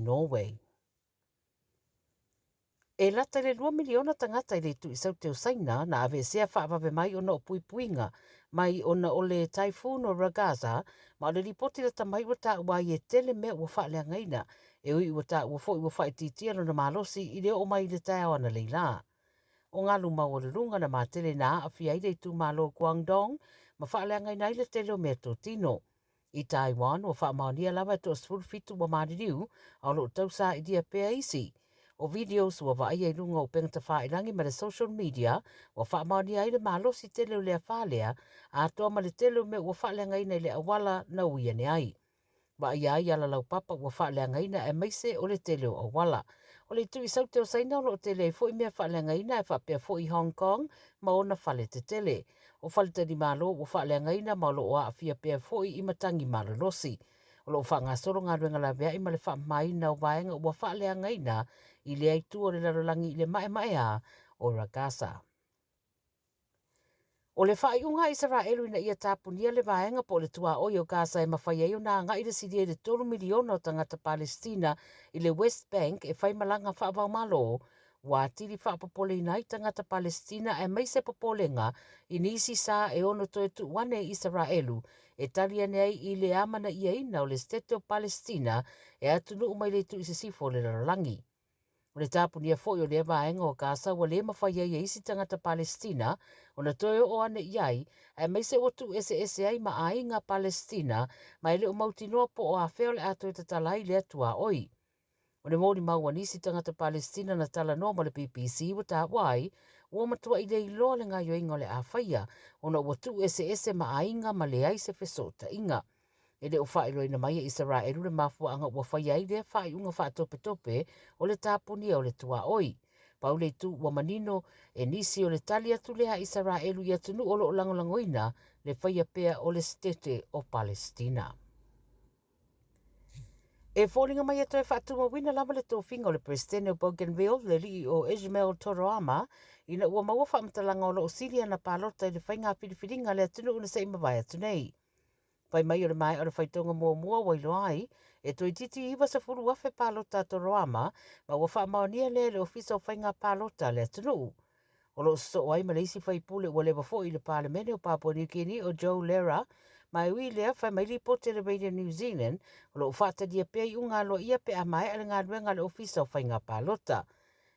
Norway. E lata i le 2 miliona tagata i le itu i saute o Saina na aveesea faavave mai ona o puipuiga mai ona o le Typhoon o Ragasa, ma o le lipoti lata mai ua taua ai e tele mea ua faaleagaina, e ui ua taua foi ua faaitiitia lona malosi i le oo mai i le taeao analeila lā. O galu maualuluga na matele na aafia ai le itumalo o Guangdong ma faaleagaina ai le tele o meatotino. I Taiwan, ua faamaonia lava e toa-17 ua maliliu, a o lo o tausailia pea isi. O videos ua vaaia i luga o upega tafailagi ma le social media ua faamaonia ai le malosi tele o le afa lea, atoa ma le tele o mea ua faaleagaina i le auala na ui ane ai. Vaaia ai ala laupapa ua faaleagaina aemaise o le tele o auala. O le itu i saute o Saina o lo o tele ai foi mea faaleagaina ae faapea foi Hong Kong ma ona fale tetele. O faletalimalo ua faaleagaina ma o lo o aafia pea foi i matagi malolosi. O lo o faagasolo galuega laveai ma le faamamaina o vaega ua faaleagaina i lea itu o le lalolagi i le maemaea o Ragasa. O le faaiuga a Isaraelu ina ia tapunia le vaega po o le tuaoi o Gaza e mafai ai ona agai le silia i le 3 miliona o tagata Palesitina i le West Bank e fai malaga faava-o-Malo, ua atili faapopoleina ai tagata Palesitina aemaise popolega i nisi sa e ono toe tuu ane i Isaraelu e tali ane ai i le amanaiaina o le Setete o Palesitina e atunuu mai le itu i sisifo o le lalolagi. O le tapunia foi o lea vaega o Gasa ua le mafai ai e isi tagata Palesitina ona toe oo ane i ai, aemaise ua tuueseese ai ma aiga Palesitina ma e le o mautinoa po o afea o le a toe tatala ai lea tuaoi. O le molimau a nisi tagata Palesitina na talanoa ma le BBC ua taua ai, ua matuai le iloa le gaoioiga o le a faia ona ua tuueseese ma aiga ma leai se fesootaiga. E le o faailoaina mai e Isaraelu le mafuaaga ua faia ai lea faaiuga faatopetope o le tapunia o le tuaoi. Pau le itu ua manino e nisi o le tali atu lea a Isaraelu i atunuu o lo o lagolagoina le faia pea o le Setete o Palesitina. E foliga mai e toe faatumauina lava le tofiga o le Peresetene o Bougainville, le alii o Ishmael Toroama, ina ua maua faamatalaga o lo o sili ana palota i le faiga filifiliga a le atunuu na se i mavae atu nei. Fai mai o le maea o le faitauga muamua ua iloa ai, e toeitiiti 90,000 palota a Toroama, ma ua faamaonia lea e le Ofisa o Faiga Palota a le atunuu. O lo o sosoo ai ma le isi faipule ua leva foi i le Palemene o Papua New Guinea o Joe Lera, ma e ui i lea, fai mai lipoti a le Radio New Zealand, o lo o faatalia pea iuga aloaia pe a maea le galuega a le Ofisa o Faiga Palota.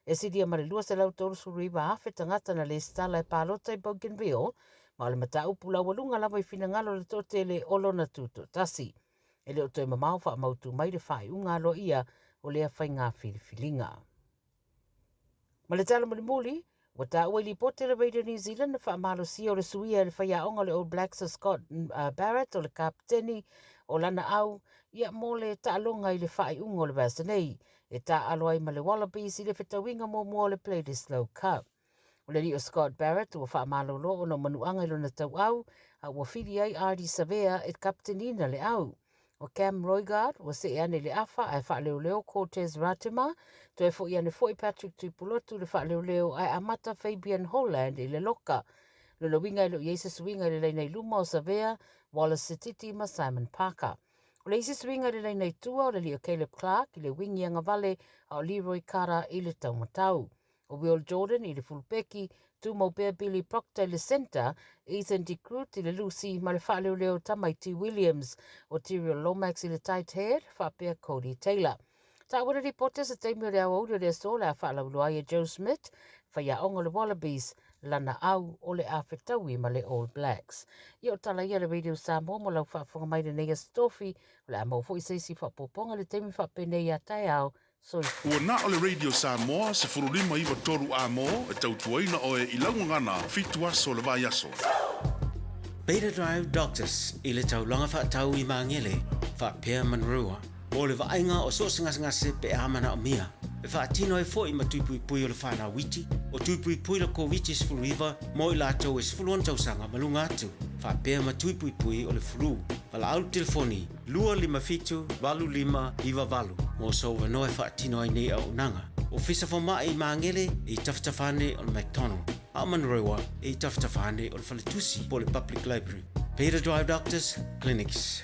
E silia ma le 239,000 tagata na lesitala e palota i Bougainville, ma o le mataupu laualuga lava i finagalo o le toatele o lona tutoatasi. E le o toe mamao faamautu mai le faaiuga aloaia o lea faiga filifiliga. Ma le tala mulimuli, ua taua i lipoti a le Radio New Zealand le faamalosia o le suia e le faiaoga o le All Blacks o Scott Barrett o le kapeteni o lana au ia mo le taaloga i le faaiuga o le vaiaso nei e taaalo ai ma le Wallabies i le fetauiga muamua o le Bledisloe Cup. O le alii o Scott Barrett ua faamalolo ona o manuaga i lona tauau a ua fili ai Ardie Savea e kapetenina le au. O Cam Roigard ua see ane i le afa ae faaleoleo Cortez Ratima, toe foi ane foi Patrick Tuipulotu i le faaleoleo ae amata Fabian Holland i le loka. Lona uiga e le o i ai se suiga i le laina i luma o Savea, Wallace Sititi ma Simon Parker. O le isi suiga i le laina i tua o le alii o Caleb Clarke i le wingi agavale a o Leroy Carter i le taumatau. O Will Jordan i le fulupeki, tumau pea Billy Proctor i le centre, Ethan de Groot i le lusi ma le faaleoleo Tamaiti Williams, o Tyrell Lomax i le tight head, faapea Codie Taylor. Taua le lipoti o se taimi o le aoauli o le aso o le a faalauiloa ai e Joe Schmidt, faiaoga o le Wallabies, lana au o le a fetaui ma le All Blacks. Ia o tala ia a le Radio Samoa mo lau faafofoga mai lenei Aso Tofi, o le a maua foi se isi faaopoopoga i le taimi faapenei a taeao. Soifua. Ua na o le Radio Samoa 15 9 3 A mo e tautuaina oe i lau gagana fitu aso o le vaiaso. Beta Drive Doctors i le taulaga faatau i Magele faapea Manurewa mo le vaaiga o so o se gasegase pe a manaomia. E faatino ai foi ma tui puipui o le whanau iti, o tui puipui le Koviti-19 mo i latou e 16 tausaga ma luga atu, faapea ma tui puipui o le flu. Valaau le telefoni 257 85 98 mo sou avanoa e faatino ai nei auaunaga. Ofisa Fomai i Magele e i tafatafa ane o le McDonald, a o Manurewa e i tafatafa ane o le Faletusi po o le Public Library. Beta Drive Doctors Clinics.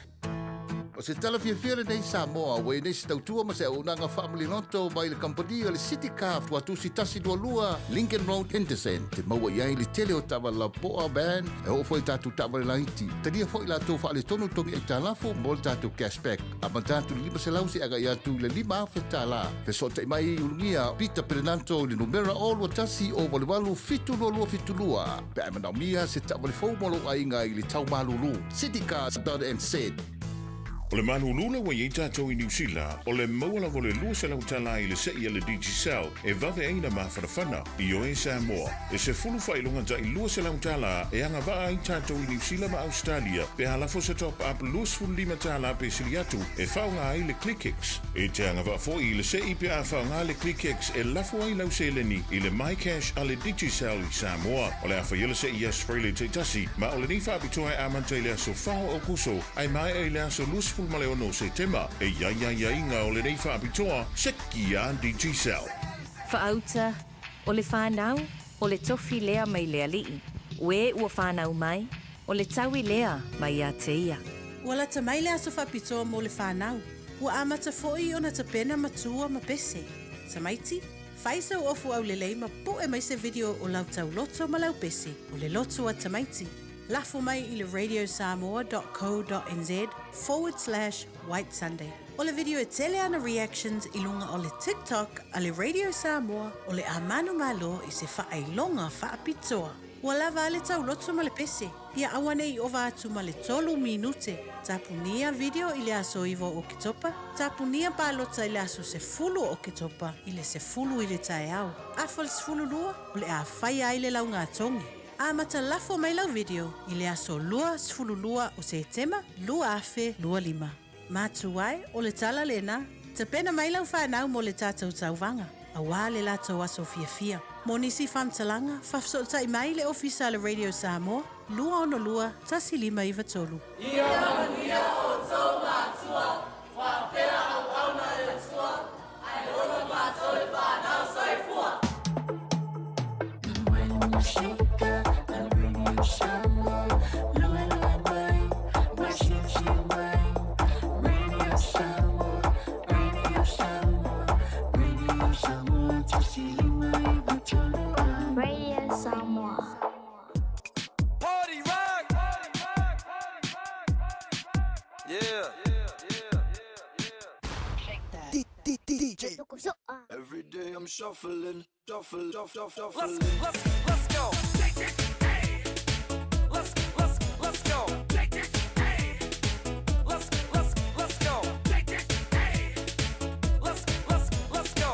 O se tala fiafia lenei Samoa ua i ai nei se tautua ma se auaunaga faamaliloto mai le kamupani o le City Car Tuatusi 122 Lincoln Road Henderson te maua i ai le tele o taavale lapoa, van, e oo foi i tatou taavale laiti. Talia foi latou faaletonu togi aitalafu mo le tatou cash back. Amata atu i le 500 seia agai atu i le $5,000. Fesootai mai i Ulugia Peter Perenanto i le numera 021 088 7272 pe a e manaomia se taavale fou mo lou aiga i le tau malulu. Citycars.nz. O le malulu lea ua i ai tatou i Niu Sila, o le maua lava o le $200 i le se'i a le Digicel e vave ai ona mafanafana. Ioe Samoa, e sefulu faailoga tai $200 e agavaa ai tatou i Niu Sila ma Ausetalia pe a lafo se top up $25 pe sili atu e faaaoga ai le ClickX. E te agavaa foi i le se'i pe a faaaoga le ClickX e lafo ai lau seleni i le MyCash a le Digicel i Samoa. O le a faia le se'i i aso Faraile taitasi, ma o lenei faapitoa e amata i le aso 4 o Aokuso ae maea i le aso 26 o Setema. E i ai aiaiga o lenei faapitoa, seki a Digicel. Faauta, O le fanau, o le tofi lea mai le Alii, o e ua fanau mai, o le taui lea mai ia te ia. Ua lata mai le aso faapitoa mo le fanau. Ua amata foi ona tapena matua ma pese. Tamaiti, fai sau ofu aulelei ma pu'e mai se video o lau tauloto ma lau pese, o le loto a tamaiti. Lafo mai i le radiosamoa dot co dot nz forward slash white sunday. O le video e tele ana reactions i luga o le TikTok a le Radio Samoa o le a manumalo i se faailoga faapitoa. Ua lava a le tauloto ma le pese, ia aua ne i ova atu ma le tolu minute. Tapunia video i le aso 9 o Oketopa, tapunia palota i le aso 10 o Oketopa i le 10 i le taeao. Afa le 12, o le a faia ai le laugatogi. Amata lafo mai lau video i le aso 22 o Setema 2025. Matua e, o le tala lena, tapena mai lau fanau mo le tatou tauvaga, auā le latou aso fiafia. Mo nisi faamatalaga, faafesootai mai le Ofisa a le Radio Samoa, 262 1593. Ia manuia outou matua, faapea auauna a le Atua, ae ola matou le fanau. Soifua! Radio Samoa. Party rock! Yeah. DJ. Every day I'm shuffling, shuffle, shuffle, shuffle. Let's, let's, let's go. Let's, let's, let's go. Let's, let's, let's go. Let's, let's, let's go.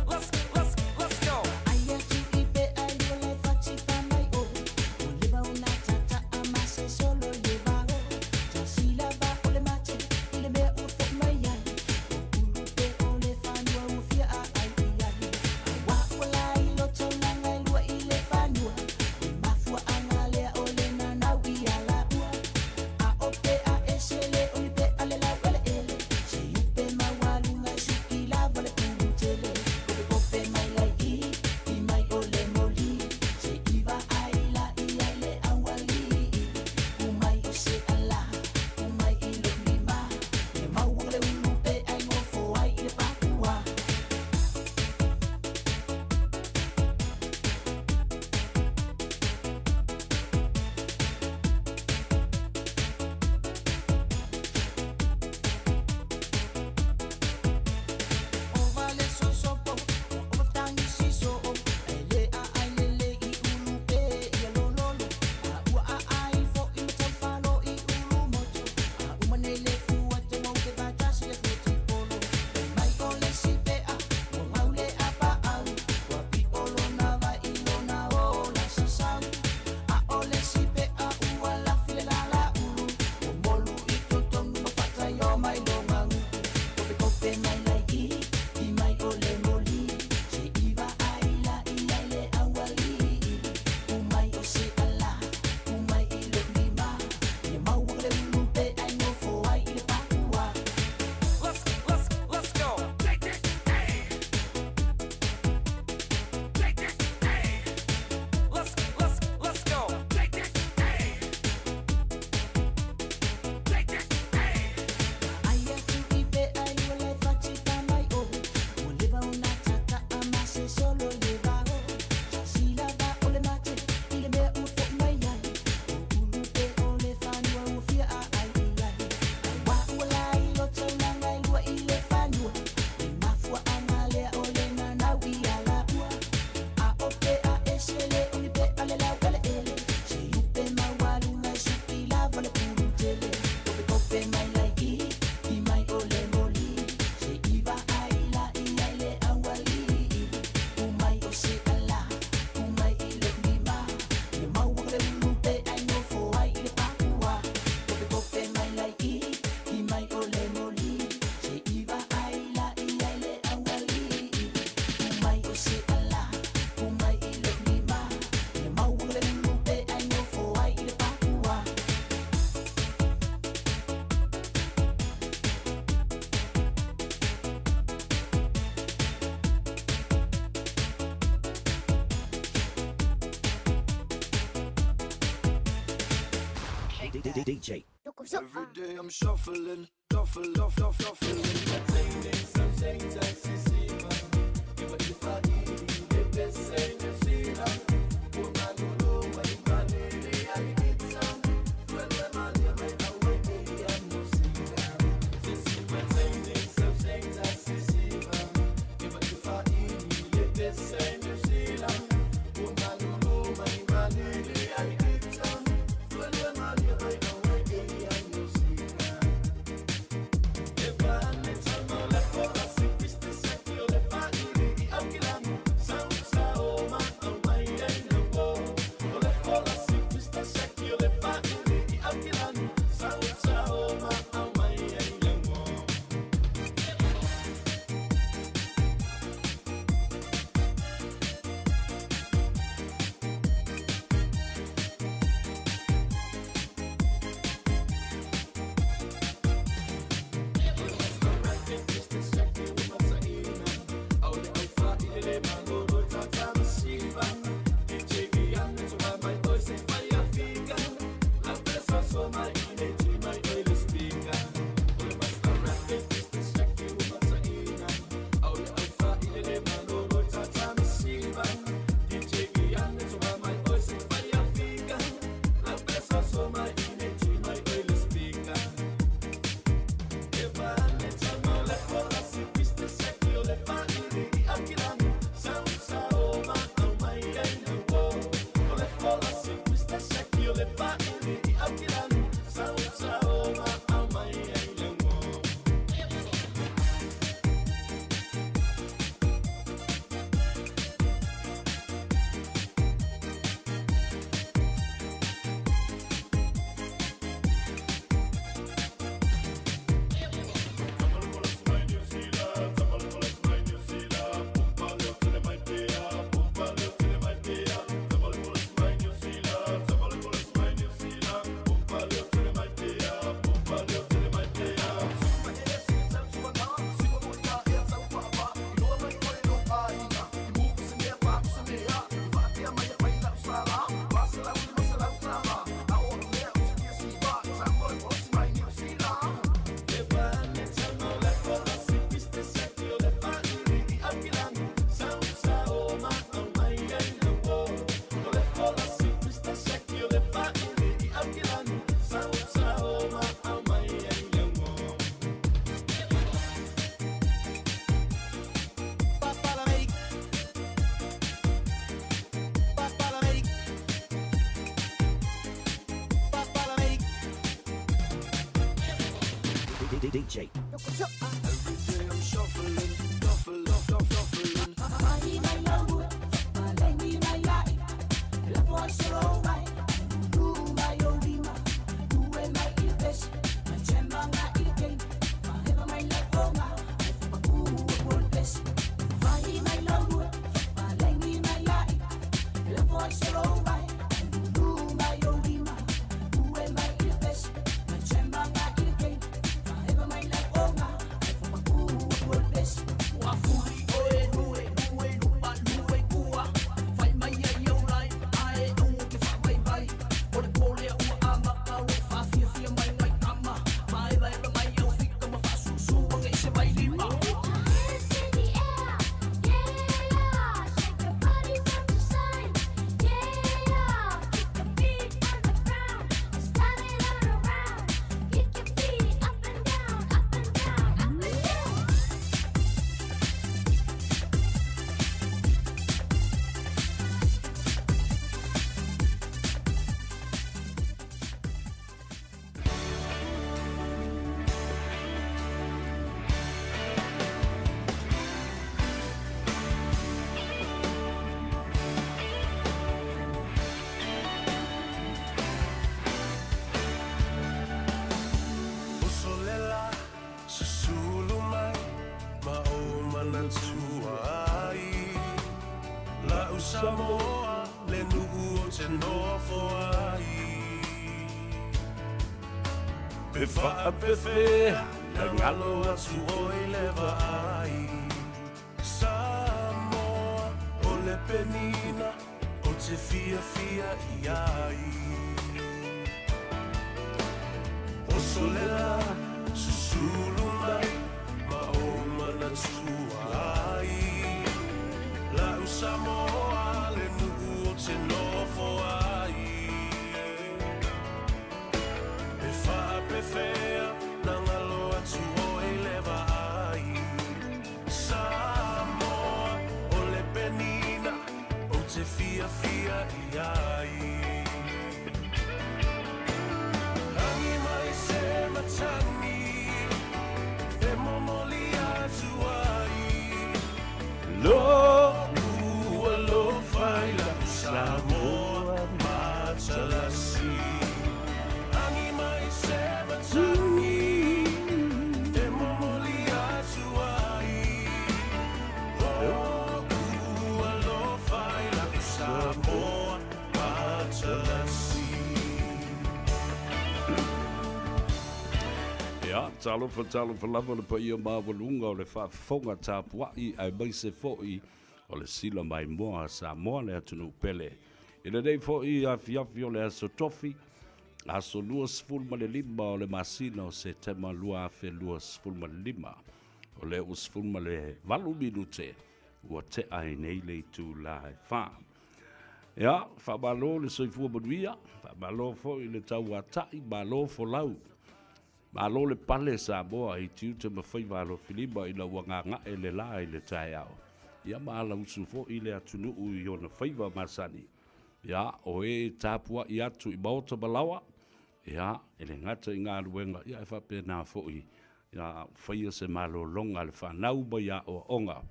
Let's, let's, let's go. Aia tu i pe ai o le fati fa mai o O le va una tata a ma se solo le va o Ta sila va o le mate i le mea ua fo mai ai O ulu pe o le fanua ua fia a ai i ai A wa ua la i loto langa DJ. Every day I'm shuffling, shuffle, shuffle, shuffling. DJ. Every day I'm shuffling, shuffle, shuffle, shuffling. Usolela susulu mai ma o manatua ai La'u Samoa le nu'u o te nofo ai Pe faapefea na galo atu oe le vaai Samoa o le penina o te fiafia i ai. Sole la susulu mai ma ou manatua ai La'u Samoa le nuu ou te nofo ai E faapefea na galo atu oe i le vaai Samoa o le penina ou te fiafia i ai Agi mai se matagi e momoli atu ai Lo'u alofa i la'u Samoa matalasi Agi mai se matagi e momoli atu ai Lo'u alofa i la'u Samoa matalasi. Ia, talofa, talofa lava le paia maualuga o le faafofoga tapuai aemaise foi o le sila maimoa a Samoa le atunuu pele. I lenei foi afiafi o le Aso Tofi, aso 25 o le masina o Setema 2025, o lea ua 18 minute ua tea ai nei le itula e 4. Ia, faamalo le soifua manuia, faamalo foi le tauatai, malo folau. Malo le pale Samoa i tiute ma faiva alofilima ina ua gaga'e le la i le taeao. Ia ma alausu foi le atunuu i ona faiva masani. Ia, o e tapua'i atu i maota ma laoa, ia, e le gata i galuega, ia ae faapena foi ia faia se malologa a le fanau mai aoaoga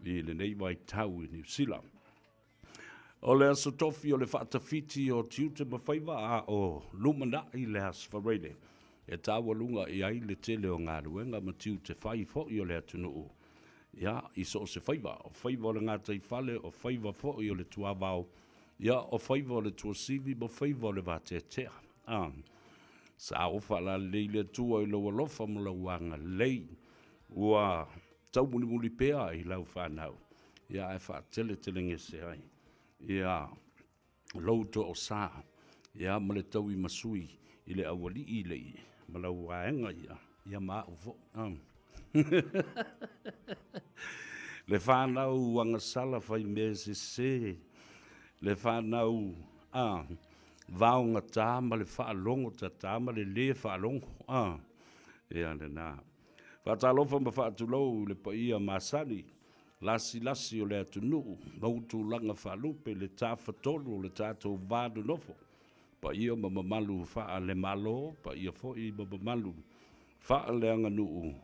i lenei vaitau i Niu Sila. O le aso tofi o le faatafiti o tiute ma faiva a o lumanai le Aso Faraile e taualuga i ai le tele o galuega ma tiute fai foi o le atunuu ia i so o se faiva, o faiva o le gataifale, o faiva foi o le tuavao, ia o faiva o le tuasivi ma faiva o le vateatea. A sa o faalalelei le Atua i lou alofa ma lou agalelei ua taumulimuli pea i lau fanau, ia ae faateletelegese ai ia lou toosa ia ma le tauimasui i le aualii le ma lau vaega ia, ia ma au foi. Le fanau agasala faimea sese, le fanau a vaogata ma le faalogo tata ma le lē faalogo. Ia lena. Faatalofa ma faatulou i le paia masani, lasilasi o le atunuu ma tulaga faalupe le tafatolu o le tatou va nonofo, paia ma mamalu faale-Malo, paia foi ma mamalu faaleaganuu,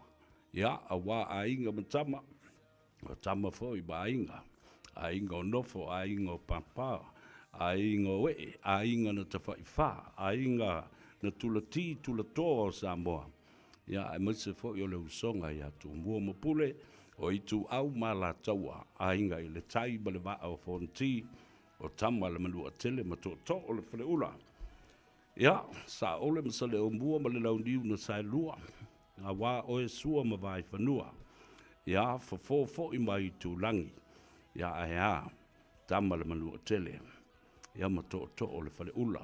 ia, aua aiga ma tama, o tama foi ma aiga, aiga o nofo, aiga o papa, aiga o ee, aiga na tafaifā, aiga na tulatī tulatoa o Samoa, ia, aemaise foi o le usoga ia Tumua ma Pule, o Ituau ma Alataua, Aiga i le Tai ma le Vaa o Fonoti, o Tama a le Manuatele ma Tootoo o le Faleula. Ia, Saole ma Saleaaumua ma le Launiu na Saelua, aua oe Sua ma Vaifanua, ia, fofo foi mai Itulagi, ia ae a, Tama a le Manuatele, ia ma Tootoo o le Faleula,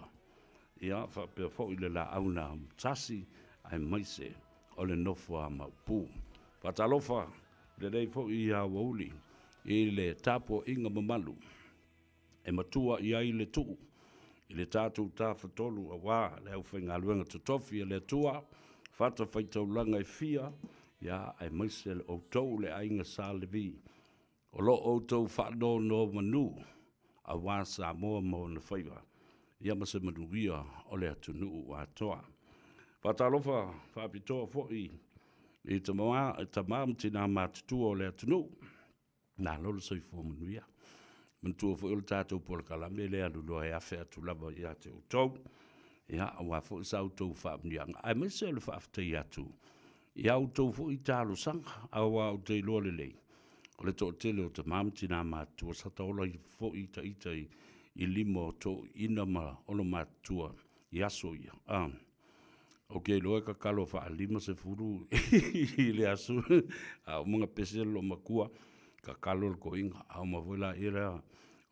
ia faapea foi le laau na amotasi aemaise o le nofo a Maopu. Faatalofa lenei foi ia aoauli i le tapuaiga mamalu e matua i ai le tuu i le tatou tafatolu aua le aufaigaluega totofi a le Atua, fatafaitaulaga e fia, ia aemaise le outou le aiga Sa Levi O lo o outou faanonomanu aua Samoa ma ona faiva, ia ma se manuia o le atunuu atoa. Faatalofa faapitoa foi i tama ma tina matutua o le atunuu, malo le soifua manuia. Manatua foi o le tatou polokalame lea alu loa e afe atu lava ia te outou, ia, aua foi sa outou faamanuiaga, aemaise o le faafetai atu i a outou foi talosaga, aua ou te iloa lelei, o le toatele o tama ma tinā matutua sa taola foi ita ita i lima o toeaiina ma olo matutua i aso ia. A, ou te iloa e tatalo faa-50 i le aso, a uma ona pese le loomatua, tatalo le toeaina, a uma foi laia lea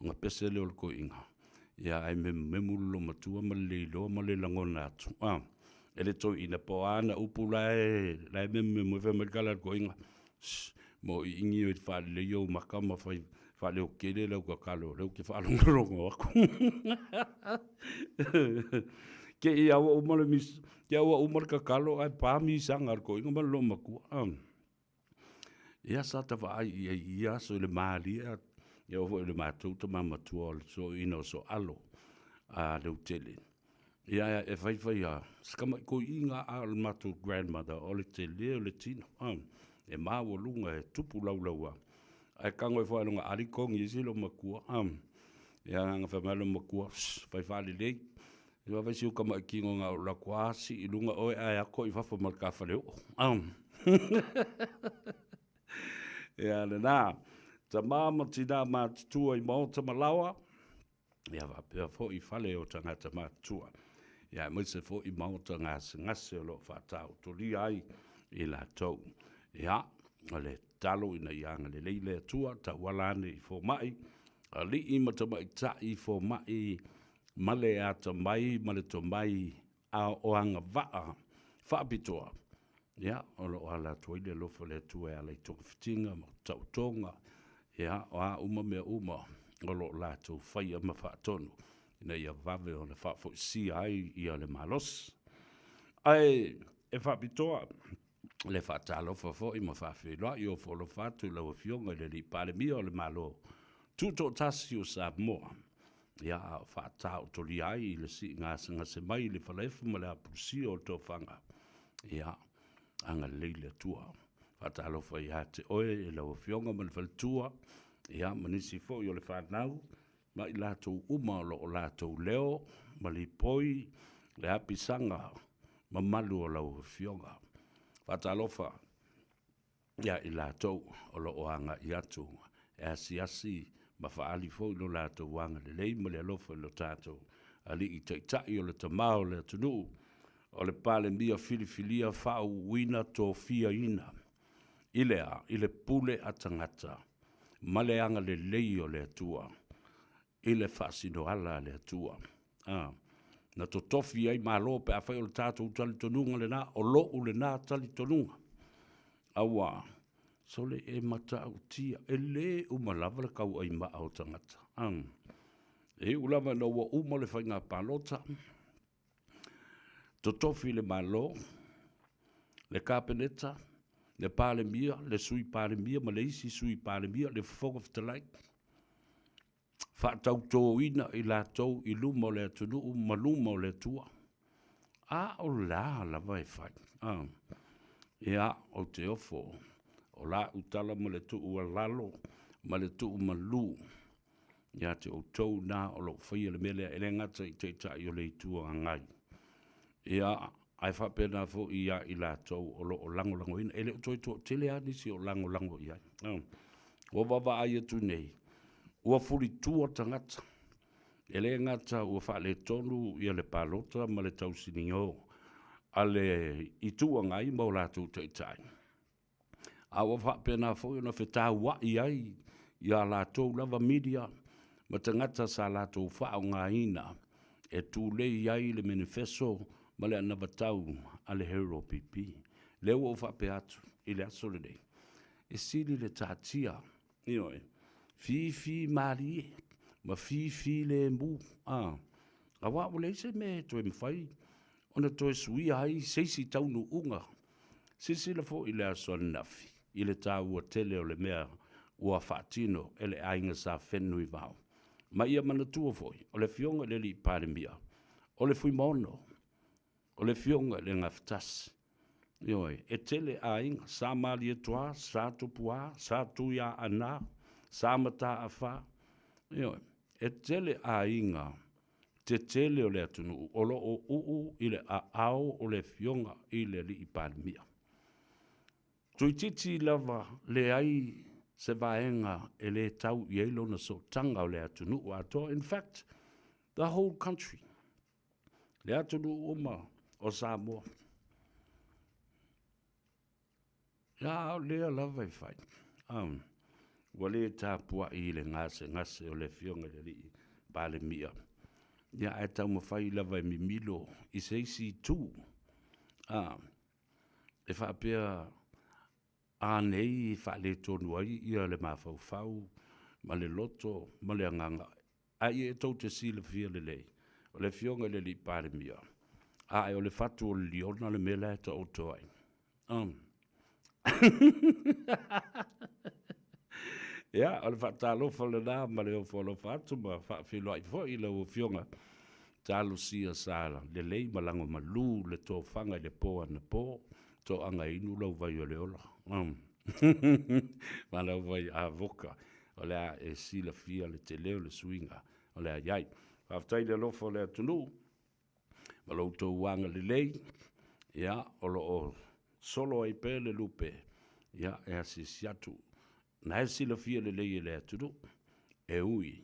ona pese lea o le toeaina, ia ae memumemu le loomatua ma le le iloa ma le lagona atu. A. E le toeaina po o a ana upu la e, la e memememo ai fai mai le tala a le toeaina, Shh, mauiini oe i le faalelei o ou maka ma fai faaleotele lau tatalo o lea ou te faalogologo atu. Te i a ua uma le mis, te i a ua uma le tatalo ae pa misaga a le toeaina ma le loomatua. Ia sa ta vaai i ai i ia aso i le malie, e oo foi i le matou tama matua o le toeaina o Soalo a Leutele. Ia e fai fai a si tamai toeaina a o le matou grandmother o le tele o le tino, e maualuga e tupu laulaua. Ae tago ifo lava i lona ali togi ai si loomatua. Ia na fai mai loomatua, fai faalelei, vaai si ou tamai tino na ou alu atu lava sii i luga oe ae ato i fafo ma le ta faleoo. Ia lena, tama ma tina matutua i maota ma laoa, ia faapea foi fale o tagata matutua, ia aemaise foi maota gasegase o lo o faataotolia ai i latou. Ia, o le tatalo ina ia agalelei le Atua, tauala ane i fomai, alii ma tamaitai fomai ma le atamai ma le tomai a o agavaa faapitoa, ia, o lo o ala atu ai le alofa o le Atua e ala i togafitiga ma taotoga, ia, o a uma mea uma o lo o latou faia ma faatonu ina ia vave ona faafoisia ai ia le malosi. Ae e faapitoa le faatalofa foi ma faafeiloai ofo alofa atu i lau Afioga i le Alii Palemia o le Malo Tutoatasi o Samoa, ia, a o faataotolia ai i le sii gasegase mai i le falaefu ma le apulusia o le tofaga, ia, agalelei le Atua. Faatalofa ia te oe e lau Afioga ma le faletua, ia, ma nisi foi o le fanau, ma i latou uma o lo o latou leo ma lipoi le apisaga mamalu o lau Afioga. Faatalofa ia i latou o lo o agai atu e asiasi ma faaali foi lo latou agalelei ma le alofa i lo tatou Alii Taitai o le Tama o le atunuu, o le Palemia filifilia faauuina tofiaina i le a? I le pule a tagata ma le agalelei o le Atua i le faasinoala a le Atua. A, na totofi ai Malo pe afai o le tatou talitonuga lena, o lou lena talitonuga. Aua, sole e matautia, e le uma lava le tauaimaa o tagata. A, e iu lava ina ua uma le faiga palota, totofi le Malo, le Kapeneta, le Palemia, le Sui Palemia ma le isi Sui Palemia, le Fofoga Fetalai, faatautoina i latou i luma o le atunuu ma luma o le Atua. A o le a lava e fai? A. Ia, ou te ofo, o lau tala ma le tuualalo ma le tuumalu ia te outou na o lo o faia le mea lea, e le gata i Taitai o le Itu Agai, ia, ae faapena foi ia i latou o lo o lagolagoina. E le o toe toatele lava nisi o lagolago i ai. Ua vaavaai atu nei, ua fulitua tagata, e le gata ua faaletonu ia le palota ma le tausinio a le Itu Agai ma o latou taitai, a ua faapena foi ona fetauai ai ia latou lava media ma tagata sa latou faaaogaina e tulei ai le menifeso ma le anavatau a le Hero PP. Lea ua ou faapea atu i le aso lenei, e sili le taatia, ioe, fifi malie ma fifi lemu, a, aua ua leai se mea e toe mafai ona toe suia ai se isi taunuuga. Silasila foi i le aso ananafi i le taua tele o le mea ua faatino e le aiga Sa Fenunuivao. Ma ia manatua foi, o le Afioga i le Alii Palemia, o le Fuimaono, o le Afioga i le Gafatasi. Ioe, e tele aiga, Sa Malietoa, Sa Tupua, Sa Tuiaana, Sa Mataafa. Ioe, e tele aiga tetele o le atunuu o lo o uu i le aao o le Afioga i le Alii Palemia. Toeitiiti lava leai se vaega e le tau i ai lona sootaga o le atunuu atoa, in fact, the whole country, le atunuu uma o Samoa. A o lea lava e fai, ua le tapuai i le gasegase o le Afioga i le Alii Palemia, ia ae taumafai lava e mimilo i se isi itu. A, e faapea a nei e faaletonu ai ia le mafaufau ma le loto ma le agaga. A ia e tou te silafia lelei, o le Afioga i le Alii Palemia, ae o le fatu o le liona le mea la e taoto ai. Um. Ia, o le faatalofa lena ma le ofo alofa atu ma faafeiloai foi i lau Afioga. Talosia sa lelei ma lagomalu le tofaga i le po anapo, toaga e inu lau vai o le ola. Um. ma lau vai avoka, o le a e silafia le tele o le suiga o le a i ai. Faafetai i le alofa o le atunuu ma lo outou agalelei, ia, o lo o solo ai pea le lupe, ia, e asiasi atu. Na e silafia lelei e le atunuu, e ui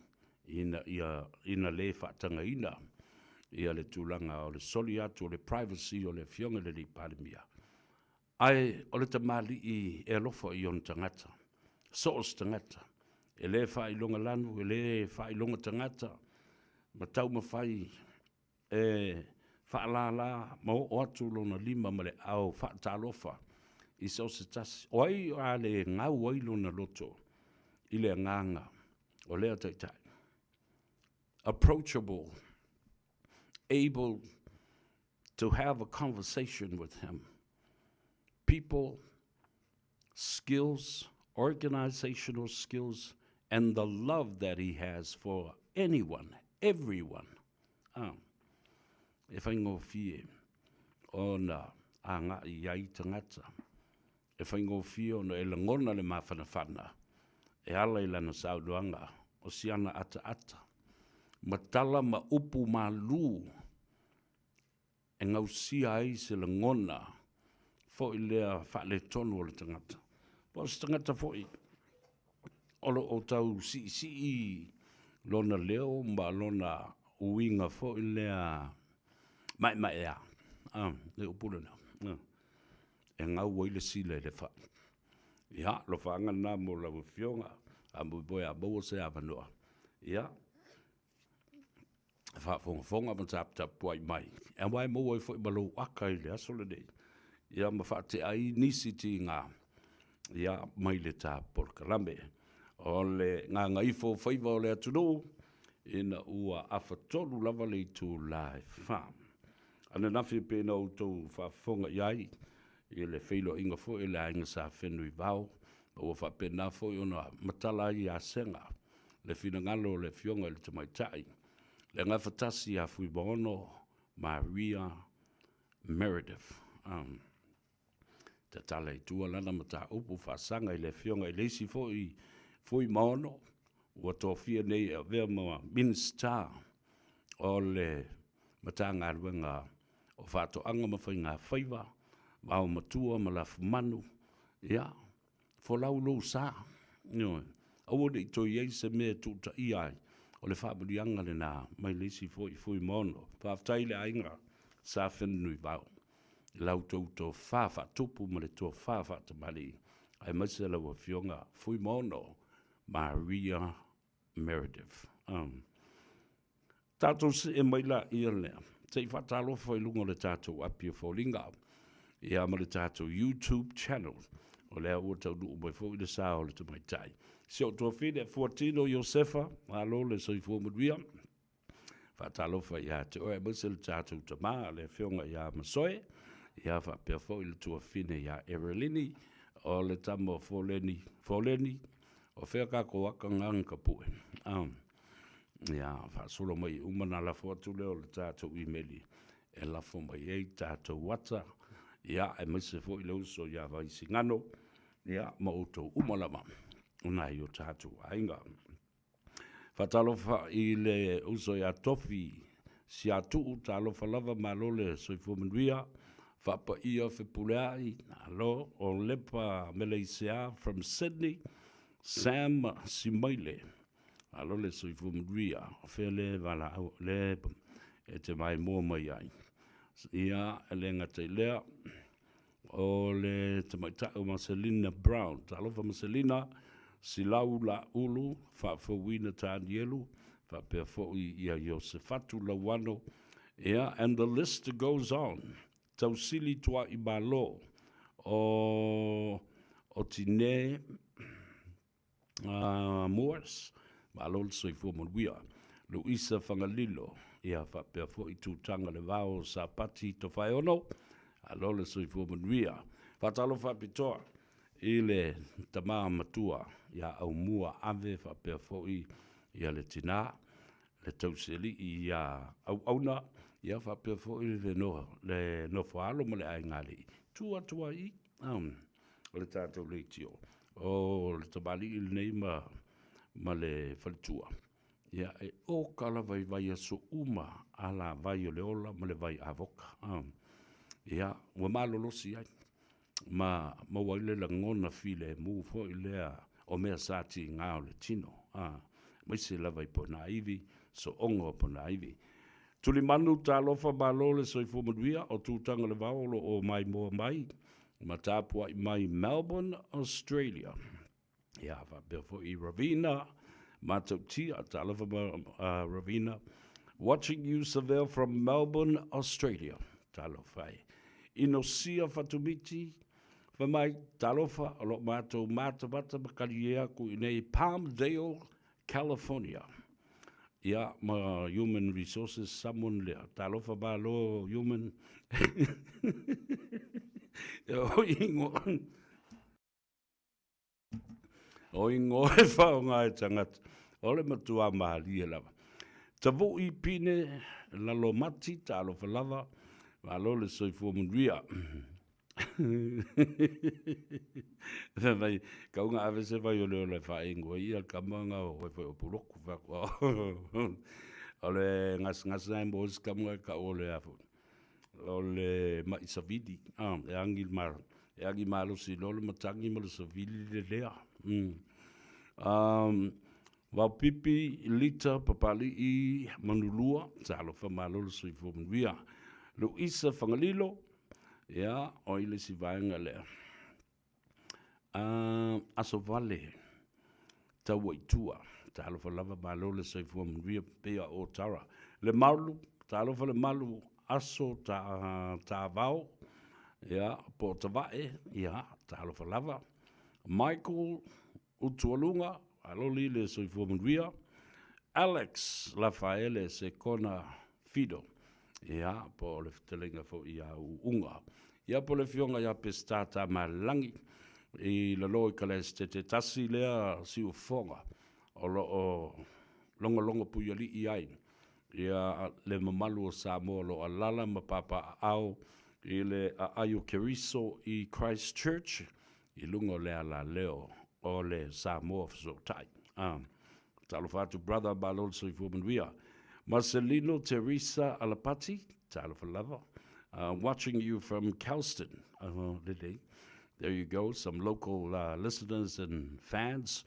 ina ia ina le faatagaina ia le tulaga o le soli atu o le privacy o le Afioga i le Alii Palemia, ae o le tamalii e alofa i ona tagata, so o se tagata, e le faailoga lanu, e le faailoga tagata, ma taumafai e faalala ma oo atu lona lima ma le aao faatalofa i so o se tasi. O ai a le gau ai lona loto i le agaga o lea taitai? Approachable, able to have a conversation with him. People, skills, organizational skills, and the love that he has for anyone, everyone. Ah, e whaingofie ona agai i ai tagata. E whaingofie ona e lagona le mafanafana e ala i lana saunoaga o siana ataata. Ma tala ma upu malū e gausia ai se lagona foi lea faaletonu o le tagata. Po o se tagata foi o lo o tau siisii lona leo ma lona uiga foi lea maemaea. Ah, le upu lena. Ah, e gau ai le sila i le fai. Ia, alofaaga lena mo lau Afioga, faamoemoe a maua se avanoa. Ia, faafogafoga ma taputapuai mai, aua e maua ai foi ma lou aka i le aso lenei, ia ma faatea ai nisi tiga, ia, mai le ta polokalame. O le gagaifo o faiva o le atunuu, ina ua afatolu lava le itula e fa. Ananafi e pei ona outou faafofoga i ai i le feiloaiga foi a le aiga Sa Fenunuivao, ma ua faapena foi ona matala ai ia Sega le finagalo o le Afioga i le Tamaitai, le Gafatasi ia Fuimaono Maria Meredith. Um, tatala i tua lana mataupu faasaga i le Afioga i le isi foi Fuimaono ua tofia nei e avea ma Minisita o le Matagaluega o Faatoaga ma Faigafaiva, Vaomatua ma Lafumanu, ia, Folau lou sa. Ioe. Aua ne i toe i ai se mea e tuutaia ai, o le faamanuiaga lena mai le isi foi Fuimaono. Faafetai i le aiga Sa Fenunuivao i la outou tofa faatupu ma le tofa faatamalii, aemaise lau Afioga Fuimaono Maria Meredith. Um, tatou see mai laia lea, se i faatalofa i luga o le tatou api o foliga, ia ma le tatou YouTube channel, o lea ua taunuu mai foi le sa o le tamaitai. Si ou tuafine, Fuatino Iosefa, malo le soifua manuia. Faatalofa ia te oe aemaise le tatou tama, le afioga ia Masoe, ia faapea foi le tuafine ia Erelini, o le tama o Foleni, Foleni, o fea kako aka ngang ka pue. Ia, faasolo mai uma na lafo atu lea o le tatou imeli e lafo mai ai tatou ata, ia, aemaise foi le uso ia Vaisigano, ia, ma outou uma lava, o nai o tatou aiga. Faatalofa i le uso ia Tofi Siatuu, talofa lava, malo le soifua manuia. Faapaia Fepuleai, alo, o Lepa Meleisea from Sydney, Sam Simaile, malo le soifua manuia. O fea le valaau, le e te maimoa mai ai. Ia, e le gata i lea, O le tamaitai o Maselina Brown. Talofa Maselina, Silau Laulu, Faafouina Tanielu, faapea foi ia Iosefatu Lauano, ia, and the list goes on. Tausili Tuaimalo o o Tinē Moores, malo le soifua manuia. Luisa Fagalilo, ia faapea foi Tutaga le Vao Sapati Tofaeono, malo le soifua manuia. Faatalofa faapitoa i le tama matua ia Aumua Ave faapea foi ia le tina le tausialii ia Auauna, ia faapea foi le no, le nofoalo ma le aigalii, tu atu ai i o le tatou leitio. O le tamalii lenei ma, ma le faletua, ia e oka lava i vaiaso uma alavai o le ola ma le vai avoka. Ia, ua malolosi ai ma maua ai le lagona filemu foi lea o mea sa tiga o le tino, a, aemaise lava i ponaivi, sooga o ponaivi. Tulimanu, talofa malo le soifua manuia o Tutaga le Vao o lo o maimoa mai ma tapuai mai Melbourne, Australia. Ia, faapea foi Ravina Matautia, talofa ma, Ravina. Watching you Savea from Melbourne, Australia. Talofa e. Inosia Fatumiti, fai mai, talofa, o lo o matou matamata ma kaliē aku i nei Palmdale, California. Ia, ma Human Resources someone lea. Talofa malo, Human. Ia, o ingoa. O ingoa e faaaoga e tagata, o le matua malie lava. Tavui pine lalo mati, talofa lava, malo le soifua manuia. Fai mai, kauga ave se vai o le ola e faaingoa ia le kama nga o oe foi o Puloku. Fai atu, o le gasegase na e maua ai se kama e kau o le a foi. O le maʻi savili, e agi le malo, e agi malosi loa le matagi ma le savili lelea. Vaopipi, Lita, Papalii, Manulua, talofa malo le soifua manuia. Luisa Fagalilo, ia, o ai le isi vaega lea? Aso Vale, Taua i tua, talofa lava malo le soifua manuia pea o Tara. Le Malu, talofa le Malu, aso ta, Tavao, ia, po o Tavae, ia, talofa lava. Michael Utualuga, aloli le soifua manuia. Alex Lafaele Sekona Fido, ia, po o le fetalaiga foi ia Uuga. Ia, po o le afioga ia Peseta Tamalelagi i lalo i Kalaesetete tasi lea siufofoga o lo o logologo puialii ai ia le mamalu o Samoa o lo o alaala ma papaaao i le aai o Keriso i Christchurch i luga o le alaleo o le Samoa Fesootai. Ah, talofa atu brother, malo le soifua manuia. Marcelino Teresa Alapati, talofa lava. Watching you from Kelston. Lelei. There you go, some local listeners and fans.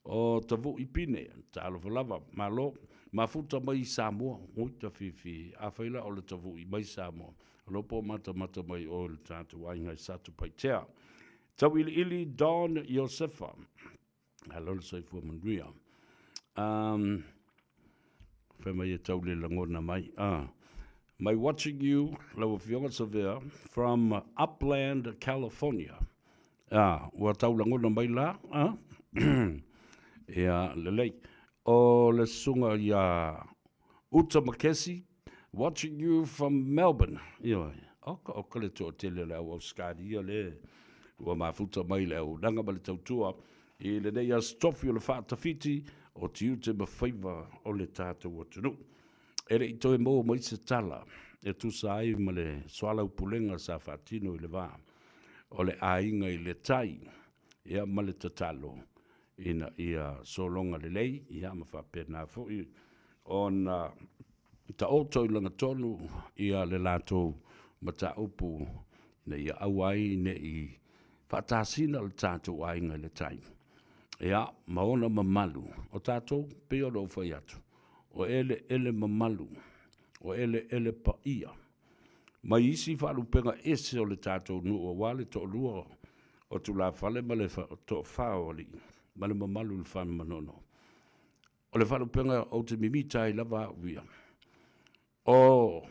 O Tavu'i Pine, talofa lava, malo. Mafuta mai i Samoa, oi ta fifi, afai la o le Tavu'i mai Samoa. O lo po matamata mai oe le tatou aiga i Satupaitea. Tauiliili Don Iosefa. Malo le soifua manuia. Um, fai mai e tau le lagona mai. Ah. My watching you, lau afioga Savea, from Upland, California. Ah, ua tau lagona mai la. Ah. Ia, lelei. O le susuga ia Uta Makesi, watching you from Melbourne. Ioe, oka oka le toatele o le au Ausetalia le ua mafuta mai le auaunaga ma le tautua i lenei aso tofi o le faatafiti o tiute ma faiva o le tatou atunuu. E le i toe maua mai se tala e tusa ai ma le soalaupulega sa faatino i le va o le aiga i le tai ia ma le tatalo ina ia sologa lelei, ia ma faapena foi ona taoto i lagatonu ia le latou mataupu ina ia aua ai ne i faatasina le tatou aiga i le tai, ia ma ona mamalu. O tatou, pei ona ou fai atu, o eleele mamalu, o eleele paia, mai isi faalupega ese o le tatou nuu aua le toalua o tulafale ma le toafa o alii ma le mamalu i le fale Manono. O le faalupega ou te mimita ai lava au ia, o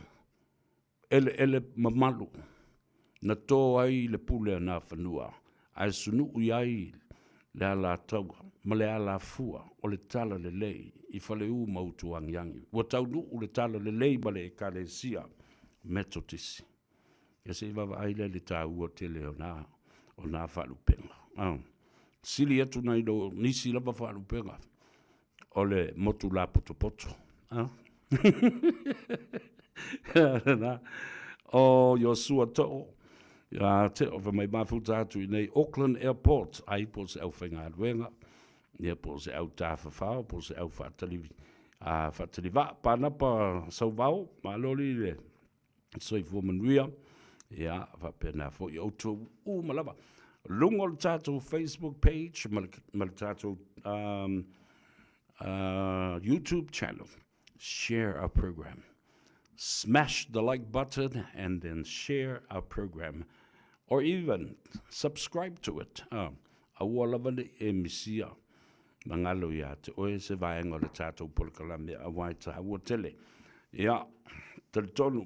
eleele mamalu. Na tō ai le pule a Nafanua, ae sunuʻu i ai le alataua ma le alafua o le Tala Lelei i Faleu ma Utuagiagi. Ua taunuu le Tala Lelei ma le Ekalesia Metotisi. Ia se i vaavaai lea i le taua tele o na, o na faalupega. Ah. Sili atu nai lo nisi lava faalupega o le motu lapotopoto. Ah. Na. O Iosua To'o, ia te o mai mafuta atu i nei Auckland Airport, ai po se au whaingaluenga, ia po se au tāwhawhao, po se au whaatali, a whaatali va, pānapa sauvao, maloli le soifua manuia, ia, faapena foi outou uma lava. Luga o le tatou Facebook page ma le, ma le tatou um, uh, YouTube channel. Share our program. Smash the like button and then share our program or even subscribe to it. Uh, aua lava ne e misia magalo ia te oe se vaega o le tatou polokalame aua e taua tele. Ia, talitonu,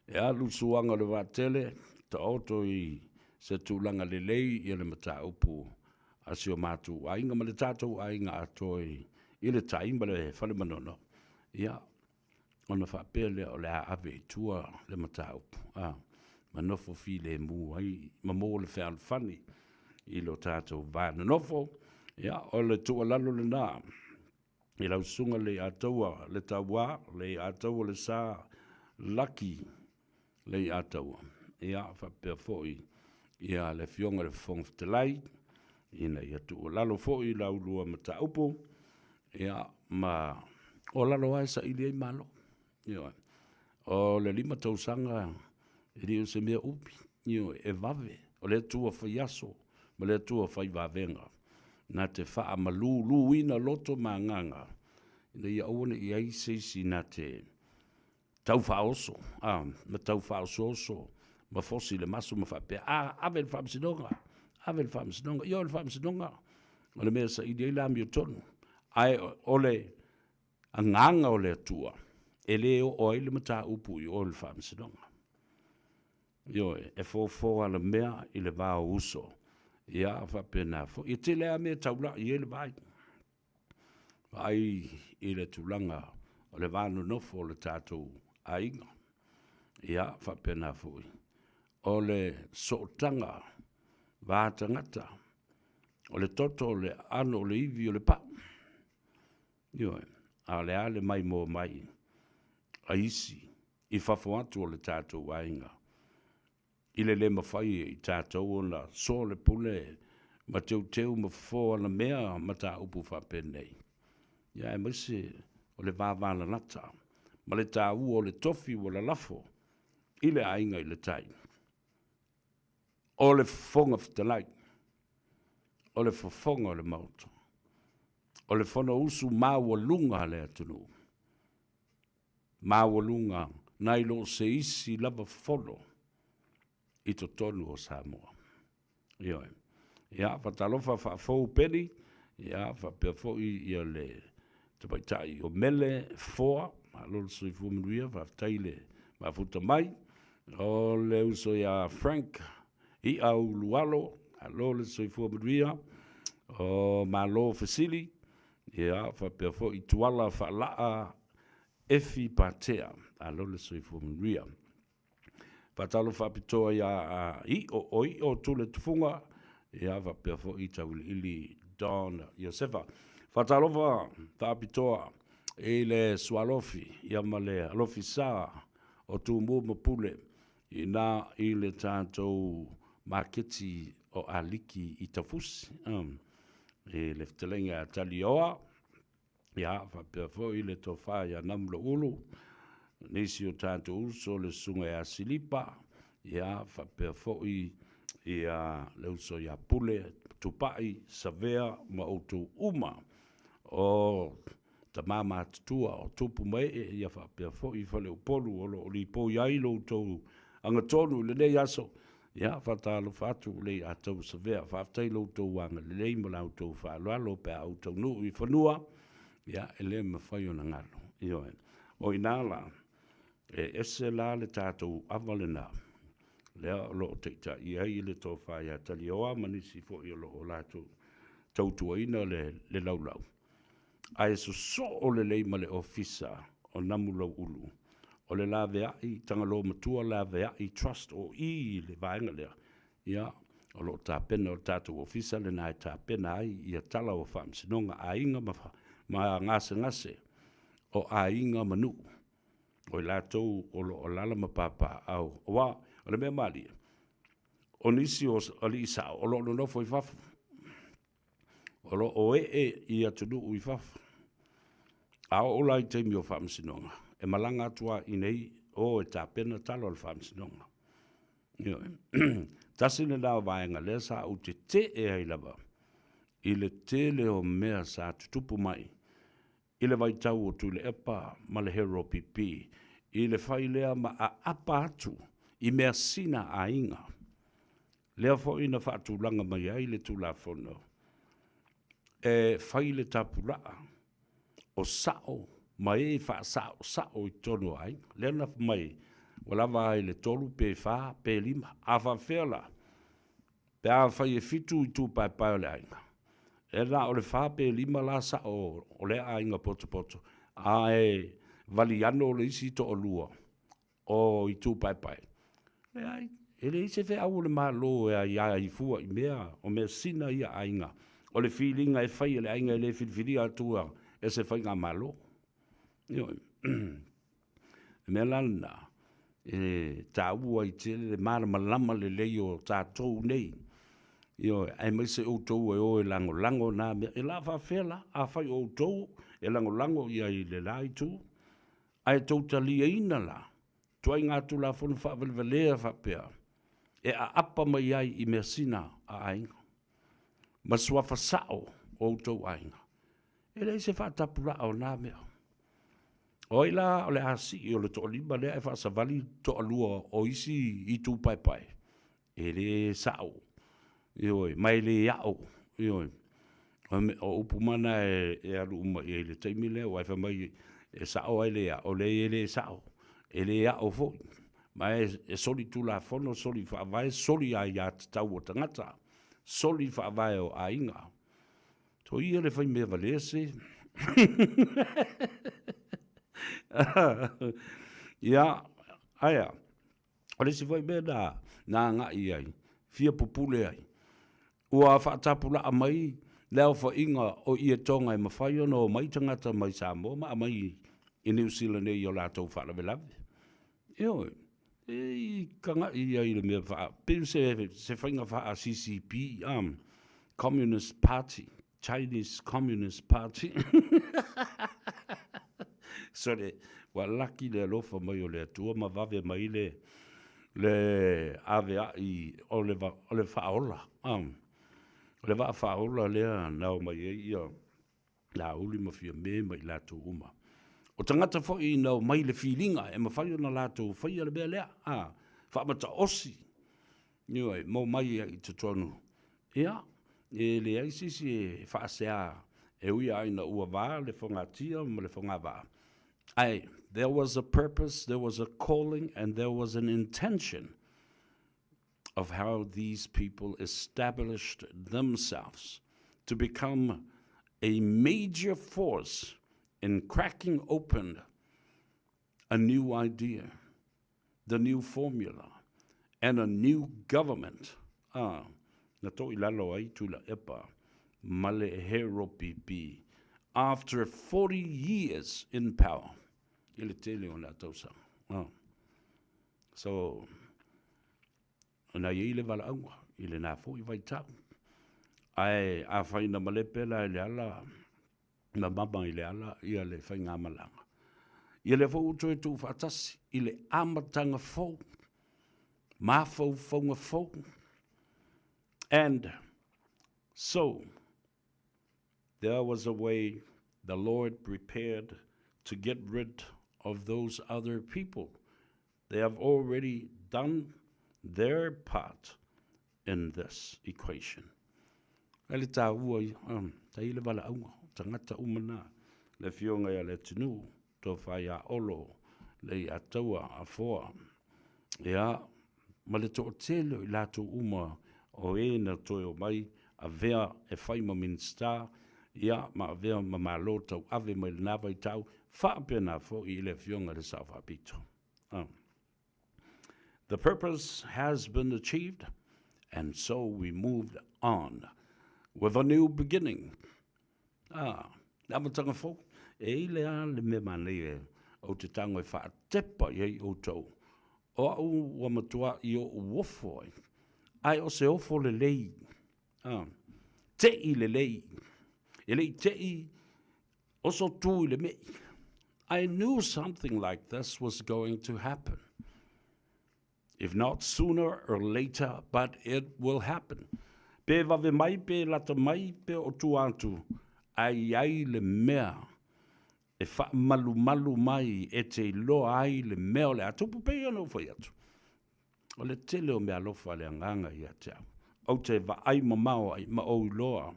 e alu suaga o le vaatele, taoto i se tulaga lelei ia le mataupu a si o matou aiga ma le tatou aiga atoa i le tai ma le fale manono. Ia, ona faapea lea o le a ave i tua le mataupu, a, ma nofo filemu ai ma maua le fealofani i lo tatou va nonofo. Ia, o le tuualalo lena i lau susuga Leiataua le Tauā, Leiataua le Sa, Laki Leiataua, ia, faapea foi ia le Afioga i le Fofoga Fetalai, ina ia tuualalo foi i la ulua mataupu, ia, ma o lalo lava e saili ai Malo. Ioe. O le 5 tausaga e le o se mea upi, ioe, e vave, o le Atua fai aso ma le Atua fai vavega, na te faamaluluina loto ma agaga, ina ia aua ne i ai se isi na te tau faaoso, a, ma tau faaosooso ma fosi le maso ma faapea, a, ave le faamasinoga, ave le faamasinoga, ia o le faamasinoga, o le mea e saili ai le amiotonu. Ae o le agaga o le Atua, e le oo ai le mataupu i o i le faamasinoga. Ioe, e fofo alamea i le va o uso. Ia, faapena foi. E tele lava mea e taulai ai le vaai. Vaai i le tulaga o le va nonofo o le tatou aiga. Ia, faapena foi, o le sootaga va tagata, o le toto, o le aano, o le ivi, o le pau. Ioe, a o le a le maimoa mai a isi i fafo atu o le tatou aiga i le lē mafai e i tatou ona soa le pule ma teuteu ma fofo ana mea mataupu faapenei, ia aemaise o le vavalalata ma le taua o le tofi ua lalafo i le aiga i le tai. O le Fofoga Fetalai, o le fofoga o le Maota, o le Fonousu maualuga a le atunuu, maualuga nai lo se isi lava fono i totonu o Samoa. Ioe. Ia, faatalofa faafou Peni, ia, faapea foi ia le tamaitai o Mele Foa, malo le soifua manuia, faafetai le mafuta mai. O le uso ia Frank I'a Ulualo, malo le soifua manuia. O Malo Fesili, ia, faapea foi Tuala Faalaa Efi Patea, malo le soifua manuia. Faatalofa faapitoa ia I'o o I'o Tule Tufuga, ia faapea foi Tauiliili Don Iosefa. Faatalofa faapitoa i le Sualofi ia ma le Alofi Sa o Tumua ma Pule i ina i le tatou maketi o Aliki i Tafusi, i le fetalaiga ia Talioa, Ia, faapea foi le tofa ia Namulauulu, nisi o tatou uso, le susuga ia Silipa, ia, faapea foi ia le uso ia Pule, Tupai, Savea ma outou uma o tama matutua o tupu ma ee, ia faapea foi faleupolu o lo o lipoi ai lo outou agatonu i lenei aso. Ia, faatalofa atu le ia tou Savea. Faafetai i lo outou agalelei ma la outou faaaloalo pe a ou taunuu i fanua, ia, e le mafai ona galo. Ioe. O i ina la, e ese la le tatou ava lena, Lea o lo o taitai ai le tofa ia Talioa ma nisi foi o lo o latou tautuaina le, le laulau. Ae sosoo lelei ma le ofisa o Namulauulu, o le laveai Tagaloa Matua Laveai Trust o i i le vaega lea, ia, o lo o tapena o le tatou ofisa lena e tapena ai ia tala o faamasinoga aiga ma, ma gasegase o aiga ma nuu. O i latou o lo o alaala ma papaaao, aua o le mea malie, o nisi o alii sao o lo o nonofo i fafo, o lo o ee i atunuu i fafo. A oo la i taimi o faamasinoga, e malaga atu lava i inei o e tapena tala o le faamasinoga. Ioe. Tasi lena o vaega lea sa ou tetee ai lava i le tele o mea sa tutupu mai i le vaitau o Tuilaepa ma le Harold PP i le fai lea ma aapa atu i measina a aiga. Lea foi na faatulaga mai ai le Tulafono e fai le tapulaa o sao ma e faasaosao i totonu o aiga. Lea na fai mai ua lava ai le 3 pe 4 pe 5. A faapefea la? Pe afai e 7 itu paepae o le aiga, e na o le 4 pe 5 la sao o lea aiga potopoto, ae valiano le isi toalua o itu paepae. Leai, e leai se feau a le Malo e aia ai fua i mea o measina ia a aiga. O le filiga e fai e le aiga e le filifilia atua e se faigamalo. Ioe. O le mea la lena, e taua ai tele le malamalama lelei o tatou nei, ioe, aemaise outou e o e lagolago na mea. E la faafefea la, afai o outou e lagolago i ai i le la itu, ae tou taliaina la ituaiga Tulafono faavalevalea faapea e aapa mai ai i measina a aiga ma suafa sao o outou aiga. E leai se faatapulaa o na mea. O ai la o le a sii o le toalima lea e faasavali toalua o isi itu paepae? E le sao, ioe, ma e le ao, ioe. O upu ma na e alu uma i ai i le taimi lea, aua e fai mai e sao ae le ao, leai e le sao, e le ao foi, ma e soli tulafono, soli faavae, soli aiatatau a tagata, soli faavae o aiga. Soia le fai mea valea se. Ia, aea, o le isi foi mea na, na agai i ai, fia pupule ai, ua faatapulaa mai le aofaiga o ietoga e mafai ona omai tagata mai Samoa ma aumai i Niu Sila nei i o latou faalavelave. Ioe, e i taga'i ai i le mea faa, pei se, se faiga faa CCP, Communist Party, Chinese Communist Party. Sole, ua laki le alofa mai o le Atua ma vave mai le, le avea'i o le, o le faaola. O le vaa faaola lea na o mai ai ia Laauli ma Fiame ma i latou uma. O tagata foi na omai i le filiga e mafai ona latou faia le mea lea, a, faamataosi, ioe, ma omai ai i totonu. Ia, e leai se isi e faasea e ui lava ina ua va le fogatia ma le fogavaa, ae there was a purpose, there was a calling and there was an intention of how these people established themselves to become a major force in cracking open a new idea, the new formula, and a new government. Ah, na to ilalo ai Tuilaepa ma le Heropipi after 40 years in power. I le tele o nā tausaga. Ah. So, na i ai le valaauga i lena foi vaitau. Ae afai na malepe la i le ala, na mama i le ala ia le faigamalaga, ia lea foi ua toe tuufaatasi i le amataga fou, mafaufauga fou. And so, there was a way the Lord prepared to get rid of those other people. They have already done their part in this equation. Ai le tāua ia, um, tai le valaauga, tagata uma nā, le afioga ia Leatinuu, Tofa ia Olo, le ia Taua, Afoa, ia, ma le toatele o i latou uma o e na toe omai avea e fai ma Minisita, ia, ma avea ma Malo tauave mai lena vaitau, faapena foi i le Afioga i le Sao Faapito. Ah. The purpose has been achieved, and so we moved on with a new beginning. Ah, le amataga fou. E i le a le mea manaia e ou te tago e faatepa i ai outou. O au ua matua i oʻu ofo ai, ae o se ofo lelei. Ah, teʻi lelei. E le i teʻi oso tū i le meʻi. I knew something like this was going to happen. If not sooner or later, but it will happen. Pe vave mai, pe lata mai, pe o tua atu, ae i ai le mea e faamalumalu mai e te iloa ai le mea o le a tupu pei ona ou fai atu. O le tele o meaalofa a le Agaga ia te au. Ou te vaai mamao ai ma ou iloa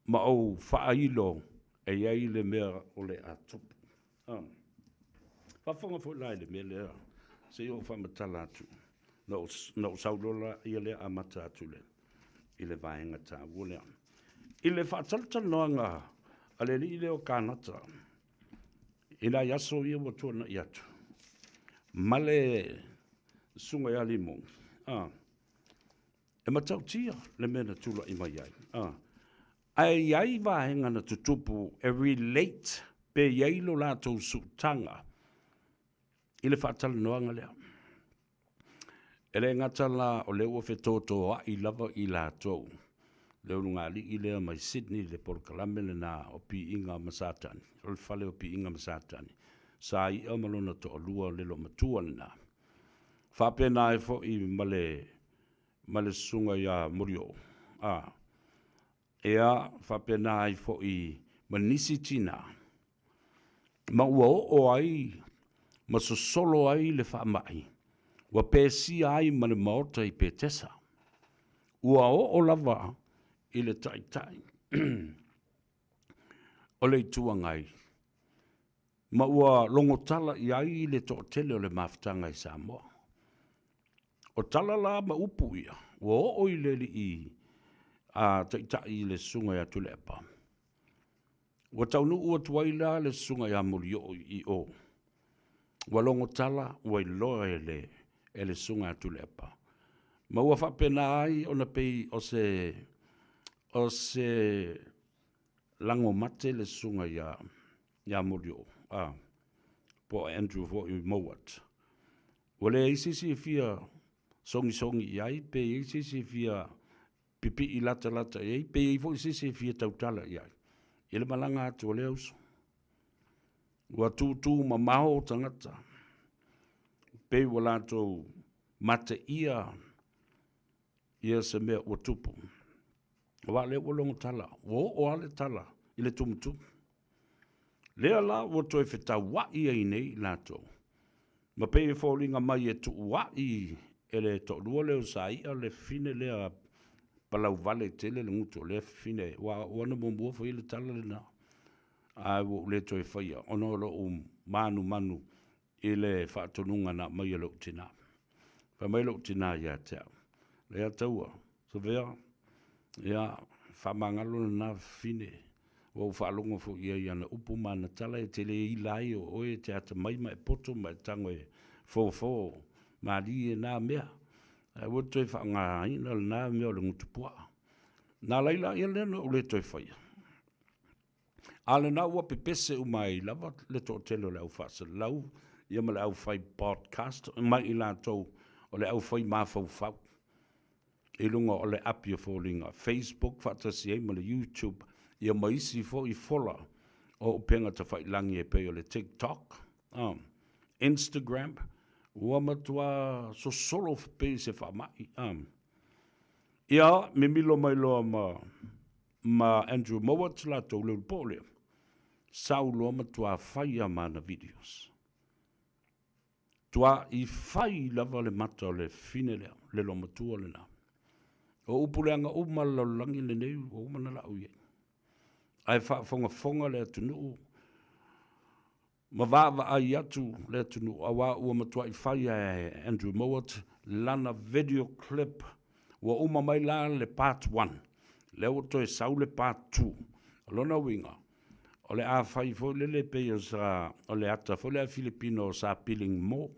ma ou faailo e i ai le mea o le a tupu. Ah. Faafofoga foi la i le mea lea, se i ou faamatala atu. Na ou, na ou sau loa la ia lea amata atu le, i le vaega taua lea. I le faatalatalanoaga a le alii lea o Kanata, i nai aso ia ua tuanai atu, ma le susuga ia Limogi, ah, E matautia le mea na tulai mai ai. A. Ae i ai vaega na tutupu e relate pe i ai lo latou suutaga i le faatalanoaga lea. E le gata la o lea ua fetotoai lava i latou, le ulugalii lea mai Sydney le polokalame lena o Piiga ma Satani, o le fale o Piiga ma Satani, sa ia ma lona toalua le loomatua lena. Faapena ai foi ma le ma le susuga ia Murioo, a, ea, faapena ai foi ma nisi tina, ma ua oo ai ma sosolo ai le faamai, ua pesia ai ma le maota i Petesa. Ua oo lava i le taitai o le Itu Agai, ma ua logotala i ai le toatele o le mafutaga i Samoa. O tala la ma upu ia, ua oo i le alii a taitai i le susuga ia Tuilaepa. Ua taunuu atu ai la le susuga ia Molioo i o. Ua logotala, ua iloa e le, e le susuga ia Tuilaepa. Ma ua faapena ai ona pei o se, o se lago mate le susuga ia, ia Molioo, a, po o Andrew foi Mowat. Ua leai se isi e fia sogisogi i ai, pe i ai se isi e fia pipii latalata i ai, pe i ai foi se isi e fia tautala i ai, i le malaga atu a lea uso. Ua tūtū mamao tagata, pei ua latou mateia ia se mea ua tupu. Aua o lea ua logo tala, ua oo lava le tala i le tumutumu. Lea la ua toe fetauai ai nei i latou, ma pei e foliga mai e tuuai e le toalua lea o Saia le fafine lea palauvale tele le gutu o lea fafine, aua o ana muamua faia le tala lena, ae ua ou le toe faia ona o lou manumanu i le faatonuga na aumai e lou tina. Fai mai lou tina ia te au, Lea taua, Savea, ia, faamagalo lena fafine, ua ou faalogo foi i ai i ana upu ma ana tala e te le ila ai o oe e te atamai ma e poto ma e tago e fofo malie na mea. Ae aua le toe faaaogaina lena mea o le gutu puaa. Na laila, ia lea na ou le toe faia. A o lena ua pepese uma ai lava le toatele o le au faasalalau ia ma le au fai podcast ma i latou o le au fai mafaufau i luga o le api o foliga Facebook faatasi ai ma le YouTube ia ma isi foi fola o upega tafailagi e pei o le TikTok, Instagram, ua matua sosolo pei se faamai. Ia mimilo mai loa ma ma Andrew Mowat latou le ulupo lea, sau loa matua fai a ma ana videos. Tua i fai lava le mata o le fine lea, le loomatua lena. O upu leaga uma le lalolagi lenei ua uma ona lau i ai. Ae faafogafoga le atunuu. Ma vaavaai atu le atunuu auā ua matuai fai a e Andrew Mowat lana video clip ua uma mai la le part one lea ua toe sau le part 2. O lona uiga o le a fai foi lele pei o sa o le ata foi lea Filipino sa piling mo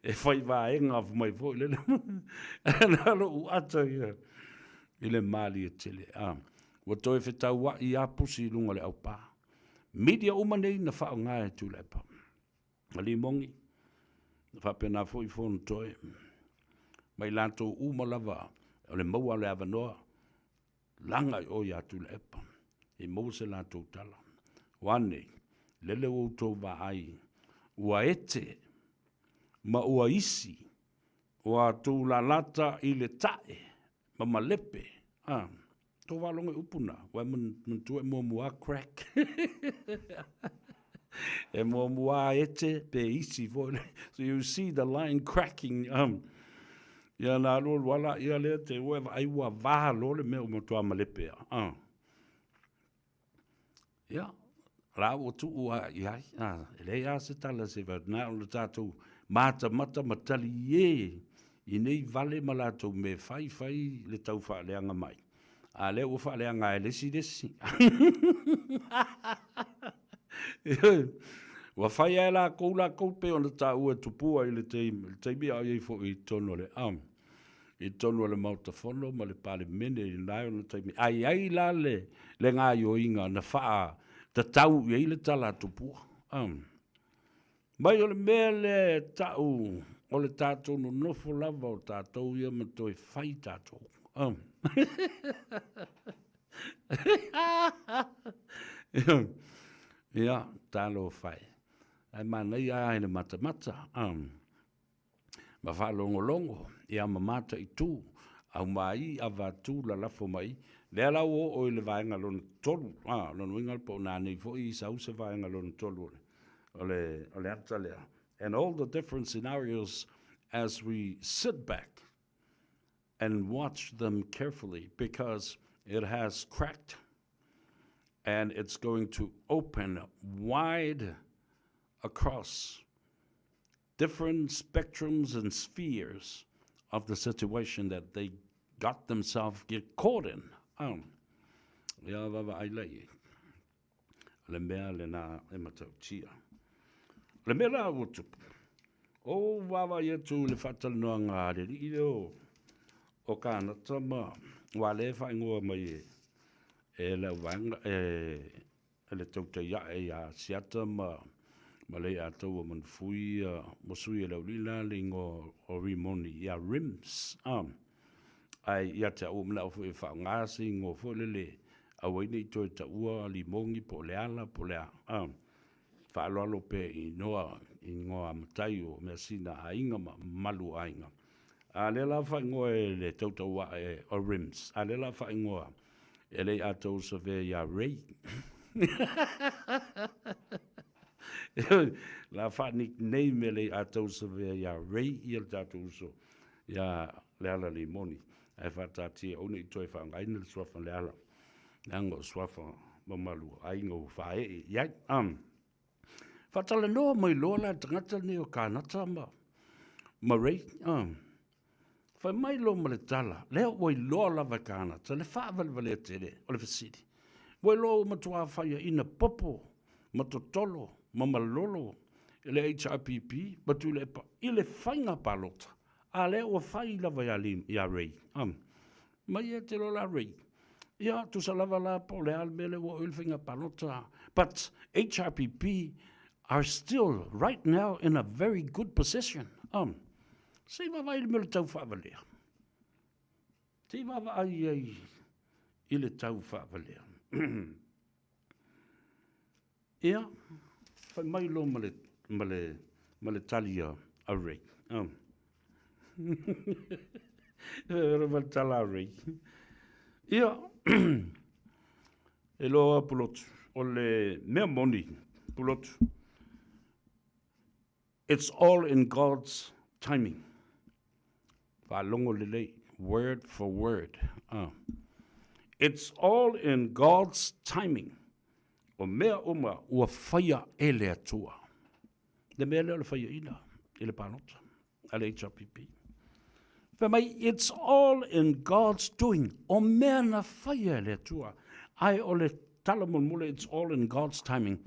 e fai vaega mai foi lele na lou ata ia i le malie tele. Ua toe fetaua'i a pusi i luga o le aupā. Media uma nei na faaaoga e Tuilaepa ma Limogi, na faapena foi Fonotoe ma i latou uma lava o le maua o le avanoa, laga i o ia Tuilaepa e maua se latou tala. Ua a nei? Lele ua outou vaai ua ete ma ua isi ua tulalata i le ta'e ma malepe, a. Tou faalogo i upu na, ua e manatua e muamua crack. E muamua ete pe isi foi le. So you see the line cracking. Ia na alu alu ala ia lea te ua e vaai ua va loa le mea ua matua malepe a. Ia, la ua tuu lava i ai, e leai lava se tala se fai atu, na o le tatou matamata ma talie i nei vale ma latou mea e fai, fai le tau faaleaga mai, a o lea ua faaleaga e le isi le isi. Ua fai lava e lakou lakou pei ona taua e Tupua i le taimi a o i ai foi i totonu o le i totonu o le Maota Fono ma le Palemene i lena ona taimi. A i ai la le, le gaoioiga na faatatau i ai le tala a Tupua. Um. Mai o le mea lea e ta'u o le tatou nonofo lava o tatou ia ma toe fai tatou. Um. Ia, talofa e. Ae manaia lava i le matamata. Um. ma faalogologo, ia ma mataitu, aumai avatu lalafo mai, lea la ua oo i le vaega lona tolu, a, lona uiga po o nanei foi sau se vaega lona tolu o le, o le ata lea. And all the different scenarios as we sit back and watch them carefully because it has cracked and it's going to open wide across different spectrums and spheres of the situation that they got themselves get caught in. Um, ia vaavaai la i ai. O le mea lena e matautia. O le mea la ua tupu, o vaavaai atu i le faatalanoaga a le alii lea o, o Kanata ma, aua lea e faaigoa mai e, e le auvaega, e, e le tautai ae ia Asiata ma ma Leiataua Manufui ia ma sui o le aualii la le igoa o Rimoni ia Rims a ae ia te au ua manao foi e faaaoga se igoa foi lele aua ai ne i toe taua Limogi po o Leala po o le a a faaaloalo pea i inoa igoa matai o measina a aiga ma mamalu o aiga. A lea la faaigoa e le tautau ae o Rims a lea la faaigoa E le i atoa usavea iā Ray. La faa-nickname e le i atoa usavea iā Ray ia le tatou uso iā Leala Limoni. Ae faataatia aua ne i toe faaaogaina le suafa Leala, leaga o suafa mamalu o aiga ua faaee i ai. Um. Faatalanoa mai loa la le tagata lenei o Kanata ma, ma Ray. Um. Fai mai loa ma le tala, lea ua iloa lava e Kanata le faavalevalea tele o le fesili. Ua iloa ua matuā faiaina popo ma totolo ma malolo e le HRPP ma Tuilaepa i le faiga palota, a lea ua fai lava ia, ia Ray. Um, mai ia te loa la Ray. Ia, tusa lava la po o le a le mea lea ua oo i le faiga palota. But HRPP are still right now in a very good position. Um, Se i vaavaai i le mea o le tau faavalea. Se i vaavaai ai i le tau faavalea. Ia, fai mai loa ma le, ma le, ma le tali a, a Ray. Oh. ma le tala a Ray. Ia, e loa Pulotu, o le mea moni, Pulotu, It's all in God's timing. Faalogo lelei, word for word. Uh. It's all in God's timing. O mea uma ua faia e le Atua. Le mea lea o le faiaina i le palota a le HRPP. Fai mai, it's all in God's doing. O mea na faia e le Atua. Ae o le tala mulimuli, it's all in God's timing.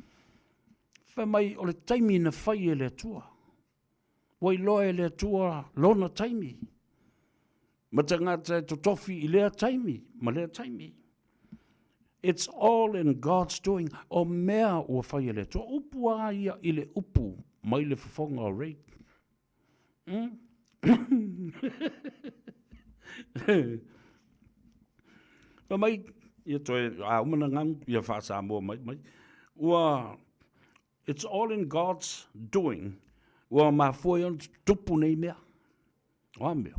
Fai mai, o le taimi na fai e le Atua. Ua iloa e le Atua lona taimi. Ma tagata e totofi i lea taimi ma lea taimi. It's all in God's doing. O mea ua fai e le Atua. Upu a ia i le upu mai le fofoga o Ray. Fai mai, ia toe a uma na ganu, ia faa-Samoa mai mai. Ua, it's all in God's doing. Ua mafua ai ona tutupu nei mea. O a mea?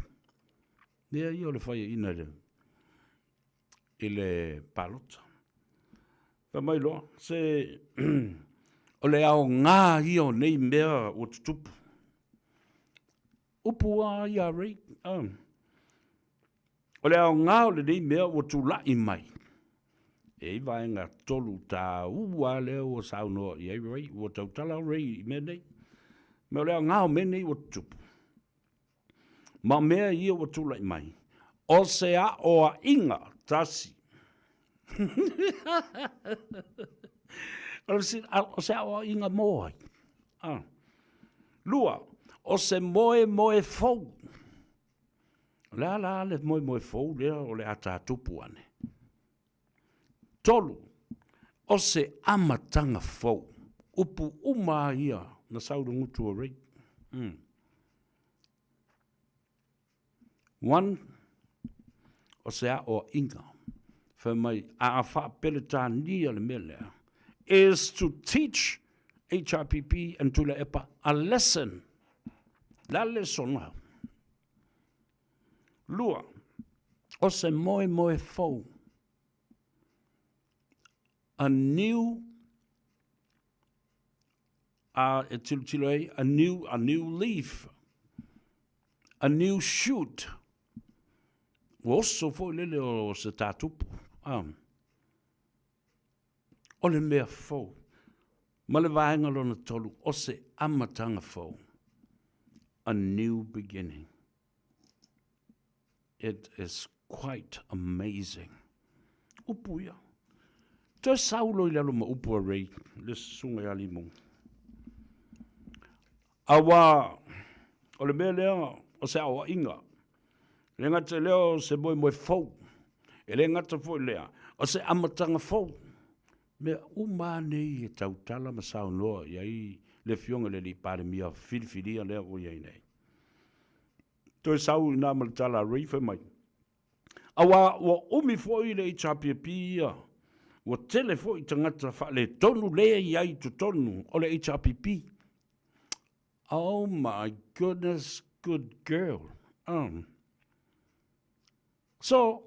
Mea ia o le faiaina i le, i le palota. Fai mai loa, se o le aoga ia o nei mea ua tutupu. Upu a ia Ray. O le aoga o lenei mea ua tulai mai. E i vaega tolu taua lea ua saunoa i ai Ray, ua tautala Ray i mea nei. Me o le aoga o mea nei ua tutupu. Ma mea ia ua tulai mai, o se aoaiga tasi. O se aoaiga mo ai. Ah. Lua, o se moemoe fou. O le a la le moemoe fou lea o le a tātupu ane. Tolu, o se amataga fou. Upu uma a ia na sau le gutu o Ray. One, o se aoaiga. Fai mai, a faa-Peretania le mea lea, is to teach HRPP and Tuilaepa a lesson. Le a le lesson? Lua, o se moemoe fou. A new, a e tilotilo ai, a new leaf, a new shoot. Ua oso foi lele o se tātupu. O le mea fou. Ma le vaega lona tolu, o se amataga fou. A new beginning. It is quite amazing. Upu ia. Toe saulo i lalo ma upu a Ray, le susuga ia Limong. Aua, o le mea lea o se aoaiga. Le gata lea o se moemoe fou. E le gata foi lea, o se amataga fou. Mea uma lava nei e tautala ma saunoa i ai le Afioga i le Alii Palemia filifilia lea ua i ai nei. Toe sau i ina ma le tala a Ray fai mai, Aua ua umi foi le HRPP ia, ua tele foi tagata faaletonu lea i ai i totonu o le HRPP. Oh my goodness, good girl. So,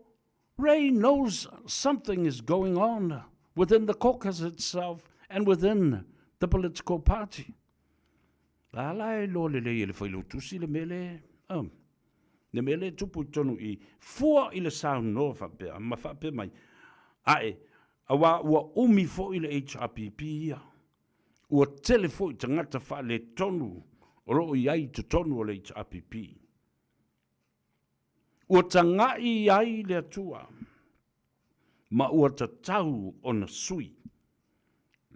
Ray knows something is going on within the caucus itself and within the political party. La la e loa lelei e le failautusi le mea le, le mea le tupu i tonu i fua i le saunoa faapea ma faapea mai, ae, aua ua umi foi le HRPP ia, ua tele foi tagata faaletonu o lo o i ai i totonu o le HRPP. Ua taga'i ai le Atua, ma ua tatau ona sui,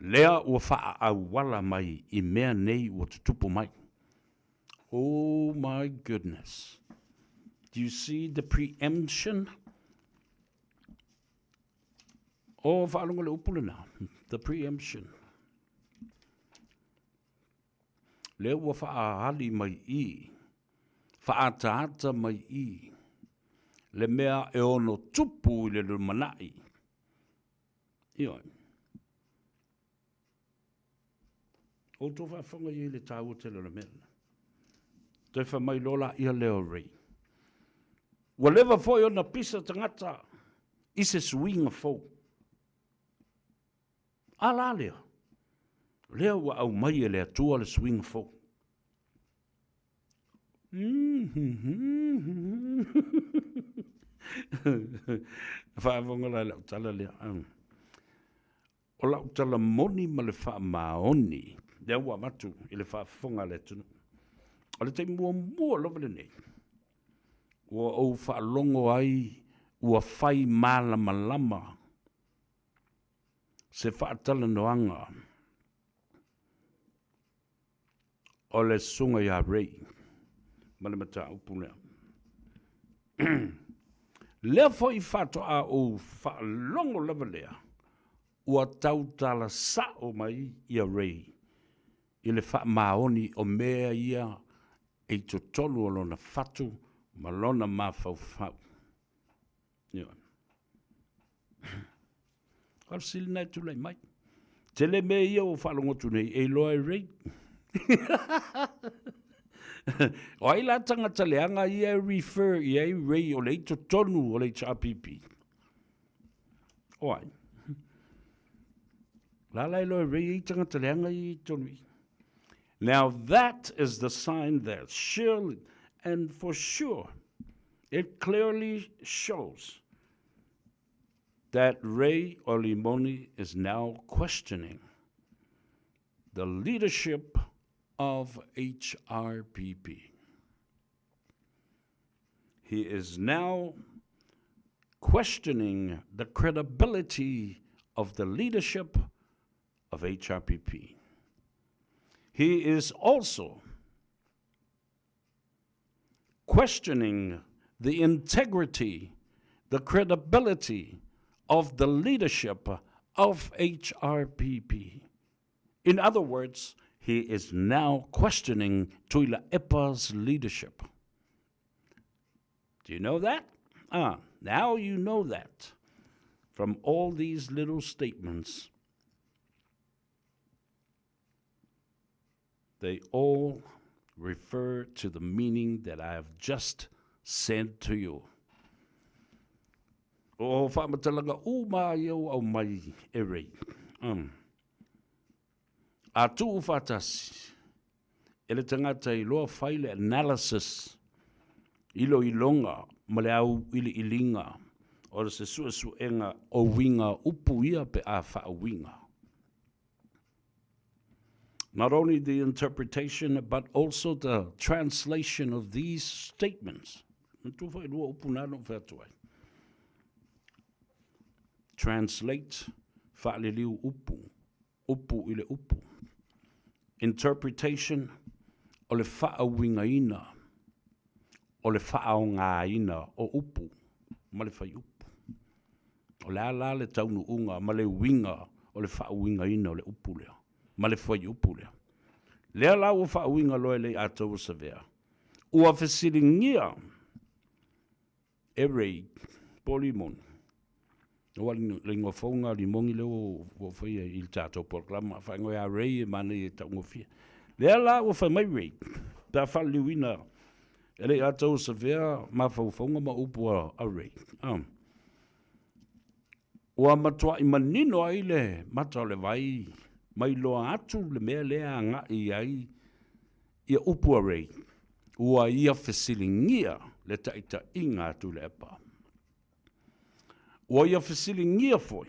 lea ua faaauala mai i mea nei ua tutupu mai. Oh my goodness. Do you see the preemption? Oh, faalogo le upu lena, the preemption. Lea ua faaali mai i, faaataata mai i, le mea e ono tupu i le lumanai. Ioe. Outou faafofoga i ai le taua tele o le mea lena. Toe fai mai loa laia lea o Ray. Ua leva foi ona pisa tagata i se suiga fou. A la lea, lea ua aumai e le Atua le suiga fou. Faafofoga la i lau tala lea. O lau tala moni ma le faamaoni lea ua avatu i le faafofoga a le atunuu, o le taimi muamua lava lenei ua ou faalogo ai ua fai malamalama se faatalanoaga o le Susuga ia Ray ma le mataupu lea. Lea foi faatoa ou faalogo lava lea ua tautala sao mai ia Ray i le faamaoni o mea ia e i totonu o lona fatu ma lona mafaufau. Ioe. O le fesili lena e tulai mai. Tele mea ia ua faalogo atu nei e iloa e Ray. O ai la tagata leaga ia e refer i ai Ray o lea i totonu o le HRPP? O ai? La la iloa e Ray e i tagata leaga ia i totonu i. Now that is the sign that surely and for sure it clearly shows that Ray Olimoni is now questioning the leadership of HRPP. He is now questioning the credibility of the leadership of HRPP. He is also questioning the integrity, the credibility of the leadership of HRPP. In other words, he is now questioning Tuilaepa's leadership. Do you know that? Ah, now you know that from all these little statements. They all refer to the meaning that I have just said to you. O whaamatalaga uma ai au au mai e rei. Um. A tuu whaatasi, e le tagata i loa fai le analysis, iloiloga ma le auiliiliga o se suesuega o uiga upu ia pe a faauiga. Not only the interpretation but also the translation of these statements. Manatua foi lua upu na na ou fai atu ai. Translate, faaliliu upu. upu i le upu. Interpretation, o le faauigaina, o le faaaogaina o upu ma le fuaiupu. O le a la le taunuuga ma le uiga o le faauigaina o le upu lea ma le fuaiupu lea? Lea la ua faauiga loa e Leiataua Savea, ua fesiligia E Ray, po o Limoni. Aua le igoa fou lena o Limoni lea ua ou faia i le tatou polokalama. Faaigoa ia Ray e manaia e taugofie. Lea la ua fai mai Ray, pe a faaliliuina e Leiataua Savea mafaufauga ma upu a Ray. Ah. Ua matuai manino ai le mata o le vai ma iloa atu le mea lea e agai i ai ia upu a Ray, ua ia fesiligia le taitaiga a Tuilaepa. Ua ia fesiligia foi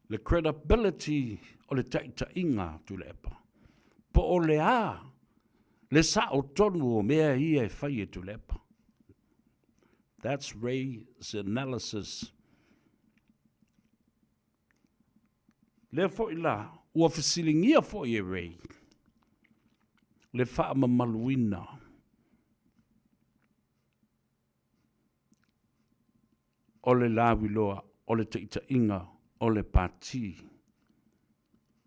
le credibility o le taitaiga a Tuilaepa, po o le a le sao tonu o mea ia e fai e Tuilaepa. That's Ray's analysis. Lea foi la, ua fesiligia foi e Ray le faamamaluina o le lauiloa o le taitaiga o le Pati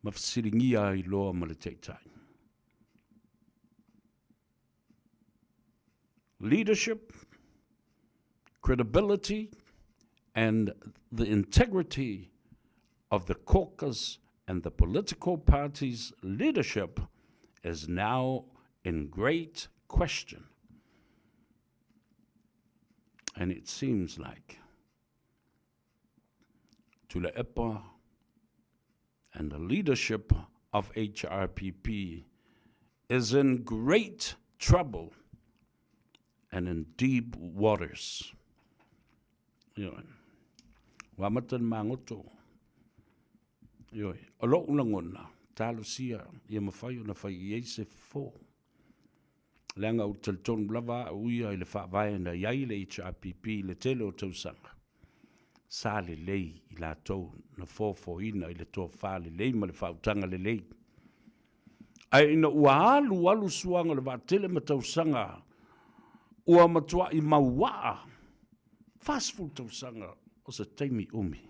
ma fesiligia ai loa ma le Taitai. Leadership, credibility, and the integrity of the caucus and the political party's leadership is now in great question. And it seems like Tuilaepa and the leadership of HRPP is in great trouble and in deep waters. Ioe. Ua amata le magoto. Ioe, o lo'u lagona, talosia ia mafai ona fai i ai se fofo. Leaga ou te talitonu lava a'u ia i le faavae na i ai le HRPP i le tele o tausaga, sa lelei i latou na fofoina i le tofa lelei ma le faautaga lelei. Ae ina ua alu alu suaga o le vaatele ma tausaga, ua matua'i mauaa 40 tausaga o se taimi umi.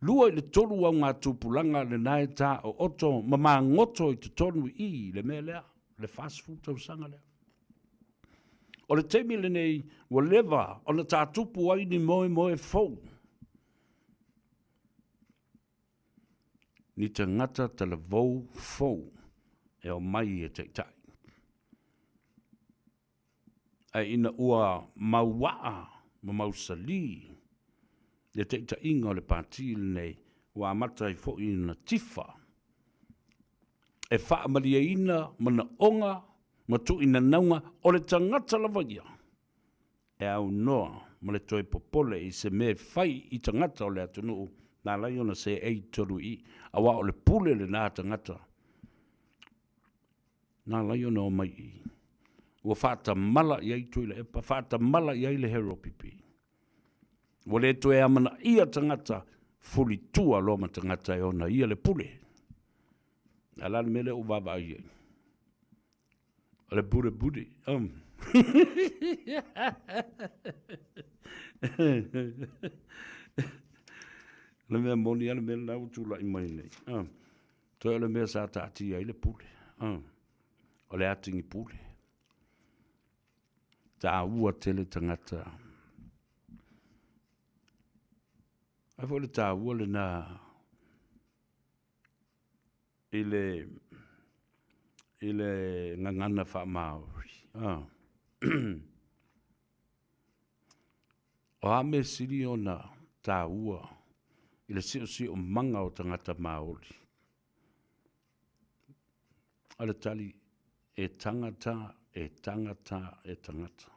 2 i le 3 augatupulaga lena e taooto ma magoto i totonu i i le mea lea, le 40 tausaga lea. O le taimi lenei ua leva ona taatupu ai ni moemoe fou, ni tagata talavou fou e omai e taitai. Ae ina ua mauaa ma mausali le taitaiga o le Pati lenei, ua amata ai foi ona tifa e faamalieina manaoga ma tuuinanauga o le tagata lava ia e aunoa ma le toe popole i se mea e fai i tagata o le atunuu na ala ai ona seei i totonu i i, aua o le pule lena a tagata na ala ai ona omai i i. Ua faatamala i ai Tuilaepa, faatamala i ai le Harold Pipi. Ua le toe amanaia tagata, fulitua loa ma tagata e ona ia le pule. A o le a le mea lea ua vaavaai i ai? O le pule pule. O le mea moni lava le mea lena ua tulai mai nei. Toe o le mea sa taatia ai le pule. O le atigi pule. Taua tele tagata. Ai foi le taua lena i le i le gagana faamaori. Ah. O a mea sili ona taua i le siosiomaga o tagata Maori? O le tali, e tagata, e tagata, e tagata.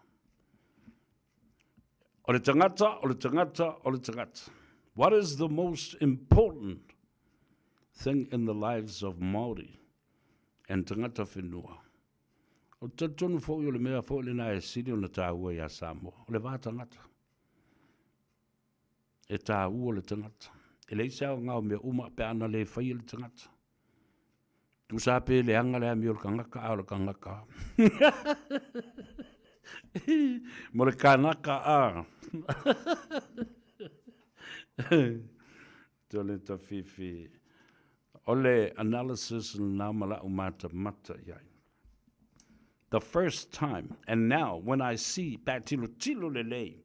O le tagata, o le tagata, o le tagata. What is the most important thing in the lives of Māori and tagata whenua? O te talitonu foi o le mea foi lena e sili ona taua iā Samoa, o le va tagata. E taua le tagata. E leai se aoga o mea uma pe ana le faia le tagata. Tusa pe leaga le amio o le tagata, a o le tagata. Mo le kanaka a. Tole Tafifi. O le analysis lena ma la'u matamata i ai. The first time, and now when I see, pe a tilotilo lelei,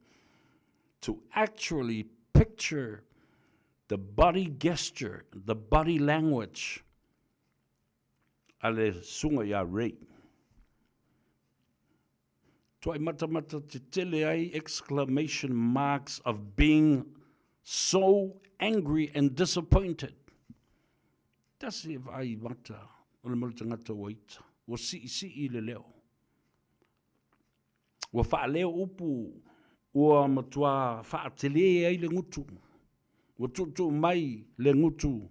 to actually picture the body gesture, the body language a le susuga ia Ray. Tuai matamata tetele ai exclamation marks of being so angry and disappointed. Tasi e vaai mata o le mau tagata ua ita, ua siisii le leo. Ua faaleo upu ua matua faatele ai le gutu. Ua tuutuu mai le gutu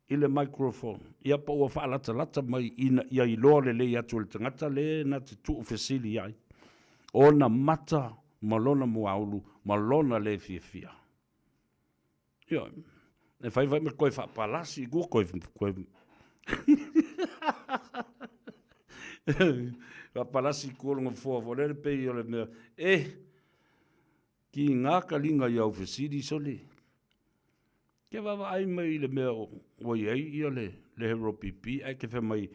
i le microphone, ia po ua faalatalata mai ina ia iloa lelei atu e le tagata le na te tuufesili ai ona mata ma lona muaulu ma lona le fiafia. Ioe, e fai fai ma koe faapalasi i kua koe, koe faapalasi i kua longa foa fo lele pei o le mea, eh, ki ngā kalinga i au fesili sole. Ke vaavaai mai i le mea ua i ai ia le, le Hero PP, ae ke fai mai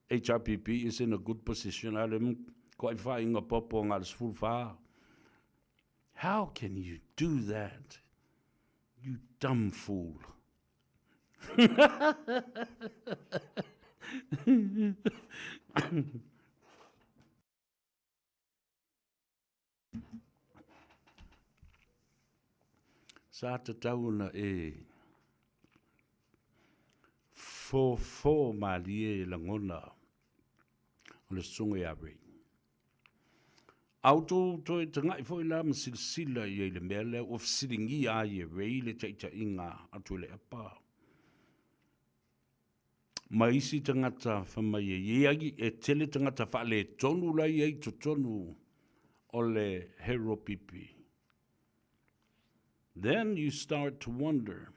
HRPP is in a good position, a le koai whainga popo ngā le 14. How can you do that? You dumb fool. Sa tatau ona e fofo malie lagona o le susuga ia Ray. A outou toe taga'i foi la ma silasila i ai i le mea lea ua fesiligia ai e Ray le taitaiga a Tuilaepa ma isi tagata fai mai e i ai e tele tagata faaletonu la e i ai i totonu o le HRPP. Then you start to wonder,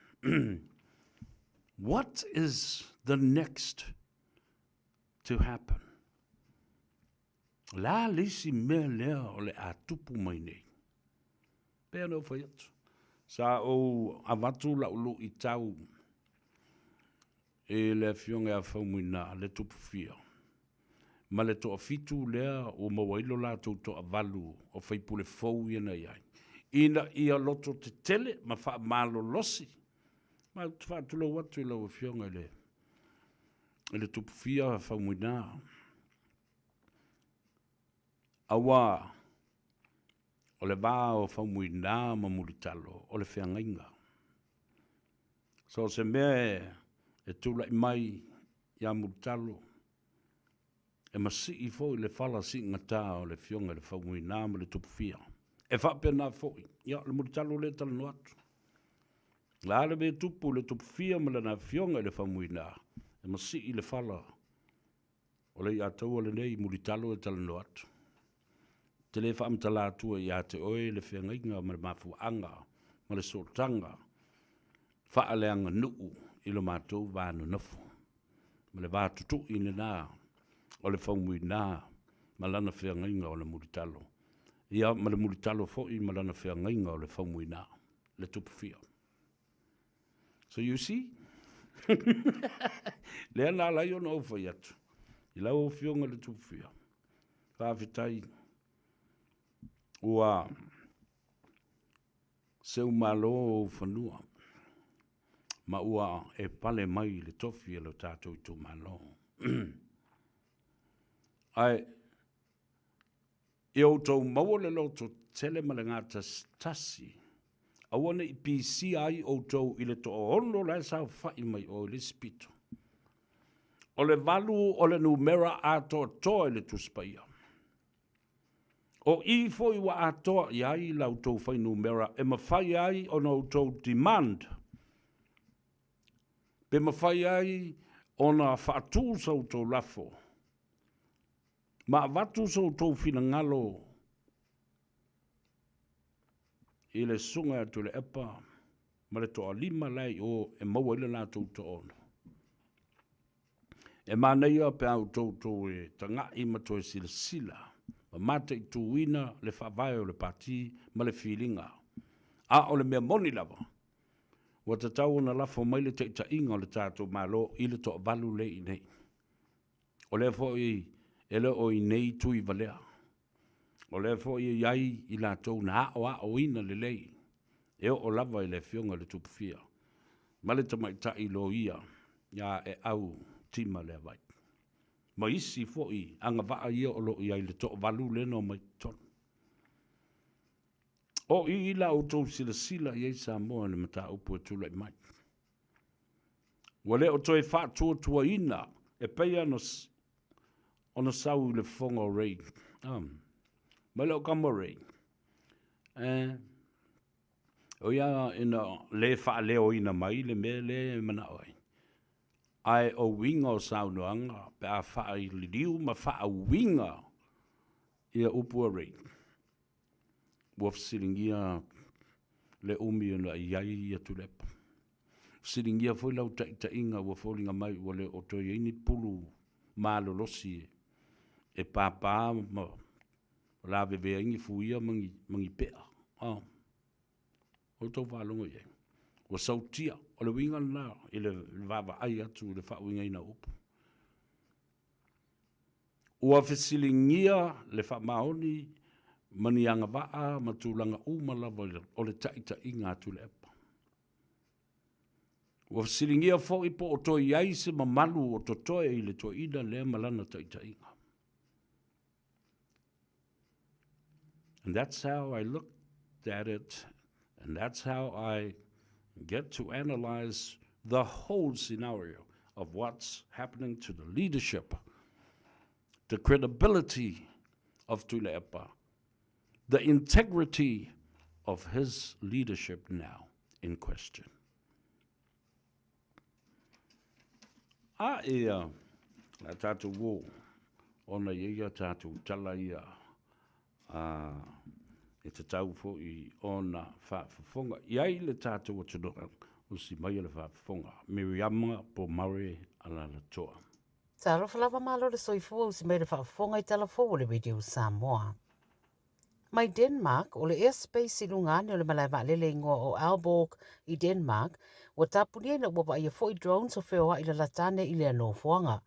what is the next to happen? O le a le isi mea lea o le a tupu mai nei? Pei ona ou fai atu, sa ou avatu lau luitau i le Afioga ia Faumuina le Tupufia ma le toafitu lea ua maua ai lo latou toavalu o faipule fou ia na i ai, ina ia loto tetele ma faamalolosi. Ma ou te faatulou atu i lau Afioga i le i le Tupufia Faumuina, Aua o le va o Faumuina ma Mulitalo o le feagaiga. So o se mea e tulai mai ia Mulitalo, e masii foi le fala siigata o le Afioga i le Faumuina ma le Tupufia. E faapena foi, ia o le Mulitalo lea e talanoa atu. O le a le mea e tupu i le Tupufia ma lana Afioga i le Faumuina, e masii le fala O le iataua lenei Mulitalo e talanoa atu. Ou te le faamatala atua ia te oe le feagaiga ma le mafuaaga ma le sootaga faaleaganuu i lo matou va nonofo, ma le va tutui lena o le Faumuina ma lana feagaiga o le Mulitalo, ia ma le Mulitalo foi ma lana feagaiga o le Faumuina, le Tupufia. So you see? Lea na ala ai ona ou fai atu i lau Afioga i le Tupufia, faafetai ua seumalo ou fanua ma ua e pale mai i le tofi o lo tatou itumalo. Ae Ia outou maua le loto tele ma le gatasitasi, aua ne i pisia ai outou i le toaono la e saofai mai o i le isi pito. O le valu o le numera atoatoa i le Tusi Paia. O i foi ua atoa i ai la outou fuainumera e mafai ai ona outou demand pe mafai ai ona faatu sa outou lafo Ma avatu so outou finagalo i le susuga ia Tuilaepa ma le toalima la e i o e maua ai le latou toaono. E manaia pe a outou toe taga'i ma toe silasila ma mataituina le faavae o le Pati ma le filiga. A o le mea moni lava, ua tatau ona lafo mai le taitaiga o le tatou Malo i le toavalu lea i inei. O lea foi e le o i inei Tuivalea. O lea foi e i ai i latou na aoaoina lelei e oo lava i le Afioga i le Tupufia ma le Tamaitai Loia ia Eau Tima Leavai ma isi foi agavaa ia o lo o i ai i le toavalu lea na omai i totonu. O i la outou silasila i ai Samoa i le mataupu e tulai mai. Ua le o toe faatuatuaina e pei ona sau i le fofoga o Ray. Um, mai lou kama Ray. Eh, o ia ina le faaleoina mai le mea le e manao ai. Ae o uiga o saunoaga pe a faaililiu ma faauiga ia upu a Ray. Ua fesiligia le umi ona i ai ia Tuilaepa. Fesiligia foi lau taitaiga ua foliga mai ua le o toe i ai ni pulu malolosi e pāpā ma lavevea ai ni fuia ma ni, ma ni pea. Oh. O outou faalogo i ai. Ua sautia, o le uiga lena i le vaavaai atu i le faauigaina o upu. Ua fesiligia le faamaoni ma ni agavaa ma tulaga uma lava o le taitaiga a Tuilaepa. Ua fesiligia foi po o toe i ai se mamalu o totoe i le toeaina lea ma lana taitaiga. And that's how I looked at it, and that's how I get to analyze the whole scenario of what's happening to the leadership, the credibility of Tuilaepa. the integrity of his leadership now in question. A ia, la tātou wō, ona i ia tātou tala ia, a, e te tau fo'i ona whaafofonga. I ai le tātou atunuu, usi mai le whaafofonga, Miriama Pomare Alalatoa. Talofa lava malo le soifua usi mai le faafofoga i tala fou o le Radio Samoa. Mai Denmark, o le airspace i luga ane o le malae vaalele igoa o Aalborg i Denmark, ua tapunia ina ua vaaia foi drones o feoa'i lalata ane i lea nofoaga.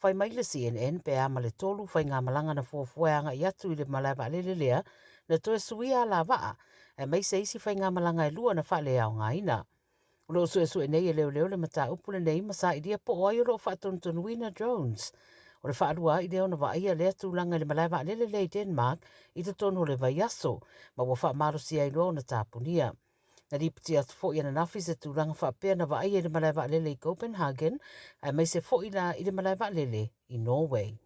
Fai mai le CNN pe a ma le tolu faigamalaga na fuafua e aga'i atu i le malae vaalele lea na toe suia alavaa, aemaise isi faigamalaga e lua na faaleaogaina. O lo o suesue nei e leoleo le mataupu lenei ma sailia po o ai o lo o faatonutonuina drones. O le faalua ai lea ona vaaia lea tulaga i le malae vaalele lea i Denmark i totonu o le vaiaso, ma ua faamalosia ai loa ona tapunia. Na lipoti atu foi ananafi se tulaga faapea na vaaia i le malae vaalele i Copenhagen, aemaise foi la i le malae vaalele i Norway.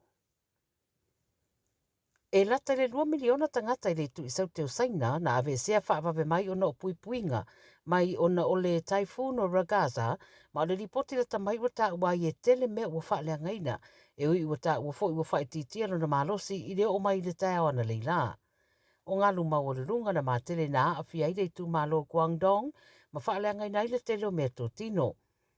E lata i le 2 miliona tagata i le itu i Saute o Saina na aveesea faavave mai ona o puipuiga mai ona o le Typhoon o Ragasa, ma o le lipoti lata mai ua taua ai e tele mea ua faaleagaina, e ui ua taua foi ua faaitiitia lona malosi i le oo mai i le taeao analeila lā. O galu maualuluga na matele na aafia ai le itumalo Guangdong ma faaleagaina ai le tele o meatotino.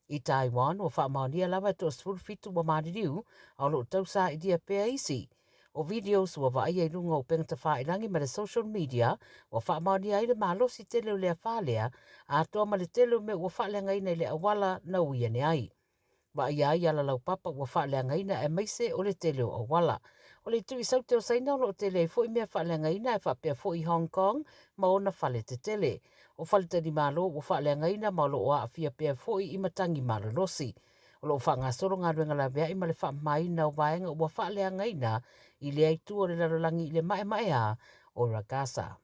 I Taiwan, ua faamaonia lava e toa-17 ua maliliu, a o lo o tausailia pea isi. O videos ua vaaia i luga o upega tafailangi ma le social media, ua faamaonia ai le malosi tele o le afa lea, atoa ma le tele o mea ua faaleagaina i le auala na ui ane ai. Vaaia ai ala laupapa ua faaleagaina aemaise o le tele o auala. O le itu i Saute o Saina o lo o tele ai foi mea faaleagaina ae faapea foi Hong Kong ma ona fale tetele. O faletalimalo ua faaleagaina ma o lo o aafia pea foi i matagi malolosi. O lo o faagasolo galuega laveai ma le faamamaina o vaega ua faaleagaina i lea itu o le lalolagi i le maemaea o Ragasa.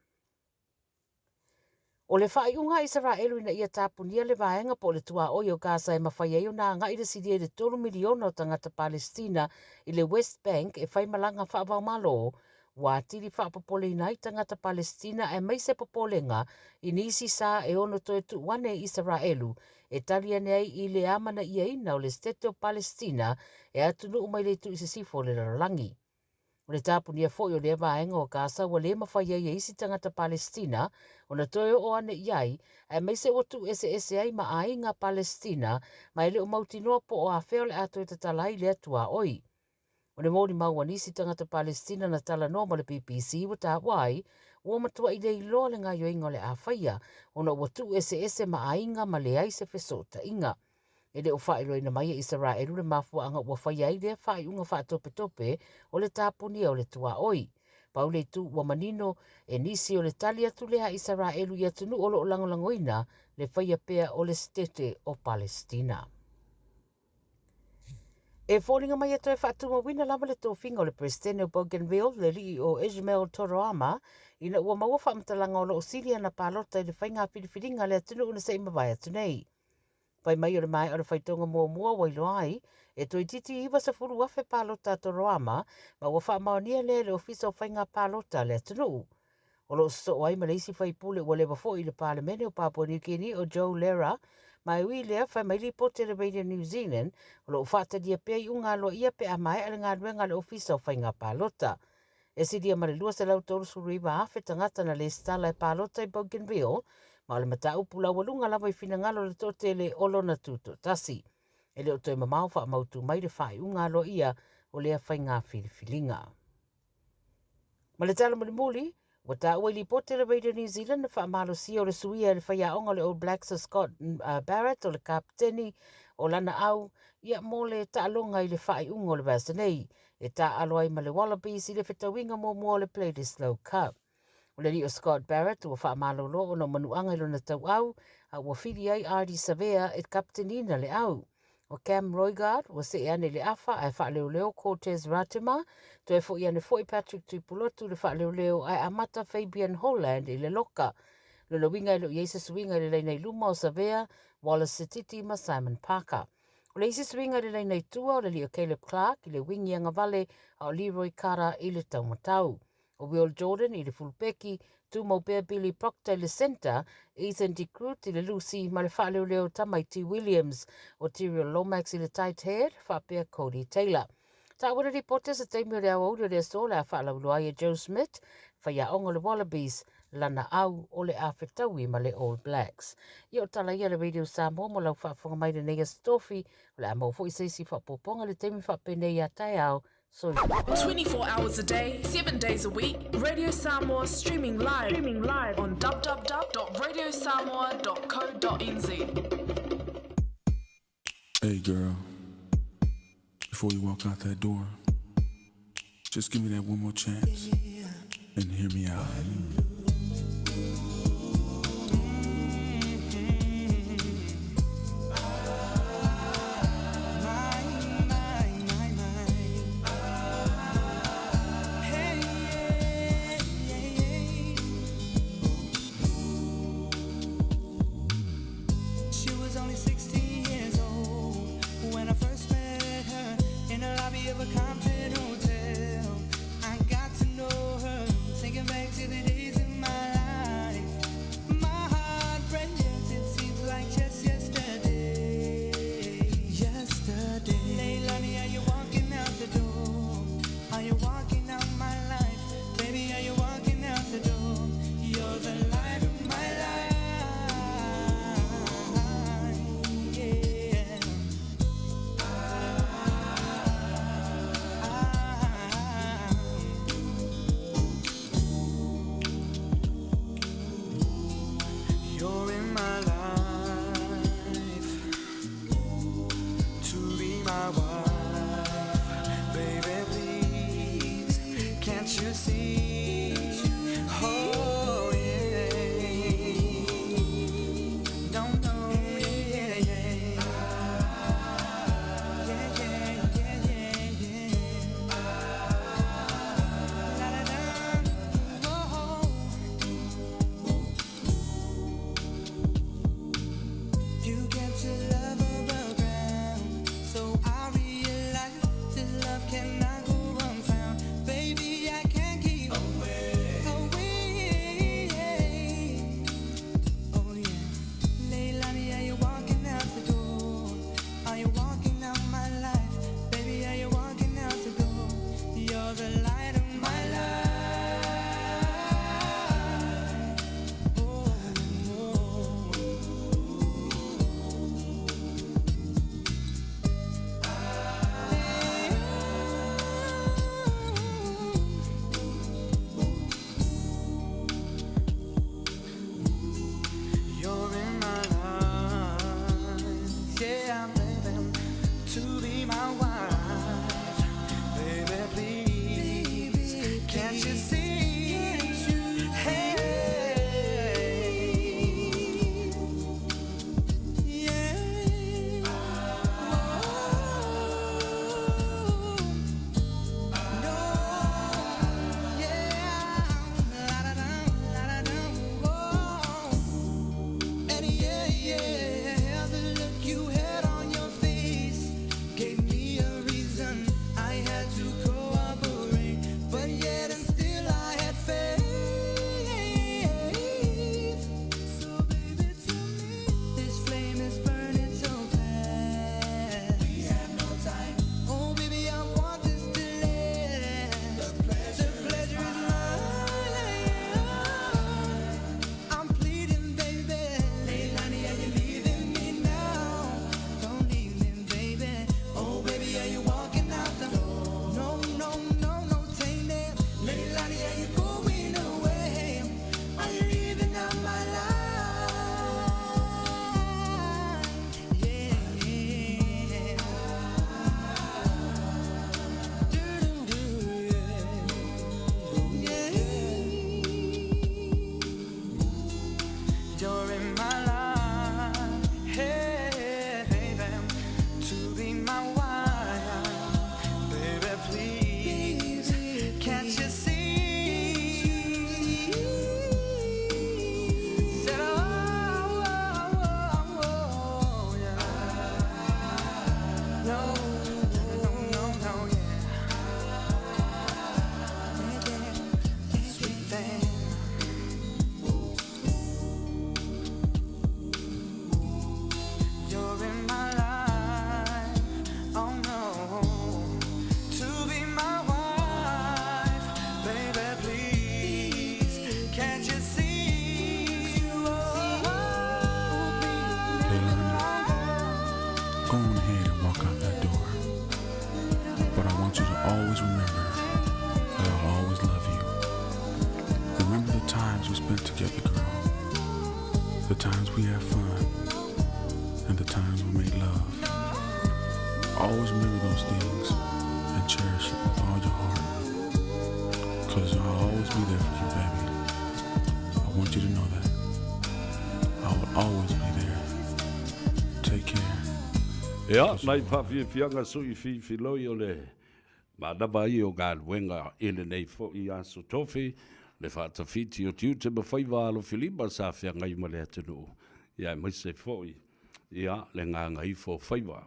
O le faaiuga a Isaraelu ina ia tapunia le vaega po o le tuaoi o Gaza e mafai ai ona agai le silia i le 3 miliona o tagata Palestina i le West Bank e fai malaga faavaomalo, ua atili faapopoleina ai tagata Palestina aemaise popolega i nisi sa e ono toe tuu ane i Isaraelu e tali ane ai i le amanaiaina o le Setete o Palestina e atunuu mai le itu i sisifo o le lalolagi. O le tapunia foi o lea vaega o Gasa ua lē mafai ai e isi tagata Palestina ona toe oo ane i ai, aemaise ua tuueseese ai ma aiga Palestina ma e le o mautinoa po o afea o le a toe tatala ai lea tuaoi. O le molimau a nisi tagata Palestina na talanoa ma le BBC ua taua ai, ua matua'i le iloa le gaoioiga o le a faia ona ua tuueseese ma aiga ma leai se fesootaiga. E le o faailoaina mai e Isaraelu le mafuaaga ua faia ai lea faaiuga faatopetope o le tapunia o le tuaoi. Pau le itu ua manino e nisi o le tali atu lea a Isaraelu i atunuu o lo o lagolagoina le faia pea o le Setete o Palestina. E foliga mai e toe faatumauina lava le tofiga o le Peresetene o Bougainville, le alii o Ishmael Toroama, ina ua maua faamatalaga o lo o sili ana palota i le faiga filifiliga a le atunuu na se i mavae atu nei. Fai mai o le maea o le faitauga muamua ua iloa ai, e toeitiiti 90,000 palota a Toroama, ma ua faamaonia lea e le Ofisa o Faiga Palota a le atunuu. O lo o sosoo ai ma le isi faipule ua leva foi i le Palemene o Papua New Guinea o Joe Lera, ma e ui i lea, fai mai lipoti a le Radio New Zealand, o lo o faatalia pea iuga aloaia pe a maea le galuega a le Ofisa o Faiga Palota. E silia ma le 239,000 tagata na lesitala e palota i Bougainville, ma o le mataupu laualuga lava i finagalo o le toatele o lona tutoatasi. E le o toe mamao faamautu mai le faaiuga aloaia o lea faiga filifiliga. Ma le tala mulimuli, ua taua i lipoti a le Radio New Zealand le faamalosia o le suia e le faiaoga o le All Blacks o Scott Barrett o le kapeteni o lana au ia mo le taaloga i le faaiuga o le vaiaso nei e taaalo ai ma le Wallabies i le fetauiga muamua o le Bledisloe Cup. O le alii o Scott Barrett ua faamalolo ona o manuaga i lona tauau a ua fili ai Ardie Savea e kapeteniina le au. O Cam Roigard ua see ane i le afa ae faaleoleo Cortez Ratima, toe foi ane foi Patrick Tuipulotu i le faaleoleo ae amata Fabian Holland i le loka. Lona uiga e le o i ai se suiga i le laina i luma o Savea, Wallace Sititi ma Simon Parker. O le isi suiga i le laina i tua o le alii o Caleb Clarke i le wingi agavale a o Leroy Carter i le taumatau. O Will Jordan i le fulupeki, tumau pea Billy Proctor i le centre, Ethan de Groot i le lūsi ma le faaleoleo Tamaiti Williams, o Tyrell Lomax i le tight head, faapea Codie Taylor. Taua le lipoti o se taimi o le aoauli o le aso o le a faalauiloa ai e Joe Schmidt, faiaoga o le Wallabies, lana au o le a fetaui ma le All Blacks. Ia o tala ia a le Radio Samoa mo lau faafofoga mai lenei Aso Tofi, o le a maua foi se isi faaopoopoga i le taimi faapenei a taeao. Soifua. 24 hours a day, 7 days a week, Radio Samoa streaming live, streaming live on www.radiosamoa.co.nz. Hey girl, before you walk out that door, just give me that one more chance and hear me out. She was only 16 years old when I first met her in the lobby of a Compton hotel. I got to know her, thinking back to the day. spent together, girl. The times we had fun and the times we made love. Always remember those things and cherish it with all your heart. Cause I'll always be there for you, baby. I want you to know that. I will always be there. Take care. Ia, nai faafiafiaga sui fifiloi o le manava ai o galuega i lenei foi aso tofi, le faatafiti o tiute ma faiva alofilima sa feagai ma le atunuu, ia aemaise foi ia le gagaifo o faiva.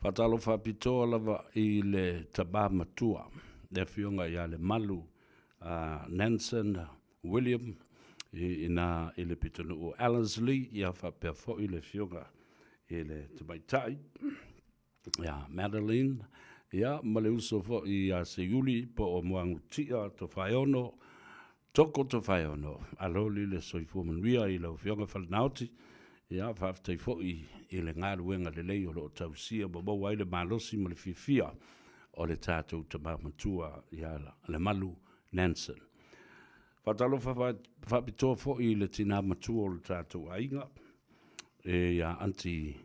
Faatalofa faapitoa lava i le tama matua, le Afioga ia Lemalu Nanson William i ina i le pitonuu o Ellerslie, ia faapea foi le Afioga i le Tamaitai ia Madeline, ia ma le uso foi ia Seiuli po o Moagutia Tofaeono, Toko Tofaeono, aloli le soifua manuia i lau Afioga Falenaoti, ia faafetai foi i le galuega lelei o lo o tausia ma maua ai le malosi ma le fiafia o le tatou tama matua ia Lemalu Nanson. Faatalofa faapitoa foi i le tina matua o le tatou aiga, e ia Aunty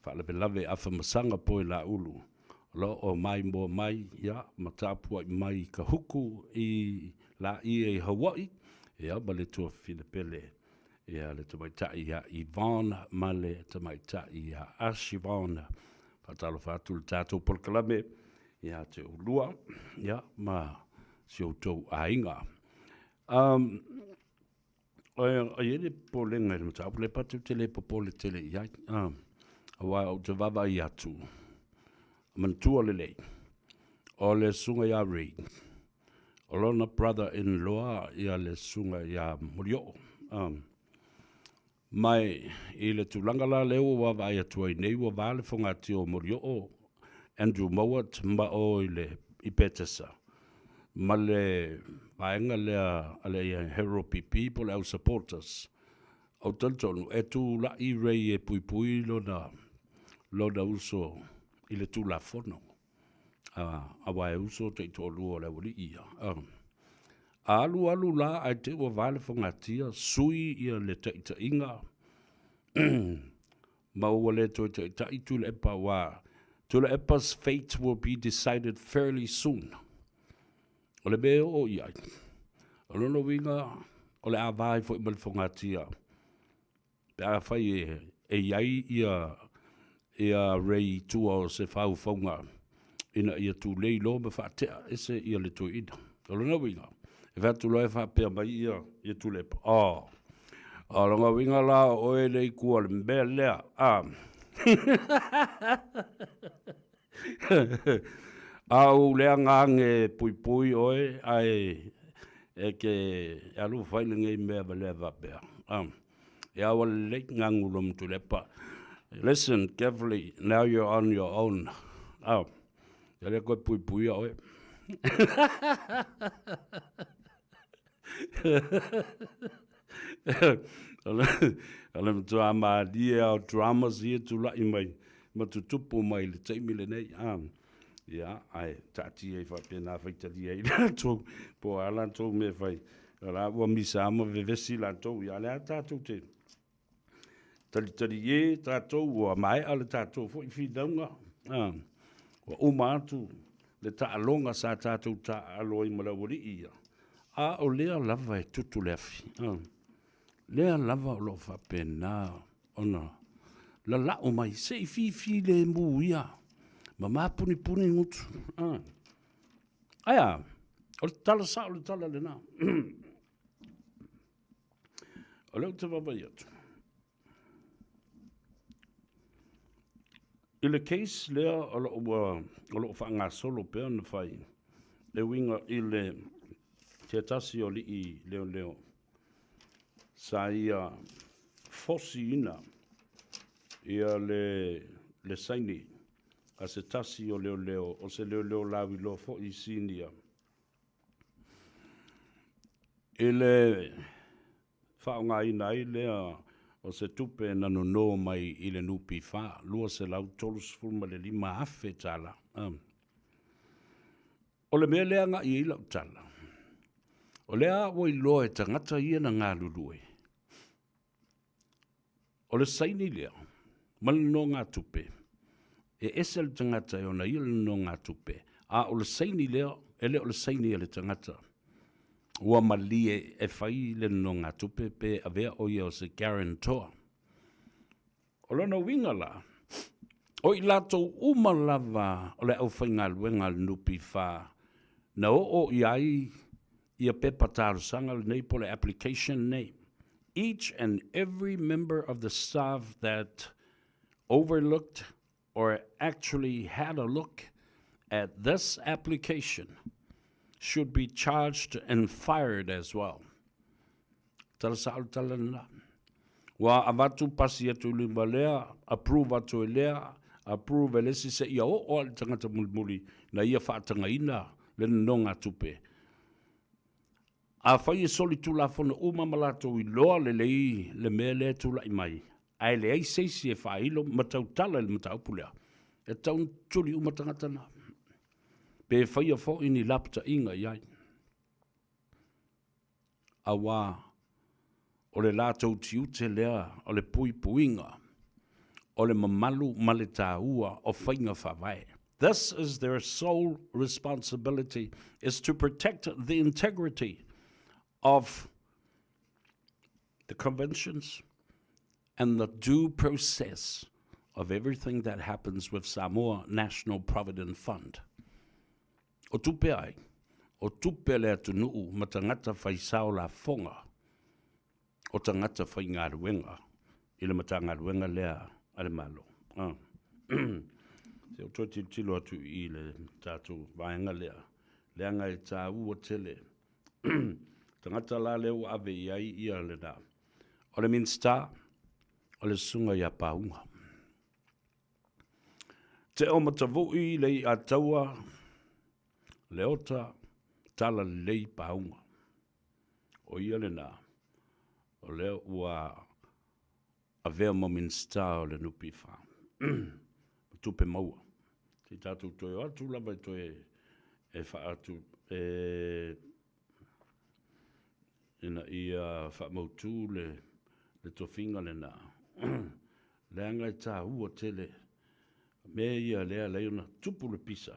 Faalavelave Afamasaga Poelaulu, o lo o maimoa mai ia ma tapuai mai i Kahuku i Laie i Hawaii, ia ma le tuafafine pele ia le tamaitai ia Yvonne ma le tamaitai ia Ashivon. Faatalofa atu le tatou polokalame ia te oulua ia ma si outou aiga. Um, e i ai le popolega i le mataupu lea pate ou te le popole tele i ai. Aua ou te vaavaai atu, manatua lelei, o le susuga ia Ray, o lona brother-in-law ia le susuga ia Molioo. Ma i le tulaga la lea ua vaavaai atu ai nei, ua va le fogatio o Molioo, Andrew Mowat ma o i le i Petesa, ma le vaega lea a le Hero PP po o le au supporters. Ou te talitonu e tulai Ray e puipui lona, lona uso i le Tulafono. Aua e uso taitoalua o le aualii ia. A alu alu la ae te i ua va le fogatia, sui ia le taitaiga ma ua le toe taitai Tuilaepa aua Tuilaepa's fate will be decided fairly soon. O le mea e oo i ai, o lona uiga o le a va ai foi ma le fogatia Pe afai e i ai ia ia Ray i tua o se faufauga ina ia tulei loa ma faatea ese ia le toeaina. O lona uiga, e fai atu loa e faapea mai ia ia Tuilaepa, Oh, o lona uiga la o oe le i tua o le mea lea, a. A ou leaga age e puipui oe, ae e ke alu fai lenei mea ma lea faapea. E aua lelei gagu loa ma Tuilaepa. Listen carefully, now you're on your own. E le koe puipuia oe. O le matua malie lava o dramas ia e tulai mai ma tutupu mai i le taimi lenei. Ia, ae taatia ai faapena faitalia ai latou, po o a latou mea e fai. O la ua misa ma vevesi latou, ia o le a tatou te Talitalie tatou ua maea le tatou foi finauga, ua uma atu le taaloga sa tatou taaalo ai ma le aualii ia, a o lea lava e tutu le afi, lea lava o lo o faapena ona lalao mai se i fifilemu ia ma mapunipuni gutu. Ae a? O le tala sao le tala lena. O lea ou te vaavaai atu. I le case lea o lo o ua o lo o faagasolo pea ona fai e uiga i le se tasi o alii leoleo sa ia fosiina ia le le saini a se tasi o leoleo o se leoleo lauiloa foi sinia I le faaaogaina ai lea o se tupe na nono mai i le NPF, $235,000. O le mea lea e agai i ai lau tala, O lea ua iloa e tagata ia na galulue, o le saini lea ma le nonogatupe, e ese le tagata e ona ia le nonogatupe, a o le saini lea, e le o le saini a le tagata. Ua malie e fai le nonogatupe pe avea o ia o se guarantor. O lona uiga la, o i latou uma lava o le aufaigaluega a le NPF na oo i ai ia pepa talosaga lenei po o le application lenei. Each and every member of the staff that overlooked or actually had a look at this application should be charged and fired as well. Tala sao le tala lena. Ua avatu pasi atu i lima lea, approve atu e lea, approve e le isi seia oo lava i le tagata mulimuli na ia faatagaina le nonogatupe. Afai e solitulafono uma ma latou iloa lelei le mea lea e tulai mai, ae leai se isi e faailo ma tautala i le mataupu lea, e tatau ona tuli uma tagata na, pe faia foi ni lapataiga i ai. Auā o le latou tiute lea o le puipuiga o le mamalu ma le tāua o faiga faavae. This is their sole responsibility is to protect the integrity of the conventions and the due process of everything that happens with Samoa National Provident Fund. O tupe ai? O tupe a le atunuu ma tagata fai sao lafoga, o tagata faigaluega i le Matagaluega lea a le Malo. Ah. Se i ou toe tilotilo atu i le tatou vaega lea, leaga e taua tele. Tagata la lea ua ave i ai ia lena. O le Minisita, o le Susuga ia Pauga. Te o Matavui le Iataua, Leota, Talalelei Pauga. O ia lena, o lea ua avea ma Minisita o le NPF ma Tupe Maua. Se i tatou toe o atu lava e toe e faaatu e ina ia faamautu le le tofiga lena. Leaga e taua tele mea ia lea e alai ona tupu le pisa.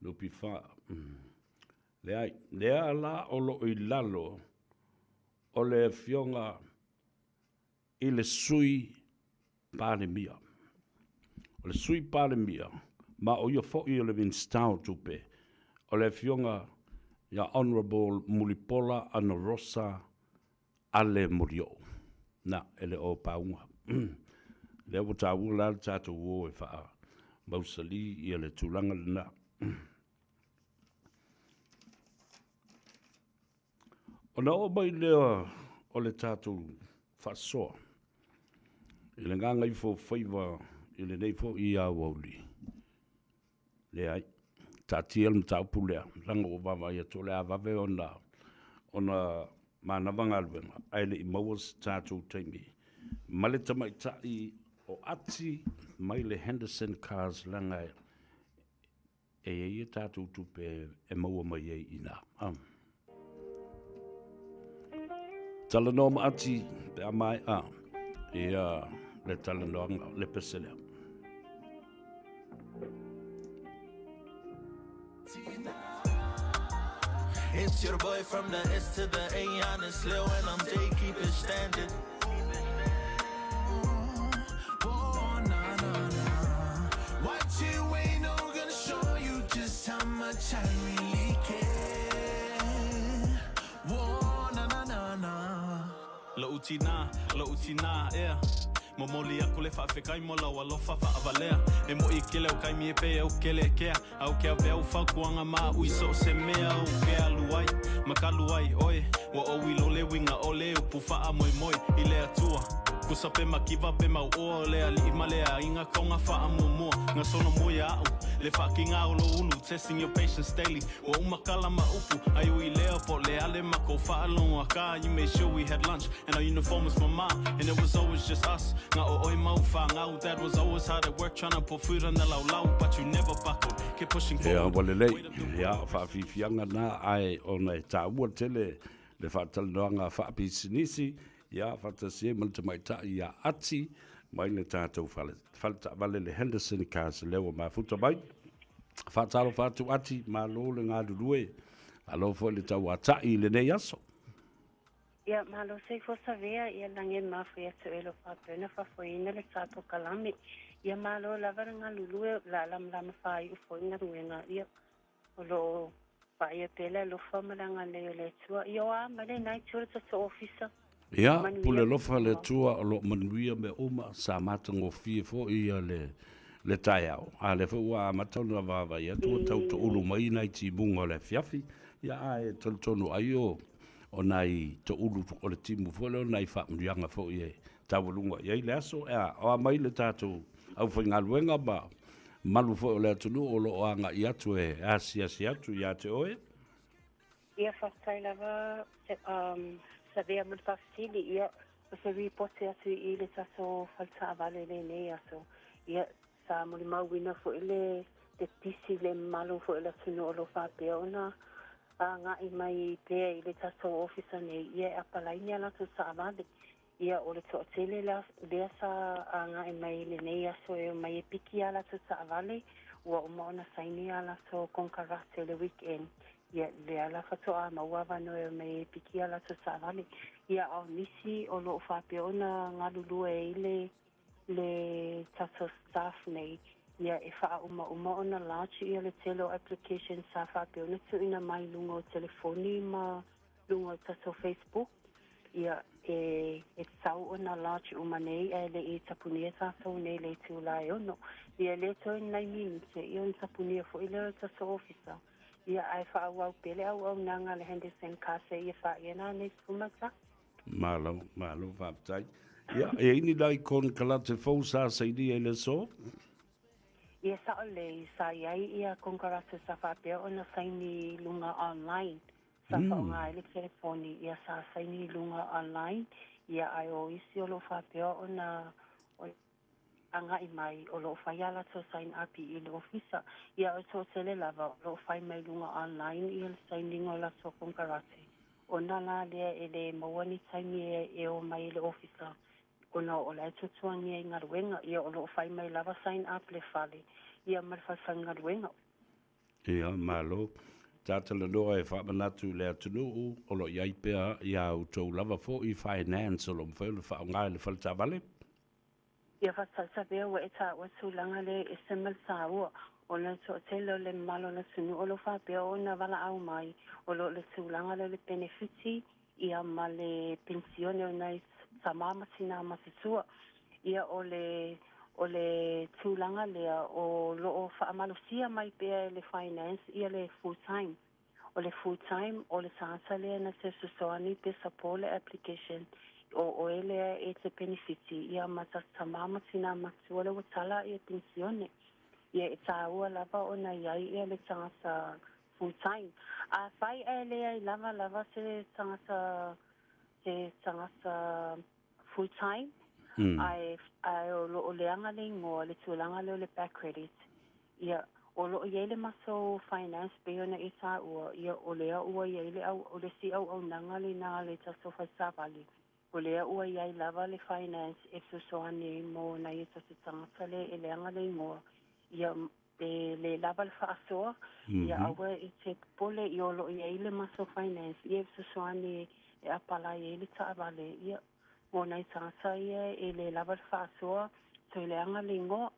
NPF. Leai, lea la o lo o i lalo o le Afioga i le Sui Palemia. O le Sui Palemia, ma o ia foi o le Minisita o Tupe, o le Afioga ia Honourable Mulipola Anarosa Ale Molioo. Na, e le o Pauga. Lea ua taua la le tatou o e faamausali ia le tulaga lena. Ona oo mai lea o le tatou faasoa i le gagaifofaiva i lenei foi aoauli. Leai, taatia le mataupu lea, leaga ua vaavaai atu o le a vave ona ona manava galuega, ae le i maua se tatou taimi ma le tamaitai o Ati mai le Henderson Cars, leaga e i ai a tatou tupe e maua mai ai i ina. Talanoa ma Ati pe a maea ia le talanoaga, le pese lea. It's your boy from the S to the A, honest, Lil, and I'm J, keep it standing. Oh, na, na, na. What you ain't no gonna show you just how much I really care. Whoa, na, na, na, na. Lo'u tinā, lo'u tinā, ea. Momoli aku le faafetai mo lau alofa faavalea. E mo'i kele o kaimi e pe au kele kea. Au ke avea u fautuaga ma a'u i so o se mea ou ke alu ai ma ka alu ai oe. Ua ou ilo le uiga o le upu faamoemoe i le Atua. Kusa pe makiva pe mauʻoa o le aliʻi ma le aiga kauga faamuamua Ga solo mo ia aʻu le faakiga o lou ulu Testing your patience daily Ua uma kala ma upu Ai ui lea po le ale ma kou faalogo Akā you made sure we had lunch And our uniform was mama And it was always just us Nga o oi mau whāngau Dad was always hard at work Trying to put food on the laulau But you never buckled Kept pushing Ia, forward ua lelei. Ia, o faafiafiaga na, ae ona e taua tele le faatalanoaga faapisinisi, ia, faatasi ai ma le tamaitai ia Ati mai le tatou fale, fale taavale le Henderson Cars lea ua mafuta mai. Faatalofa atu Ati, malo le galulue, malo foi le tauatai i lenei aso. Ia, malo soifua Savea, ia lagi e mafai atu e lo faapea ona faafoeina le ta polokalame. Ia malo lava le galulue, o le a lamalama faaiu foi galuega, ia, o lo o vaaia pea le alofa ma le agalelei o le Atua. Ia, o a mai lena itu o le tatou ofisa? Ia, Manuia pule alofa le Samoa. Atua o lo o manuia mea uma, sa matagofie foi ia le le taeao, a lea foi ua amata ona vaavaai atu ua tau toulu mai nai timuga o le afiafi, ia ae talitonu ai o o nai toulu o le timu foi lea o nai faamanuiaga foi e taualuga i ai le aso. Ea, o a mai le tatou aufaigaluega ma malu foi o le atunuu o lo o agai atu e asiasi atu ia te oe? Ia, faafetai lava Savea mo le faafesili. Ia, o se ripoti atu i le tatou fale taavale i lenei aso. Ia, sa molimauina foi le le pisi le mamalu foi o le atunuu o lo o faapea ona agai mai pea i le tatou ofisa nei, ia e apalai ni a latou taavale. Ia, o le toatele la, lea sa agai mai i lenei aso e omai e piki a latou taavale, ua uma ona saini a latou konekarate i le weekend. Ia, lea la faatoa maua avanoa e omai e piki a latou taavale. Ia, a o nisi o lo o faapea ona galulue ai le le tatou staff nei, ia e faaumauma ona lodge ia le tele o applications sa faapea ona tuuina mai i luga o telefoni ma luga o tatou Facebook, ia e e tatau ona lodge uma nei ae le i tapunia tatou nei i le itula e ono. Ia e le toe ni nai minute ia ona tapunia foi lea o le tatou ofisa. Ia ae faaauau pea le auaunaga a le Henderson Car seia faia nanei 11. Malo, malo faafetai. Ia, e i ai ni nai konekarate fou sa sainia i le aso? Ia sao lelei, sa i ai ia konekarate sa faapea ona saini i luga online, sa faaaoga ai le telefoni, ia sa saini i luga online, ia ae o isi o lo o faapea ona agai mai, o lo o fai a latou sign up i le ofisa, ia o le toatele lava o lo o fai mai luga online ia le sainiga o latou konekarate, ona la lea e le maua ni taimi e o mai i le ofisa ona o la e tuatuagia i galuega, ia o lo o fai mai lava sign up le fale ia ma le falefaigaluega. Ia, malo. Tatalanoa e faamanatu i le atunuu o lo o i ai pea ia outou lava foi finance o lo o mafai ona faaaoga e le fale taavale. Ia faatautavea ua e taua tulaga lea e ese ma le taua, ona le toatele o le mamalu o le atunuu o lo o faapea ona valaau mai o lo o le tulaga lea o le penefiti ia ma le penisione o nai tama ma tinā matutua. Ia o le o le tulaga lea o lo o faamalosia mai pea e le Finance ia le full time. O le full time, o le tagata lea na te fesoasoani pe support le application, o oe lea e te penefiti ia ma ta tama ma tinā matua lea ua tala ia penisione. Ia e tāua lava ona i ai ia le tagata full time. Afai ae leai lava lava se tagata se tagata full time, ae ae o lo o leaga le igoa le tulaga lea o le back credit, ia, o lo o i ai le matou finance pei ona e taua, ia, o lea ua i ai le au, o le isi auaunaga lena a le tatou fale taavale, o lea ua i ai lava le finance e fesoasoani ai mo nai o tatou tagata lea e leaga le igoa, ia, pe le lava le faasoa, ia aua e te popole, ia o lo o i ai le matou finance, ia e fesoasoani e apalai ai le taavale, ia, mo nai tagata ia e le lava le faasoa, toe leaga le igoa.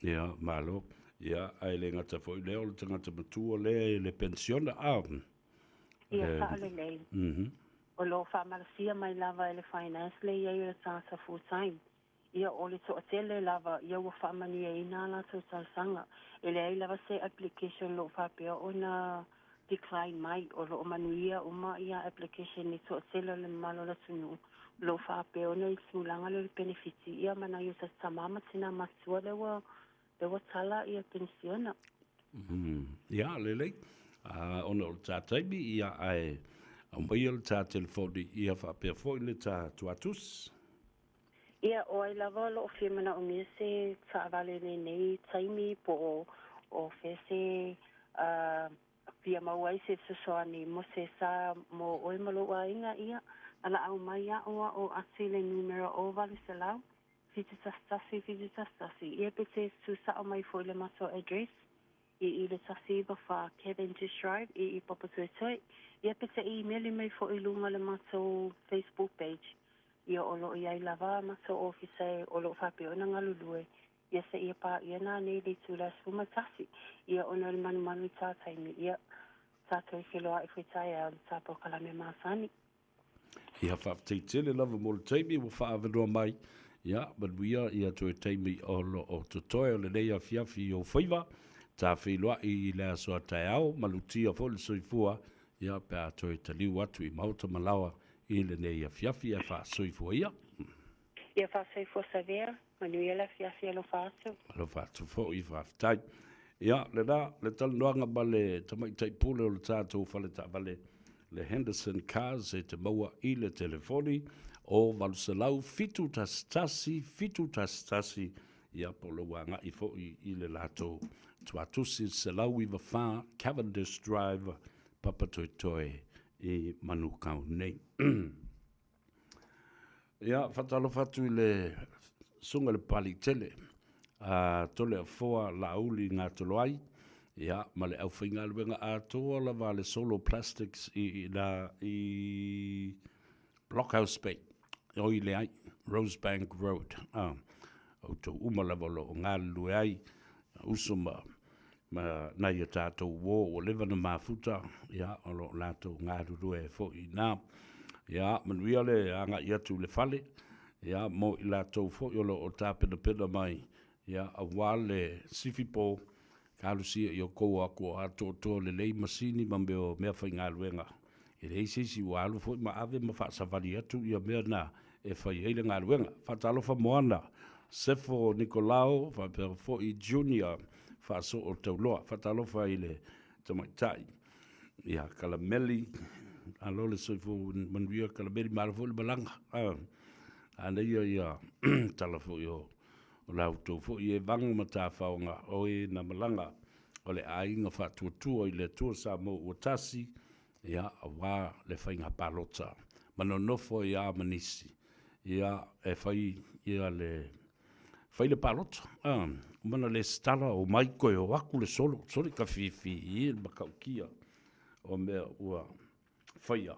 Ia, malo. Ia, ae le gata foi lea, o le tagata matua lea i le penisiona, a? Ia, sao lelei. O lo o faamalosia mai lava e le Finance le i ai o le tagata full time. Ia, o le toatele lava, ia ua faamanuiaina a latou talosaga. E leai lava se application o lo o faapea ona decline mai. O lo o manuia uma ia application i toatele o le mamalu o le atunuu. O lo o faapea ona i le tulaga lea o le penefiti, ia ma nai o tatou tama ma tina matutua lea ua, lea ua tala ia penisiona. Ia, lelei. Ona o le ta taimi, ia, ae aumaia le ta telefoni, ia faapea foi le ta tuatusi. Ia, o ai lava o lo o fia manaomia se taavale i lenei taimi po o, o fea se fia maua ai se fesoasoani mo se sa mo ʻoe ma lou aiga, ia, valaau mai aʻoaʻo atu i le numera o 800 711 71. Ia pe te tuusao mai foi i le matou address i i le 194 Cavendish Drive i i Papatoetoe. Ia pe te imeli mai foi i luga o le matou Facebook page. Ia o lo o i ai lava a matou ofisa e o lo o faapea ona galulue ia seia paia nanei i le itula e 11. Ia ona o le manumanu i tā taimi, ia tatou feiloai foi taeao i le tā polokalame masani. Ia faafetai tele lava mo le taimi ua faaavanoa mai. Ia, manuia ia toe taimi o lo o totoe o lenei afiafi i ou faiva. Ta feiloai i le aso a taeao, malutia foi le soifua, ia pe a toe taliu atu i maota ma laoa i lenei afiafi ae faasoifua ia. Ia faasoifua Savea, manuia le afiafi alofa atu. Alofa atu foi, faafetai. Ia, lena, le talanoaga ma le tamaitai pule o le tatou fale taavale, le Henderson Cars e te maua i le telefoni o 800 711 711, ia po o lou agai foi i le latou tuatusi 194 Cavendish Drive, Papatoetoe i Manukau nei. Ia, faatalofa atu i le susuga i le Papaliitele a Toleafoa Laauli Gatoloai, ia, ma le aufaigaluega atoa lava a le Solo Plastics i ina i Blockhouse Bay, oi leai, Rosebank Road. Ah, outou uma lava o lo o galulue ai, uso ma ma nai a tatou uo ua leva na mafuta, ia, o lo o latou galulue ai foi i ina. Ia, manuia le agai atu i le fale, ia, mo i latou foi o lo o tapenapena mai, ia, aua le sifipo, talosia ia outou o atu o atoatoa lelei masini ma mea o meafaigaluega. E leai se isi ua alu foi ma ave ma faasavali atu ia mea na e fai ai le galuega. Faatalofa Moana, Sefo Nikolao faapea foi Junior Faasoo Tauloa. Faatalofa i le tamaitai ia Kalameli, malo le soifua manuia Kalameli, malo foi le malaga. Manaia ia tala foi o la outou foi e vago ma tafaoga o e na malaga o le aiga faatuatua i le Atua Samoa ua tasi, ia, aua le faiga palota ma nonofo ai lava ma nisi, ia, e fai ia le fai le palota. A, uma ona lesitala, omai toe o atu le solo, sole ka fifi i le matautia o mea ua faia,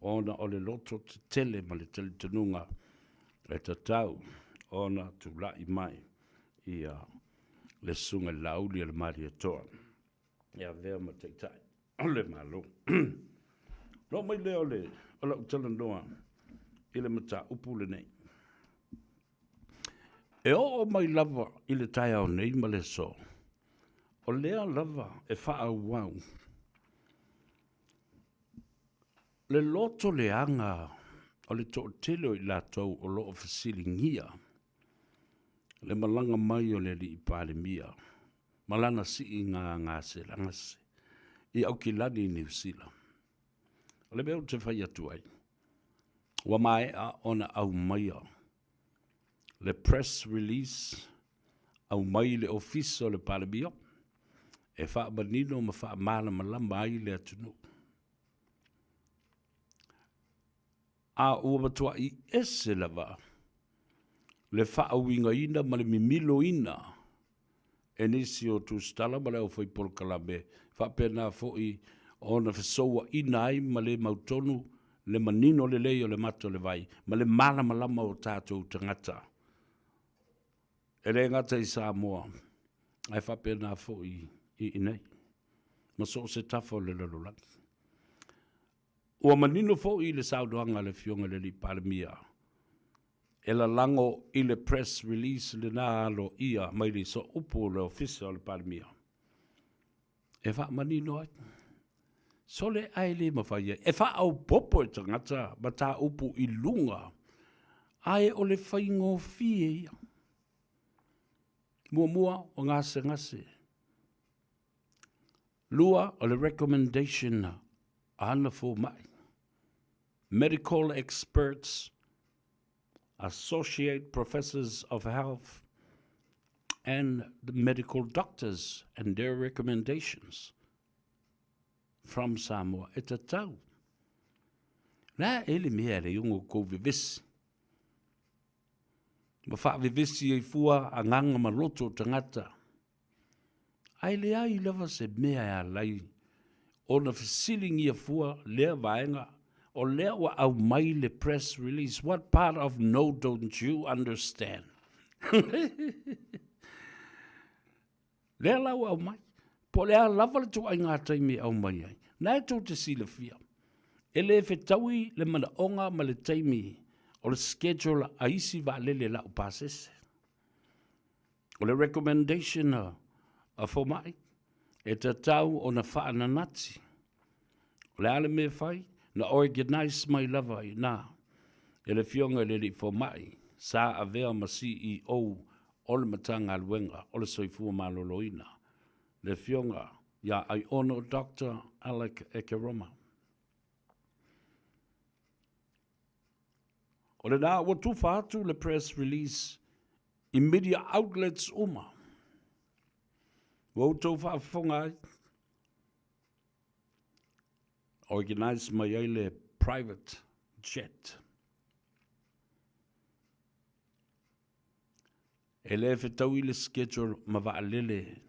ona o le loto tetele ma le talitonuga e tatau ona tulai mai ia le Susuga i le Laauli a le Malietoa e avea ma Taitai o le Malo. Ona oo mai lea o le o lau talanoa i le mataupu lenei. E oo mai lava i le taeao nei ma le aso, o lea lava e faaauau le loto leaga o le toatele o i latou o lo o fesiligia le malaga mai o le Alii Palemia ma lana siiga gasegase i Aukilani i Niu Sila. O le mea ou te fai atu ai, ua maea ona aumaia le press release aumai i le Ofisa o le Palemia e faamanino ma faamalamalama ai le atunuu. A ua matuai ese lava le faauigaina ma le mimiloina e nisi o tusitala ma le aufai polokalame, faapena foi ona fesouaina ai ma le mautonu le manino lelei o le mata o le vai ma le malamalama o tatou tagata, e le gata i Samoa, ae faapena foi i inei ma so o se tafa o le lalolagi. Ua manino foi le saunoaga a le Afioga i le Alii Palemia e lalago i le press release lena aloaia mai le sooupu o le Ofisa o le Palemia e faamanino ai. Sole ae le mafai ai e faaopoopo e tagata mataupu i luga Ae o le faigofie ia. Muamua, o gasegase. Lua, o le recommendation a ana fomai. Medical experts, associate professors of health, and the medical doctors and their recommendations from Samoa e tatau. La e le mea le iongo kou vevesi. Ma whaavevesi ai fua agaga ma loto o tagata. Ae leai lava se mea e ala ai ona fesiligia fua lea vaega o lea ua aumai le press release. What part of no don't you understand? Lea la ua aumai. Po o le a lava le ituaiga taimi e aumai ai, na e tou te silafia, e le fetaui le manaoga ma le taimi o le schedule a isi vaalele laupasese. O le recommendation a fomai, e tatau ona faananati. O le a le mea e fai? Na organise mai lava i ina e le Afioga i le Alii Fomai sa avea ma CEO o le Matagaluega o le Soifua Maloloina, le Afioga ia Aiono Doctor Alec Ekeroma. O lena ua tufa atu le press release i media outlets uma. Ua outou faafofoga ai, organize mai ai le private jet. E le fetaui le schedule ma vaalele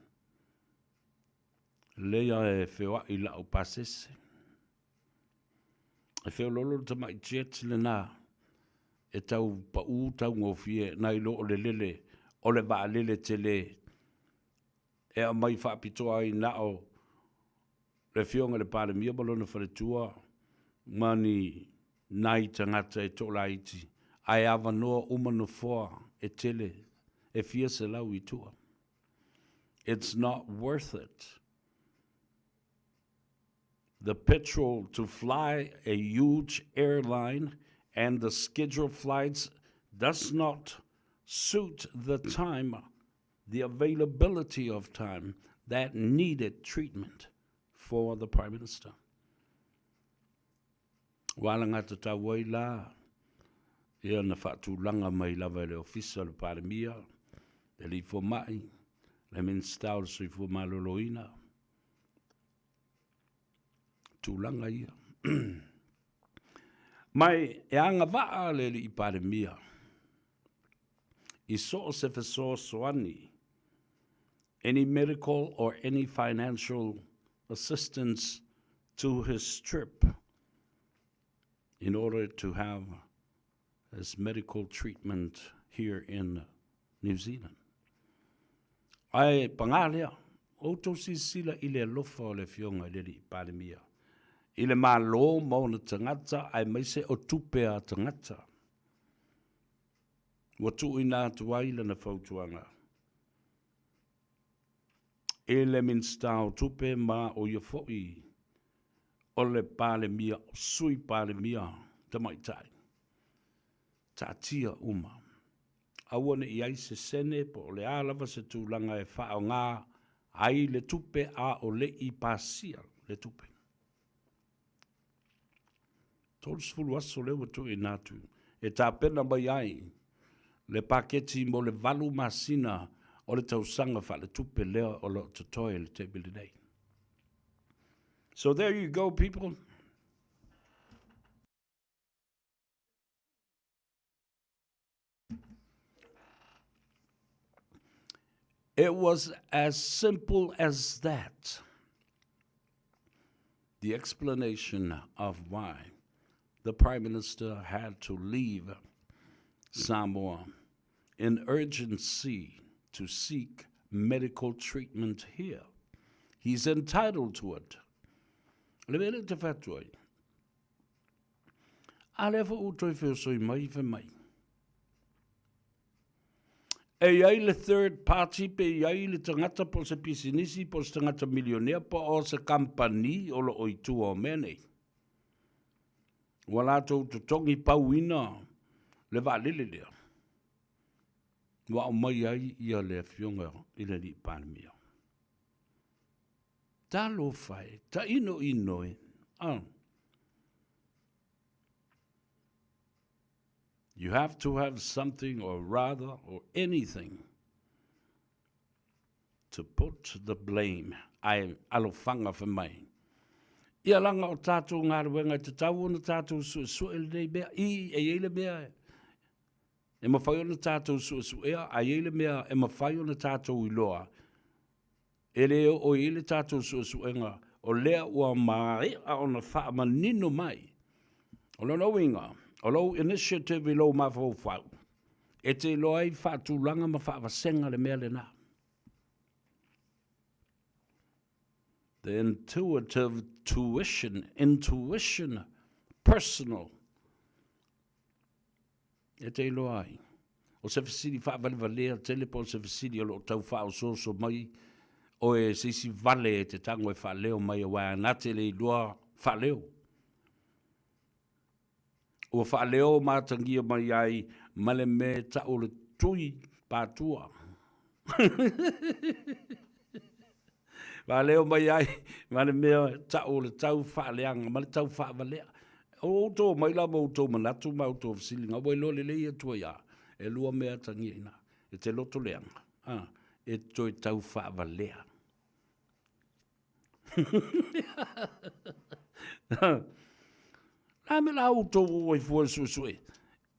lea e feoai lau pasese. E feololo le tamai jet lena e tau pau taugofie nai lo o le lele o le vaalele tele e aumai faapitoa ai na o le Afioga i le Palemia ma lona faletua ma ni nai tagata e toalaiti, ae avanoa uma nofoa e tele e fia selau i tua. It's not worth it. The petrol to fly a huge airline and the scheduled flights does not suit the time the availability of time that needed treatment for the Prime Minister. Ua alagatatau ai la ia na faatulaga mai lava e le Ofisa o le Palemia, le Alii Fomai, le Minisita o le Soifua Maloloina, tulaga ia. Ma e agavaa le Alii Palemia i so o se fesoasoani, any medical or any financial assistance to his trip in order to have his medical treatment here in New Zealand. Ae pagā lea, outou silasila i le alofa o le Afioga i le Alii Palemia, i le Malo ma ona tagata aemaise o tupe a tagata. Ua tuuina atu ai lana fautuaga i le Minisita o Tupe ma o ia foi o le Palemia, Sui Palemia Tamaitai. Taatia uma. Aua ne i ai se sene po o le a lava se tulaga e faaaoga ai le tupe a o le i pasia le tupe. 30 aso lea ua tuuina atu e tapena mai ai le paketi mo le 8 masina o le tausaga faaletupe lea o lo o totoe i le taimi lenei. So there you go people. It was as simple as that. The explanation of why the Prime Minister had to leave Samoa in urgency to seek medical treatment here. He's entitled to it. Le mea lea te whatu ai. A lea foi ua toe feosoi mai fai mai. E i ai le third party pe i ai le tagata po o se pisinisi po o se tagata milionea po o se kamupani o lo o i tua o mea nei. Ua latou totogi pauina le vaalele lea ua aumai ai ia le afioga i le alii Palemia. Talofa e, tainoino e, a. You have to have something or rather or anything to put the blame, ae alofaga fai mai. Ia laga o tatou galuega e tatau ona tatou suesue lenei mea, i, e i ai le mea e mafai ona tatou suesuea, ae i ai le mea e mafai ona tatou iloa, e le oo i ai le tatou suesuega, o lea ua maea ona faamanino mai. O lona uiga, o lou initiative i lou mafaufau, e te iloa ai faatulaga ma faavasega le mea lena. The intuitive tuition, intuition personal. E te iloa ai. O se fesili faavalevalea tele po o se fesili o lo o tau faaosooso mai oe e se isi vale e te tago e faaleo mai aua na te le iloa faaleo. Ua faaleo ma atagia mai ai ma le mea e tau o le tui patua. Faaleo mai ai ma le mea e tau o le tau faaleaga ma le tau faavalea. O outou omai la ma outou manatu ma outou fesiliga, ua iloa lelei atu ai lava, e lua mea atagia i ina, e te loto leaga, a, e toe tau faavalea. La me la outou o ai fua e suesue.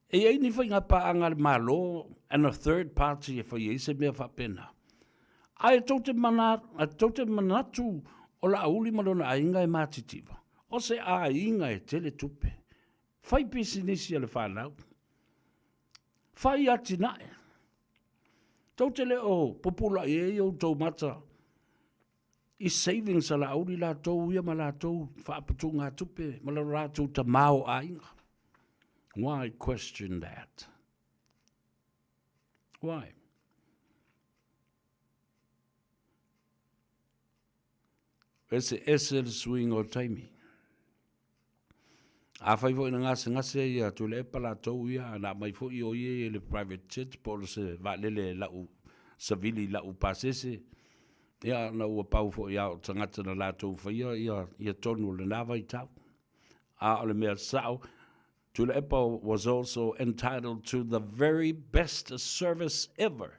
E i ai ni faiga paaga a le Malo and a third party e fai ai se mea faapena. Ae tou te mana, tou te manatu o Laauli ma lona aiga e matitiva. O se aiga e tele tupe. Fai pisinisi a le fanau. Fai atinae. Tou te le o pupula'i ai outou mata i savings a Laauli latou ia ma latou faaputugatupe ma lo latou tamaoaiga. Why question that? Why? Eseese le suiga o taimi. Afai foi na gasegase ia Tuilaepa latou ia, na aumai foi o ia i le private jet po o se vaalele lau savili lau pasese, ia na ua pau foi lava o tagata na latou faia ia, ia tonu o lena vaitau. A o le mea sao, Tuilaepa was also entitled to the very best service ever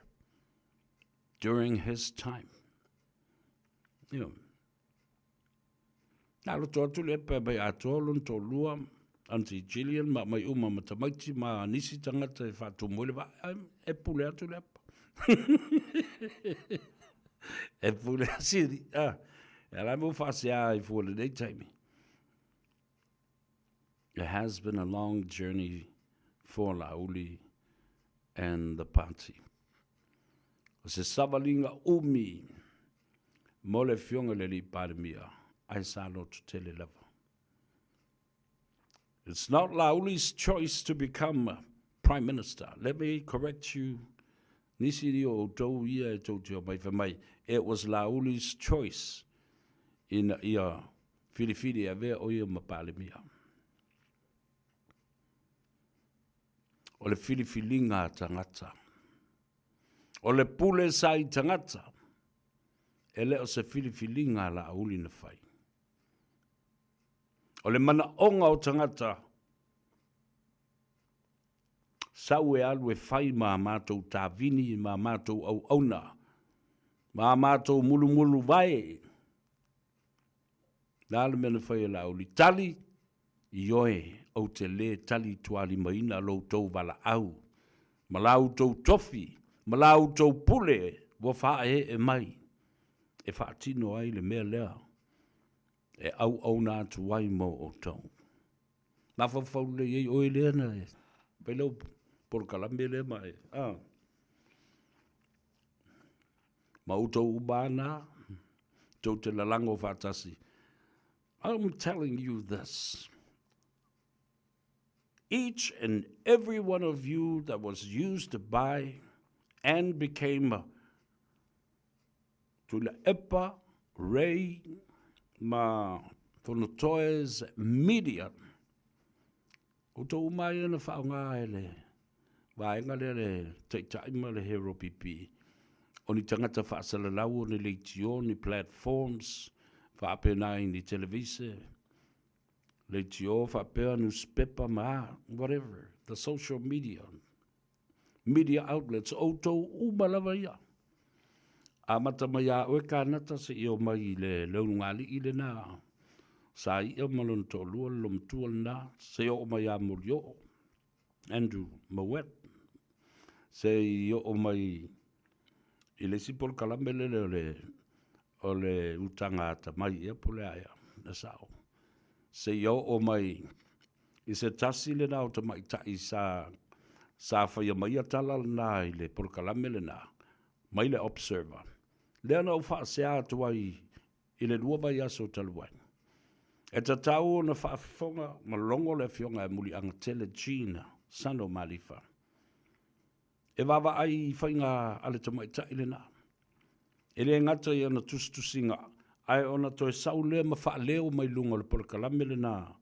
during his time. Ioe. Na loto atu le epa e mai atoa lona toalua, Aunty Gillian ma aumai uma ma tamaiti ma nisi tagata e faatumu ai le vaa, e pule atu le epa. E pule asiri, ah. E ala mo faasea ai fua lenei taimi. It has been a long journey for Laauli and the party. O se savaliga umi mo le Afioga i le Alii Palemia, ae sa loto tele lava. It's not Lauli's choice to become Prime Minister. Let me correct you. Nisi ni o outou ia e tou te omai fai mai, it was Lauli's choice ina ia filifili e avea o ia ma Palemia. O le filifiliga a tagata. O le pule sa i tagata, e le o se filifiliga a Laauli na fai. O le manaoga o tagata, sau e alu e fai ma a matou tavini ma a matou auauna, ma a matou mulumuluvae. Le a le mea na fai e Laauli? Tali, Ioe, ou te lē tali tualimaina lo outou valaau, ma la outou tofi, ma la outou pule ua faaeee mai, e faatino ai le mea lea e auauna atu ai mo outou. Mafaufau lelei ai oe lea na e fai lau polokalame lea ma e, a. Ma outou uma lava na, tou te lalago faatasi. I'm telling you this. Each and every one of you that was used by and became Tuilaepa, Ray ma Fonotoe's media, outou uma ia na faaaoga e le vaega lea le Taitai ma le HeroPP, o ni tagata faasalalau o ni leitio, ni platforms, faapena i ni televise, leitio faapea nusipepa ma a, whatever, the social media, media outlets, o outou uma lava ia. Amata mai ia oe Kanata seia oo mai i le ulugalii lena sa ia ma lona toalua le loomatua lena, seia oo mai ia Molioo, Andrew Mowat, seia oo mai i le isi polokalame lele o le o le utaga atamai ea po o le a ea, le sao, seia oo mai i se tasi lena o tamaitai sa sa faia maia tala lena i le polokalame lena mai le Observer, lea na ou faasea atu ai i le 2 vaiaso talu ai. E tatau ona faafofoga ma logo le Afioga ia Muliagatele Gene Sano Malifa e vaavaai i faiga a le tamaitai lena. E le gata i ana tusitusiga, ae ona toe sau lea ma faaleo mai luga o le polokalame lena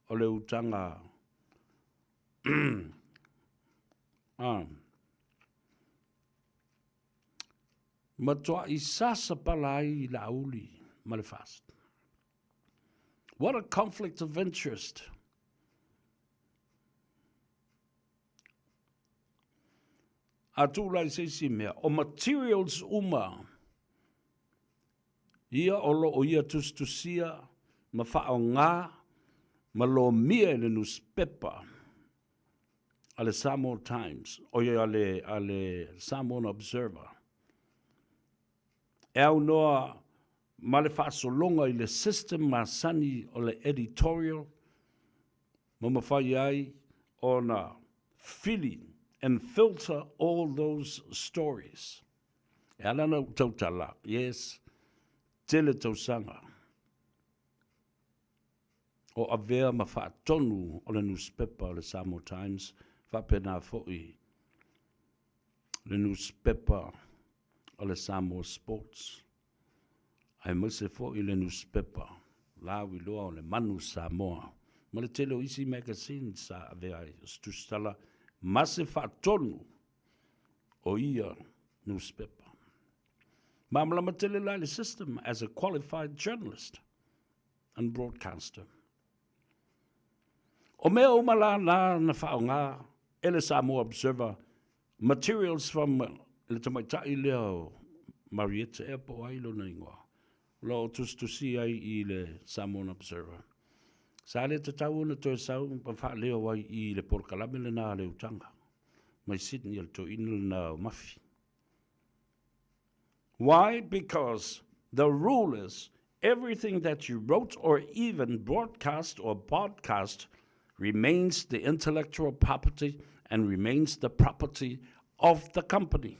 o le utaga a matuai sasapala ai Laauli ma le FAST. What a conflict of interest! A tuu la i se isi mea, o materials uma ia o lo o ia tusitusia ma faaaoga ma lomia i le nusipepa a le Samoa Times, oi a le, a le Samoan Observer, e aunoa ma le faasologa i le system masani o le editorial ma mafai ai ona fili and filter all those stories. E ala ona ou tautala, yes, tele tausaga o avea ma faatonu o le nusipepa o le Samoa Times, faapena foi le nusipepa o le Samoa Sports, aemaise foi le nusipepa lauiloa o le Manu Samoa, ma le tele o isi magazines sa avea ai o se tusitala ma se faatonu o ia nusipepa. Malamalama tele la i le system as a qualified journalist and broadcaster. O mea uma la na na faaaoga e le Samoa Observer materials from le tamaitai lea o Marietta ea po o ai lona igoa, o lo o tusitusia ai i le Samoan Observer. Sa le tatau ona toe sau ma faaleo ai i le polokalame lena a le utaga mai Sydney o le toeaina lena o Mafi. Why? Because the rule is everything that you wrote or even broadcast or podcast remains the intellectual property and remains the property of the company.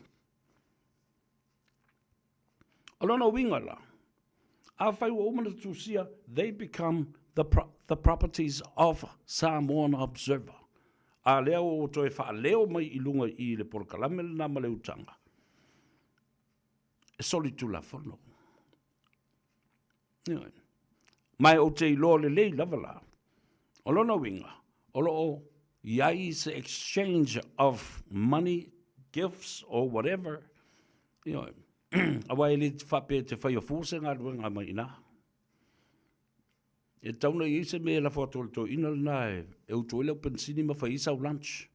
O lona uiga la, afai ua uma ona tusia, they become the, pro the properties of Samoan Observer. A lea ua toe faaleo mai i luga i le polokalame lena ma le utaga. E solitulafono. Ioe. Ma ou te iloa lelei lava la, o lona uiga, o lo o i ai se exchange of money, gifts or whatever, ioe, aua e le faapea e te faia fua se galuega mai i ina. E tatau ona i ai se mea e lafo atu i le toeaina lena e utu ai lau penisini ma fai ai sau lunch.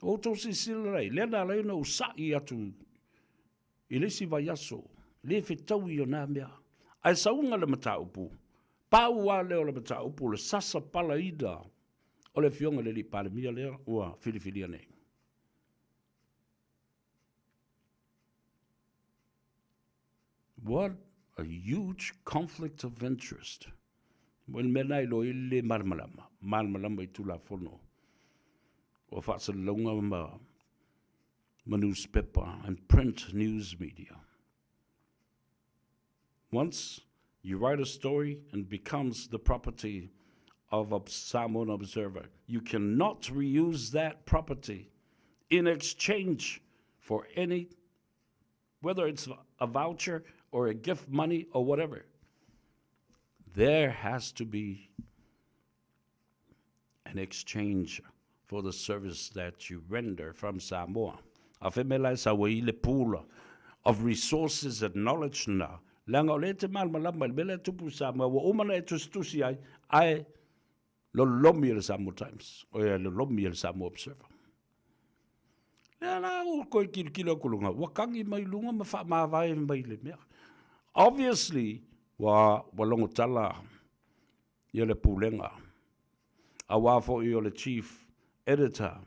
O outou silasila la i lea na ala ai ona ou sa'i atu i le isi vaiaso, le fetaui o na mea. Ae sauga le mataupu, pau lava lea o le mataupu o le sasa palaina o le Afioga i le Alii Palemia lea ua filifilia nei. What a huge conflict of interest. O le mea lena e iloa ai le le malamalama, malamalama i Tulafono o faasalalauga ma, ma newspaper and print news media. Once you write a story and becomes the property of a Samoan Observer, you cannot reuse that property in exchange for any whether it's a voucher or a gift money or whatever. There has to be an exchange for the service that you render from Samoa. A fai mai la e sau ai le pool of resources and knowledge lena, leaga o lea e te malamalama i le mea lea e tupu i Samoa, ua uma ona e tusitusi ai, ae lolomi e le Samoa Times, oe lolomi e le Samoa Observer. Lea la ua koe kilokilo aku luga, ua kagi mai luga ma faamavae mai le mea. Obviously, ua, ua logo tala ia le pulega, auā foi o le Chief Editor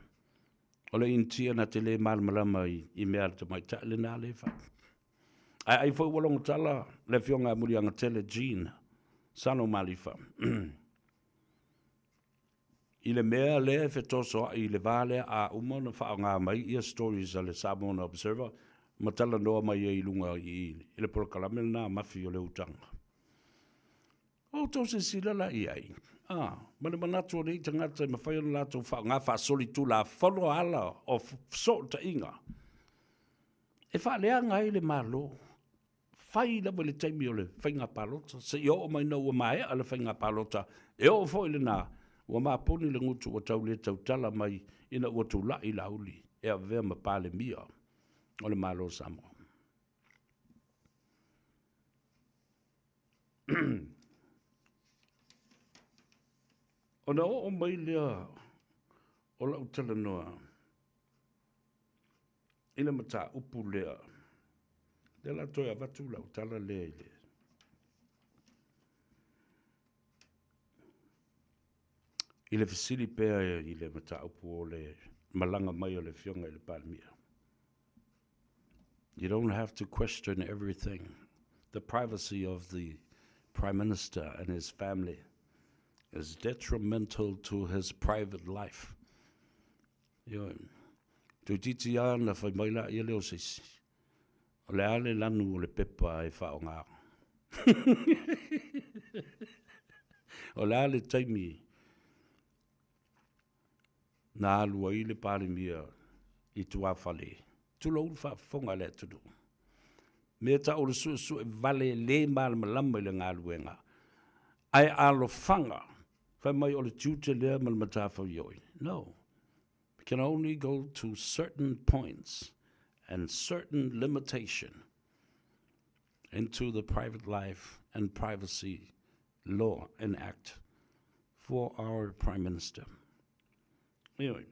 o le Initia na te lē malamalama i, i mea a le tamaitai lenā lē fai. Ae ai foi ua logo tala le Afioga ia Muliagatele Jean Sano Malifa i le mea lea e fetosoa'i i le va lea a uma ona faaaoga mai ia stories a le Samoan Observer ma talanoa mai ai i luga i i le polokalame lenā mafi o le utaga. Ua outou silasila la i ai, a, ma le manatu o nei tagata e mafai ona latou faaaoga faasolitulafono ala o fesootaiga e faaleaga ai le Malo, fai lava i le taimi o le faiga palota, seia oo mai ina ua maea le faiga palota, e oo foi i lena, ua mapuni le gutu ua tau le tautala mai ina ua tulai Laauli e avea ma Palemia o le Malo o Samoa. Ona oo mai lea o lau talanoa i le mataupu lea, lea la toe avatu lau tala lea i le i le fesili pea i le mataupu o le malaga mai o le Afioga i le Palemia. You don't have to question everything. The privacy of the Prime Minister and his family is detrimental to his private life. Ioe. Toeitiiti lava na fai mai laia lea o se isi. O le a le lanu o le pepa e faaaoga. O le a le taimi na alu ai le Palemia i tuafale, tulou le faafofoga a le atunuu. Mea tau o le suesue vale le malamalama i le galuega, ae alofaga, fai mai o le tiute lea ma le matafaioi. No. We can only go to certain points and certain limitation into the private life and privacy law enact for our Prime Minister. Ioe.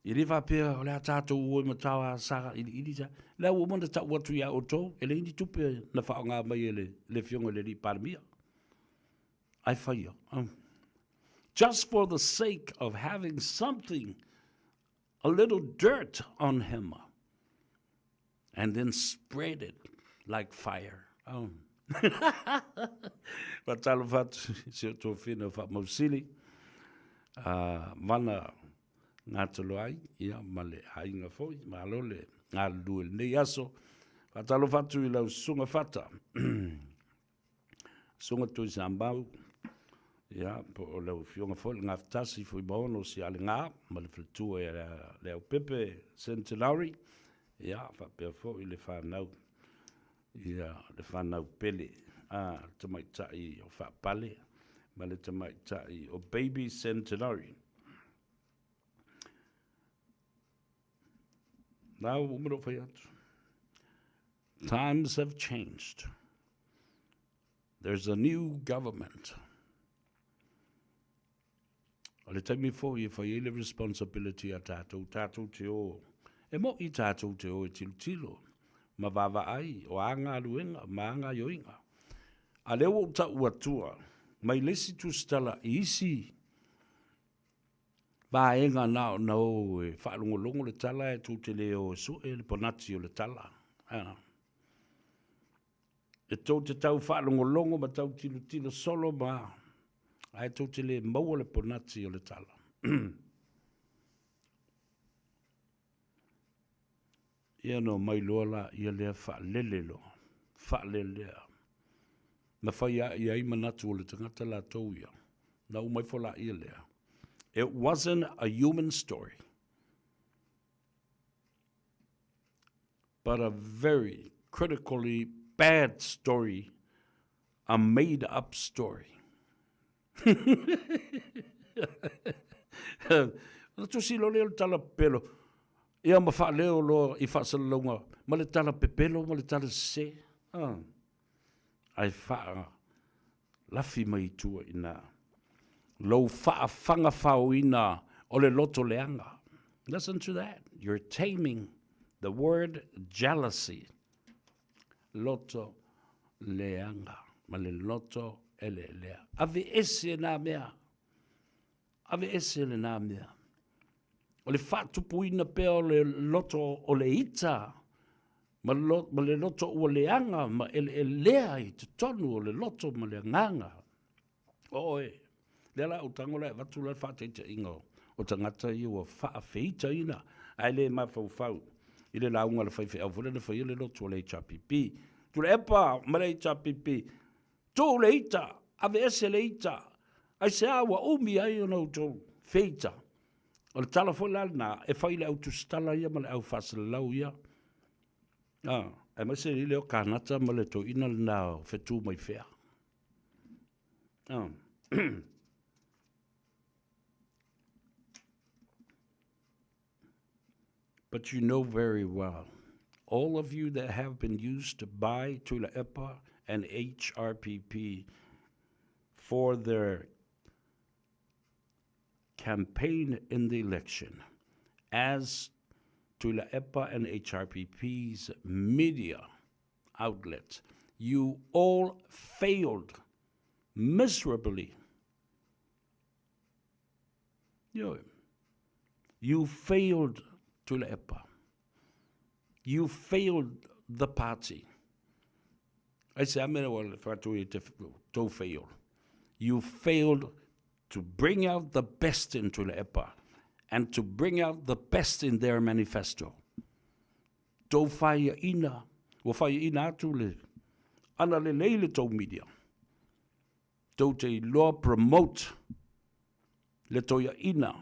E le faapea o le a tātou o e matao a sa iliili sa. Le ua uma ona tau atu iā outou, e leai ni tupe na faaaoga mai e le, le Afioga i le Alii Palemia. Ae faia. Oh. Just for the sake of having something, a little dirt on him, and then spread it like fire. Oh. Faatalofa atu i si o tofina o Faamausili, uh, Vana Ngatoloai, ia, ma le aiga foi, malo le galulue i lenei aso. Faatalofa atu i lau susuga Fata, Susuga Tuisamau, ia, po o lau Afioga foi le Gafatasi Fuimaono Sialega ma le faletua ia Leaupepe Centenary, ia, faapea foi le fanau, ia, le fanau pele, a, le tamaitai o Faapale ma le tamaitai o Baby Centenary. Na ua uma ona ou fai atu. Times have changed. There's a new government. O le taimi foi e fai ai le responsibility a tātou, tātou te o. E mo'i tātou te o e tilotilo ma vaavaai o a galuega ma a gaioiga. A lea ua ou tau atua mai le isi tusitala i isi vaega na ona o e faalogologo le tala ae tou te le o e sue le ponati o le tala. A. E tou te tau faalogologo ma tau tilotilo solo ma ae tou te le maua le ponati o le tala. Ia ona omai loa laia lea faalele loa, faalelea. Na fai lava i ai manatu o le tagata latou ia, na uma ifo laia lea. It wasn't a human story, but a very critically bad story, a made up story. Ona tusi loa lea o le tala pepelo, ia ma faaleo loa i faasalalauga ma le tala pepelo ma le tala sese. Ae faalafi mai i tua i ina lou faafagafaoina o le loto leaga. Listen to that. You're taming the word jealousy. Loto leaga ma le loto eleelea. Aveese nā mea. Aveese lenā mea. O le faatupuina pea o le loto o le ita ma, lo, ma le loto ua leaga ma eleelea i totonu o le loto ma le agaga. O oe, lea la ou tago la e avatu la le faataitaiga o, o tagata ia ua faafeitaina ae le mafaufau i le lauga a le faifeau foi lea na faia le lotu o le HRPP. Tuilaepa ma le HRPP, Tuu le ita, aveese le ita, aisea ua umi ai ona outou feita? O le tala foi la lena e fai i le au tusitala ia ma le au faasalalau ia, a, aemaise i lea o Kanata ma le toeaina lena o Fetu mai fea. A. But you know very well, all of you that have been used by Tuilaepa and HRPP for their campaign in the election, as Tuilaepa and HRPP's media outlet, you all failed miserably. Ioe. You failed Tuilaepa. You failed the party. Ai se amena ua whakatui i te tau fail. You failed to bring out the best in Tuilaepa and to bring out the best in their manifesto. Tou whaiaina, ua whaiaina atu le ana lelei le tou media. Tou te iloa promote le toeaina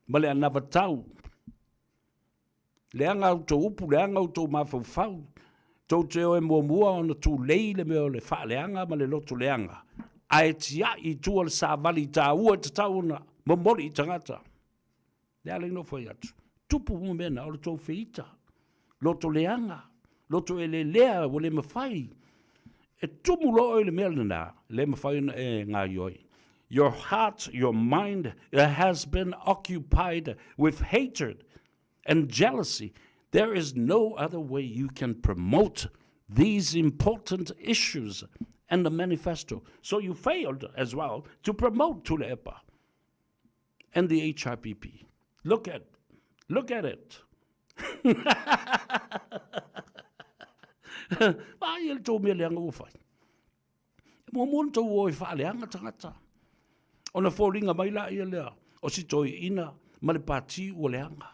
ma le anavatau. Leaga a outou upu, leaga outou mafaufau, tou te o e muamua ona tulei le mea o le faaleaga ma le loto leaga, ae tiai i tua le savali taua e tatau ona momoli i tagata. Le ala i nofo ai atu, tupu uma mea na o le tou feita, loto leaga, loto elelea ua le mafai. E tumu loa oe i le mea lena, le mafai ona e gaoioi. Your heart, your mind has been occupied with hatred and jealousy. There is no other way you can promote these important issues and the manifesto. So you failed as well to promote Tuilaepa and the HRPP. Look at, look at it. Vaai e le tou mea leaga ua fai. E muamua ona tou o e faaleaga tagata. Ona foliga mai laia lea o si toeaina ma le pati ua leaga.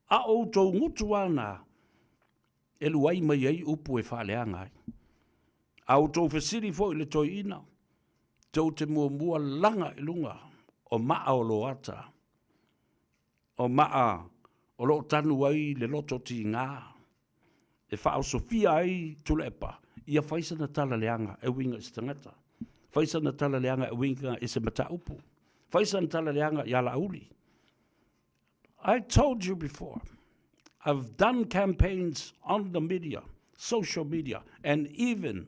A o outou gutu lava na e luai mai ai upu e faaleaga ai. A outou fesili foi i le toeaina, tou te muamua laga i luga o maa o loata, o maa o lo o tanu ai le loto tiga, e faaosofia ai Tuilaepa, ia fai sana tala leaga e uiga i se tagata, fai sana tala leaga e uiga i se mataupu, fai sana tala leaga ia Laauli. I told you before, I've done campaigns on the media, social media, and even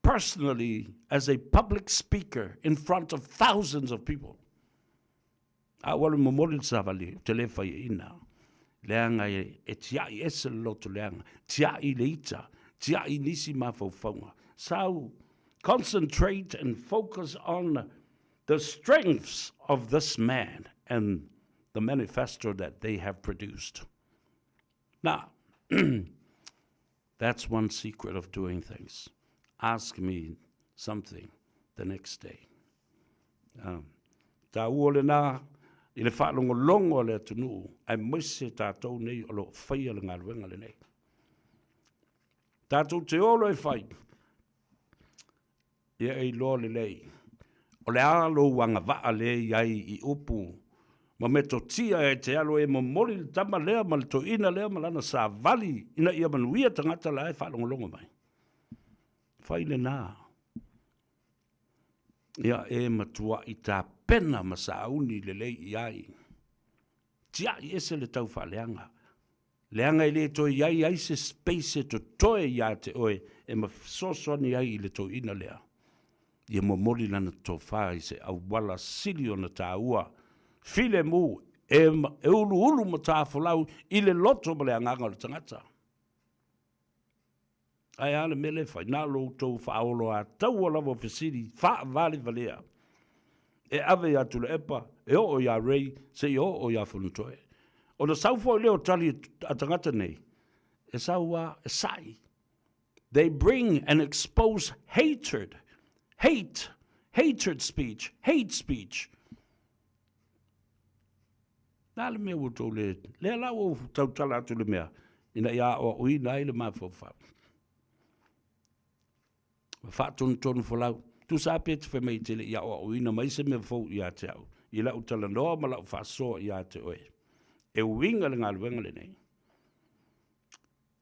personally as a public speaker in front of thousands of people. A ua alu momoli le savali, ou te le faiaina. Leaga e, e tiai ese le loto leaga, tiai le ita, tiai nisi mafaufauga. So, concentrate and focus on the strengths of this man and the manifesto that they have produced. Now, that's one secret of doing things. Ask me something the next day. Um, taua lena i le faalogologo a le atunuu, aemaise tatou nei o lo o faia le galuega lenei. Tatou te olo e fai, Ia e iloa lelei, o le a lou agavaa lea i ai i upu ma metotia e te alu ai e momoli le tama lea ma le toeaina lea ma lana savali ina ia manuia tagata la e faalogologo mai. Fai lena. Ia e matuaʻi tapena ma sauni lelei i ai. Tiaʻi ese le tau faaleaga. Leaga e le toe i ai ai se space e totoe iā te oe e ma fesoasoani ai i le toeaina lea. Ia momoli lana tofa i se auala sili ona taua, filemu, e, e uluulu ma tafolau i le loto ma le agaga o le tagata. Ae a le mea lea e fai? Na o lo outou faaoloataua lava o fesili faavalevalea e ave ia Tuilaepa, e oo ia Ray, seia oo ia Fonotoe. Ona sau foi lea o tali a tagata nei, e sau a e sa'i. They bring and expose hatred, hate, hatred speech, hate speech. Le a le mea ua outou le, lea la ua ou tautala atu i le mea, ina ia aoaoina ai le mafaufau. Ma faatonutonu folau. Tusa lava pe te fai mai e te le i aoaoina mai se mea fou ia te au, i lau talanoa ma lau faasoa ia te oe. E uiga le galuega lenei.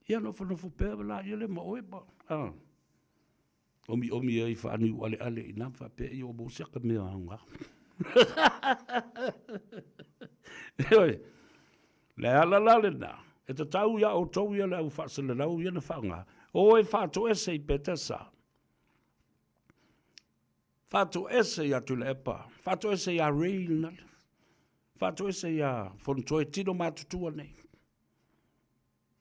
Ia nofonofo pea laia lea ma oe ma, ah. Omiomi ai faaniuʻaleʻale i nā faapea ia ua maua se aka mea aoga. Ioe, le ala la lena, e tatau iā outou ia le au faasalalau ia na faaaoga, o e faatoese i Petesa, faatoese iā Tuilaepa, faatoese iā Ray Nale, faatoese iā Fonotoe tino matutua nei.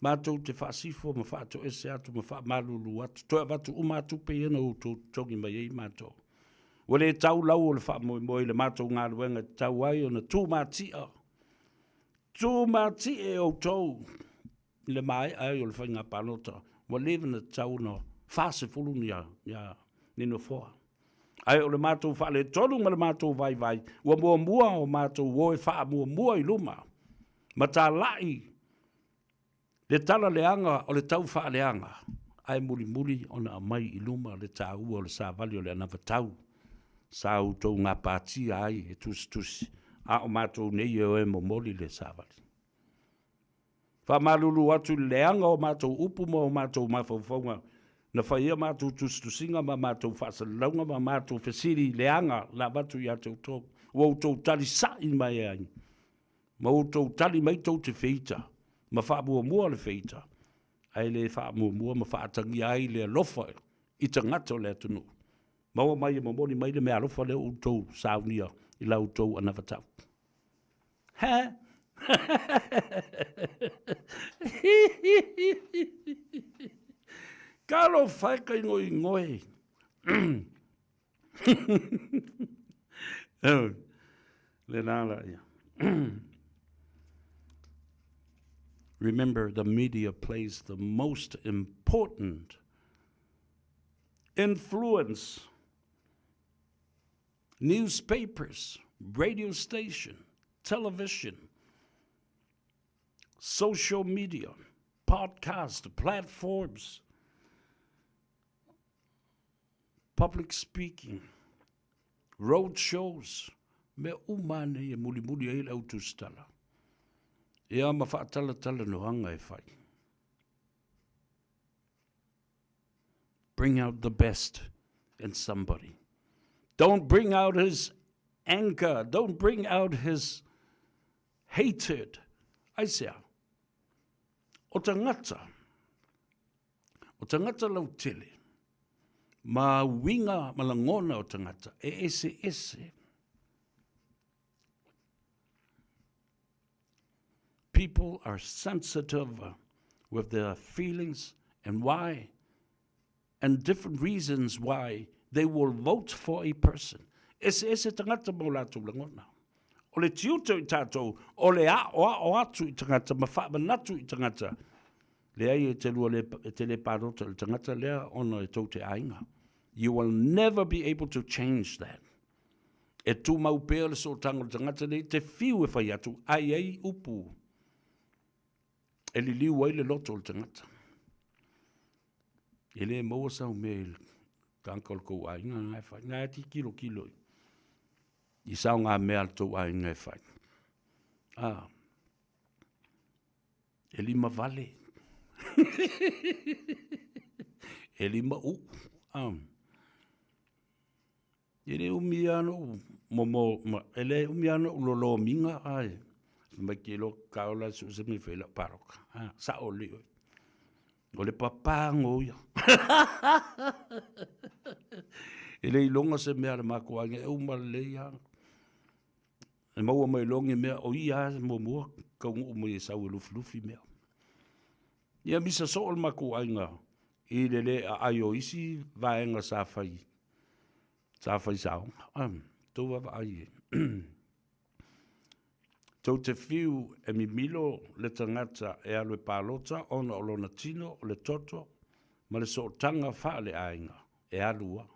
Matou te faasifo ma faatoese atu ma faamalulu atu, toe avatu uma lava tupe ia na outou totogi mai ai matou. Ua le tau lau o le faamoemoe i le matou galuega e tatau ai ona tumatia, tumatie outou i le maea ai o le faiga palota, ua leva ona tatau ona 40 ni nofoa. Ae o le matou faaletonu ma le matou vaivai, ua muamua o matou o e faamuamua i luma ma talai le tala leaga o le tau faaleaga, ae mulimuli ona aumai i luma le taua o le savali o le anavatau sa outou gapatia ai e tusitusi, a o matou nei e o e momoli le savali. Faamalulu atu i le leaga o matou upu ma o matou mafaufauga na fai ai a matou tusitusiga ma matou faasalalauga ma matou fesili leaga na avatu ia te outou, ua outou tali sa'i mai ai ma outou tali mai tou te feita ma faamuamua le feita, ae le faamuamua ma faatagia ai le alofa i tagata o le atunuu. Maua mai e momoli mai le meaalofa lea ua outou saunia i la outou anavatau. Ha? Talofa e ka ingoingoe. Le la ia. Remember, the media plays the most important influence. Newspapers, radio station, television, social media, podcast platforms, public speaking, road shows, mea uma nei e mulimuli ai le au tusitala. Ia ma faatalatalanoaga e fai. Bring out the best in somebody. Don't bring out his anger. Don't bring out his hatred. Aisea, o tagata, O tagata lautele, ma uiga ma lagona o tagata e eseese. People are sensitive with their feelings and why and different reasons why they will vote for a person. Eseese tagata ma o latou lagona. O le tiute o i tatou, o le aʻoaʻo atu i tagata ma faamanatu i tagata. Leai e te lua le, e te le palota i le tagata lea ona e tou te aiga. You will never be able to change that. E tumau pea le sootaga o le tagata nei, te fiu e fai atu, ae i ai upu e liliu ai le loto o le tagata. E le maua sau mea i le tagata o le tou aiga na e fai. Na e tilotilo i, i saogamea a le tou aiga e fai. Ah, e limavale. E limaʻu. Ah. E le umi lava noʻu momo, e le umi lava noʻu lolomiga ae fai mai ke iloa ka ola so o se mea e fai ai lau paloka. A, sao lelei oe. O le papago ia. E le iloga se mea a le matou aiga e uma lelei lava. E maua mai loa ni mea, o ia lava muamua taunuu mai e sau e lufilufi mea. Ia misa soo le matou aiga i le le aai o isi vaega sa fai, sa fai saoga. Ah, tou vaavaai i ai. Tou te fiu e mimilo le tagata e alu e palota ona o lona tino, o le toto ma le sootaga faaleaiga e alu a.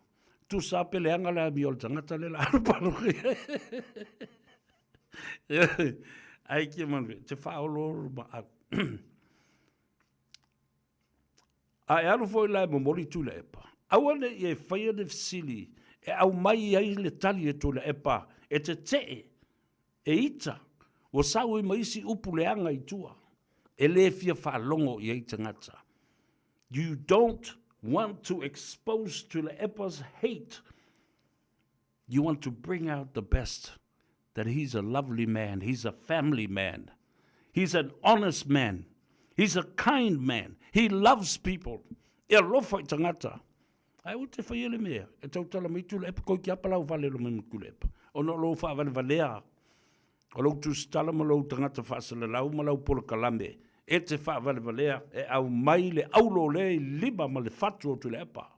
Tusa lava pe leaga le amio a le tagata lea o le a alu palota i ai. Ai ke manu, te faaoloolo maau. A e alu foi la e momoli Tuilaepa, aua ne i e faia ni fesili e aumai ai le tali e Tuilaepa e tetee, e ita, ua sau ai ma isi upu leaga i tua, e le fia faalogo i ai tagata. You don't want to expose Tuilaepa's hate. You want to bring out the best, that he's a lovely man, he's a family man, he's an honest man, he's a kind man, he loves people. E alofa i tagata. Ae ua te faia le mea, e tautala mai Tuilaepa, koi ki apa lau vale lo mai ma Tuilaepa. Ona o lou faavalevalea, o lou tusitala ma lou tagata faasalalau ma lau polokalame, e te faavalevalea e aumai le aulo lea i lima ma le fatu o Tuilaepa.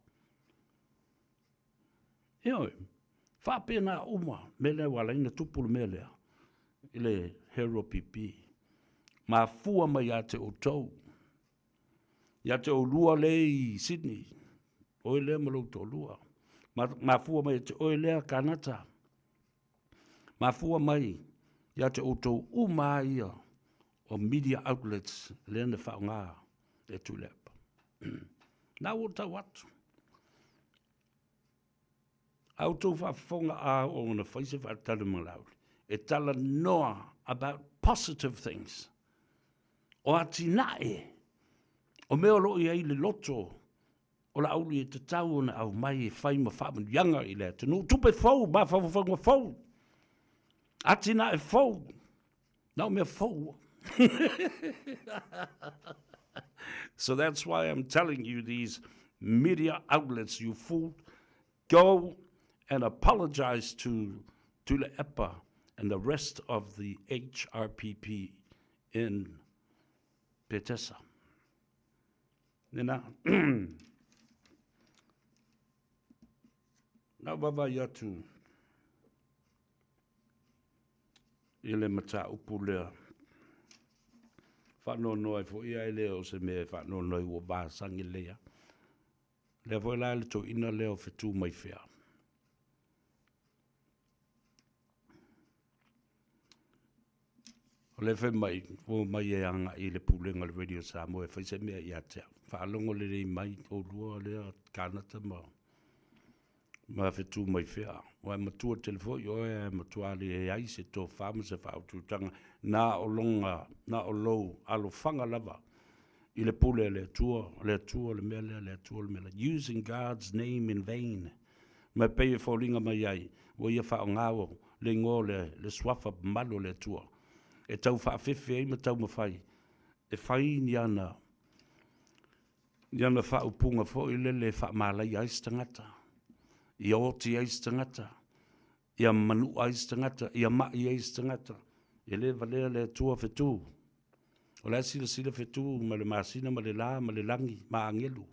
Ioe, faapena uma mea lea ua ala ai ona tupu le mea lea i le HRPP. Mafua mai ia te outou, ia te oulua lea i Sydney, oe lea ma lou toalua. Mafua mai ia te oe lea Kanata. Mafua mai ia te outou uma lava ia o media outlets lea na faaaoga e Tuilaepa. Na ua tau atu. A outou faafofoga a oo ona fai se faatali ma Laauli, e talanoa about positive things. O atinae, o mea o lo o i ai le loto o Laauli e tatau ona aumai e fai ma faamanuiaga i le atunuu. Tupe fou, mafaufauga fou, atinae fou, na o mea fou. So that's why I'm telling you these media outlets, you fool, go and apologize to Tuilaepa and the rest of the HRPP in Petesa. Nena, na vaavaai atu i le mataupu lea. Faanoanoa ai foi ae le o se mea e faanoanoa ai ua vasagi lelei lava. Lea foi la le toeaina lea o fetu mai fea. O lea fai mai, ua omai e agai i le pulega o le Radio Samoa e fai se mea ia te au. Faalogo lelei mai oulua lea Kanata ma ma fetu mai fea. Ua e matua tele foi oe ae matua leai se tofa ma se faaututaga na o loga, na o lou alofaga lava i le pule a le Atua, o le Atua le mea lea, le Atua le mea lea. Using God's name in vain. Ma e pei e foliga mai ai, ua ia faaaoga le igoa o le, le suafa mamalu o le Atua e tau faafefe ai ma taumafai e fai ni ana ni ana faaupuga foi lele e faamalaia ai se tagata, ia oti ai se tagata, ia manu'a ai se tagata, ia ma'i ai se tagata. E le valea le Atua fetu. O la e silasila fetu ma le masina ma le la ma le lagi ma agelu.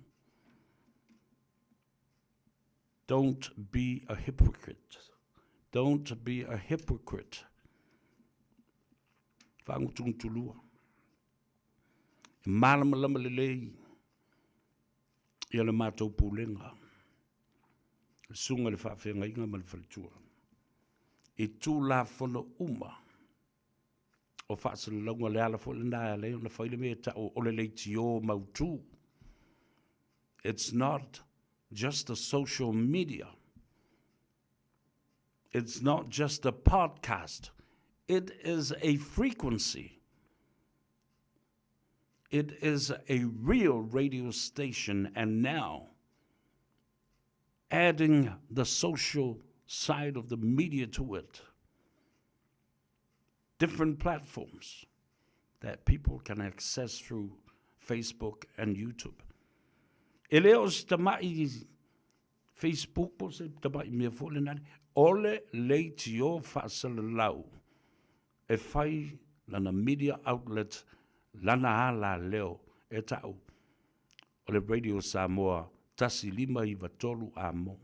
Don't be a hypocrite. Don't be a hypocrite. Faagutugutulua. E malamalama lelei ia le matou pulega, le susuga i le faafeagaiga ma le faletua, i Tulafono uma o faasalalauga. O le ala foi lena e ala ai ona fai le mea e tau o le leitio mautu. It's not just a social media. It's not just a podcast. It is a frequency. It is a real radio station, and now adding the social side of the media to it. Different platforms that people can access through Facebook and YouTube. E le o se tama'i Facebook po se tama'i mea foi lena, o le leitio faasalalau e fai lana media outlet, lana alaleo e ta'u o le Radio Samoa 1593 amo.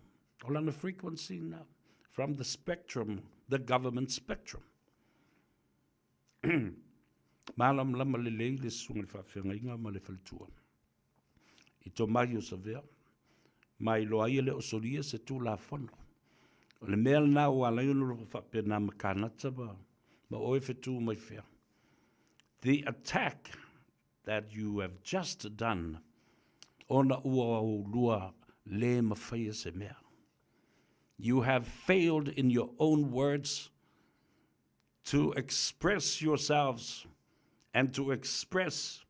O lana frequency na, from the spectrum, the government spectrum. Malamalama lelei le susuga i le faafeagaiga ma le faletua. I tomai o Savea, ma iloa ai e le o solia se Tulafono. O le mea lena ua ala ai ona lofo faapena ma Kanata ma, ma oe fetu mai fea. The attack that you have just done, ona ua oulua le mafaia se mea. You have failed in your own words to express yourselves and to express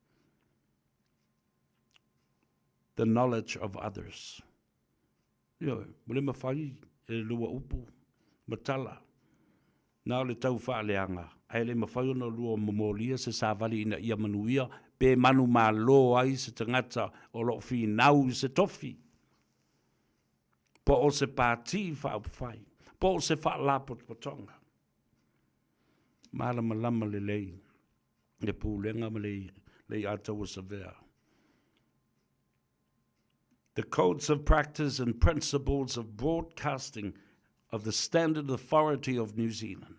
the knowledge of others. Ioe, ua le mafai e lua upu ma tala, na o le tau faaleaga, ae le mafai ona lua momolia se savali ina ia manuia pe manumalo ai se tagata o lo o finau i se tofi, po o se pati faaupufai, po o se faalapotopotoga. Malamalama lelei le pulega ma le Leiataua Savea. The codes of practice and principles of broadcasting of the Standard Authority of New Zealand.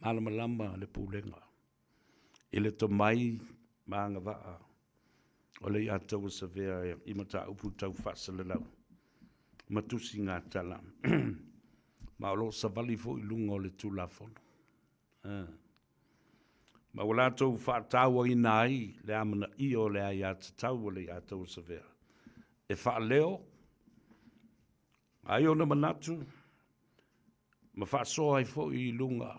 Malamalama le pulega i le tomai ma agavaa o le Iataua Savea i mataupu tau faasalalau ma tusiga tala, ma o lo o savali foi i luga o le Tulafono. Ma ua latou faatauaina ai le amanaia o le aiatatau a le Iataua Savea e faaleo ai ona manatu ma faasoa ai foi i luga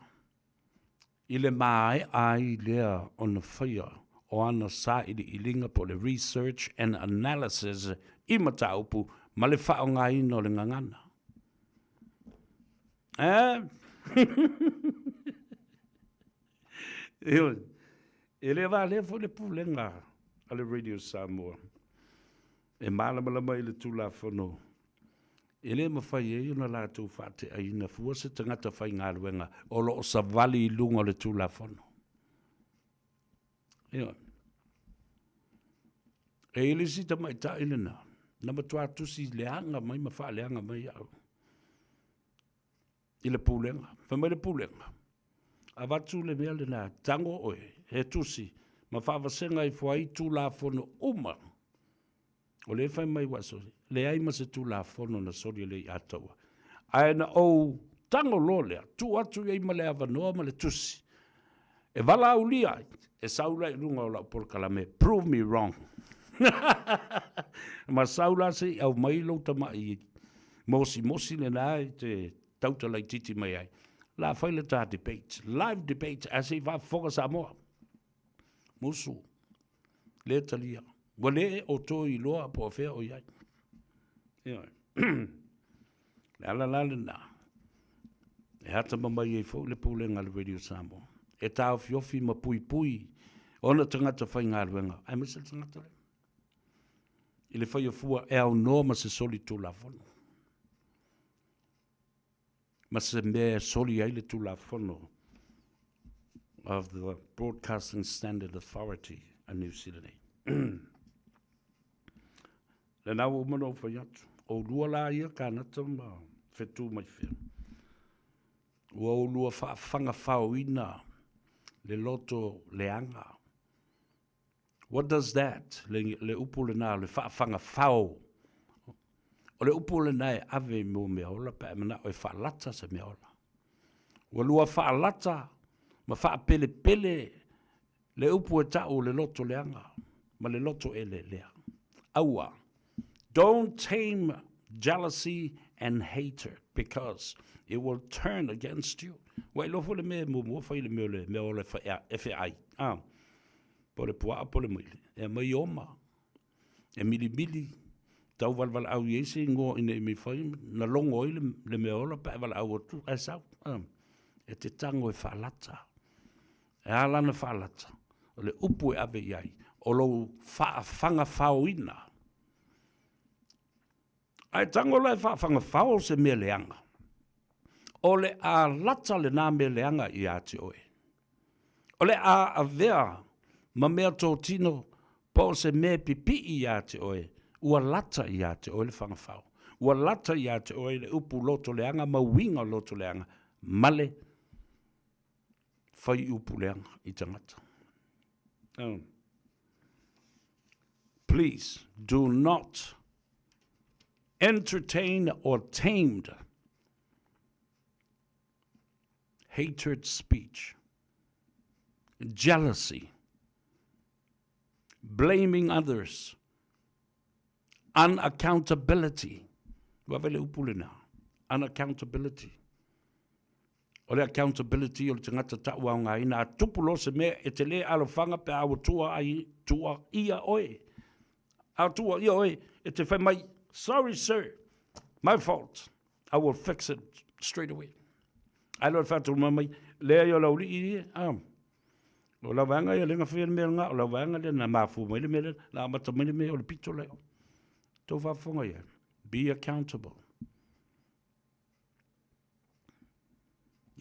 i le maea ai lea ona faia o ana sailiiliga po o le research and analysis i mataupu ma le faaaogaina o le gagana. Eh? Ioe, e le valea foi le pulega a le Radio Samoa e malamalama i le Tulafono E le mafai ai ona latou faateaina fua se tagata faigaluega o lo o savali i luga o le Tulafono. Ioe. E i ai le isi tamaitai lena, na matua tusi leaga mai ma faaleaga mai au i le pulega. Fai mai le pulega, avatu le mea lena, tago oe, he tusi, ma faavasega ifo ai Tulafono uma O lea e fai mai ua soli, leai ma se Tulafono na soli e Leiataua. Ae na ou tago loa lea, tuu atu i ai ma le avanoa ma le tusi, e valaaulia ai, e sau la i luga o lau polokalame, prove me wrong. Ma sau la se i aumai lou tamai mosimosi lena e te tauta laitiiti mai ai. La fai le ta debate, live debate, ae se i faafofoga Samoa. Musu, le talia. Ua le o to iloa po o fea o i ai. Ioe. Le ala la lena, e atamamai ai foi le pulega a le Radio Samoa, e taofiofi ma puipui ona tagata faigaluega, aemaise le tagata lea, i le faia fua e aunoa ma se soli tulafono. Ma se mea e soli ai le Tulafono of the Broadcasting Standard Authority a New Zealand nei. Lena ua uma ona ou fai atu, oulua la ia Kanata ma fetu mai fea. Ua oulua faafagafaoina le loto leaga. What does that, le, le upu lena o le faafagafao, o le upu lena e ave i mea meaola pe a e manao e faalata se meaola. Ua lua faalata ma faapelepele le upu e tau o le loto leaga ma le loto eleelea. Aua, don't tame jealousy and hatred because it will turn against you. Ua iloa foi le mea e muamua fai le mea o le meaola e feai. Ah. Po o le puaa po o le maile, e aumai oma, e milimili, tau valevaleau i ai se igoa ina ia mafai ona logo ai le mea ola pe a e valaau atu ae sau. E te tago e faalata. E a lana faalata? O le upu e ave i ai, o lou faafagafaoina. A e tago la e faafagafao se mea leaga, o le a lata lena mea leaga ia te oe. O le a avea ma mea totino po o se mea pipii iā te oe, ua lata iā te oe le fagafao. Ua lata iā te oe le upu loto leaga ma uiga o loto leaga ma le fai upu leaga i tagata. Oh. Please do not entertain or tamed hatred speech, jealousy, blaming others, unaccountability. Ua vele upu lena, unaccountability. O le accountability o le tagata ta'uaogaina, a tupu loa se mea e te lē alofaga pe a ua tua ai, tua ia oe. A tua ia oe, e te fai mai, sorry sir, my fault, I will fix it straight away. Ae loa le faatulima mai, leai o le auli'i ia, a. O lau vaega ia lea na faia le mea lena, o lau vaega lea na mafua mai le mea lea, na amata mai le mea o le pito lea. Tou faafofoga i ai, be accountable.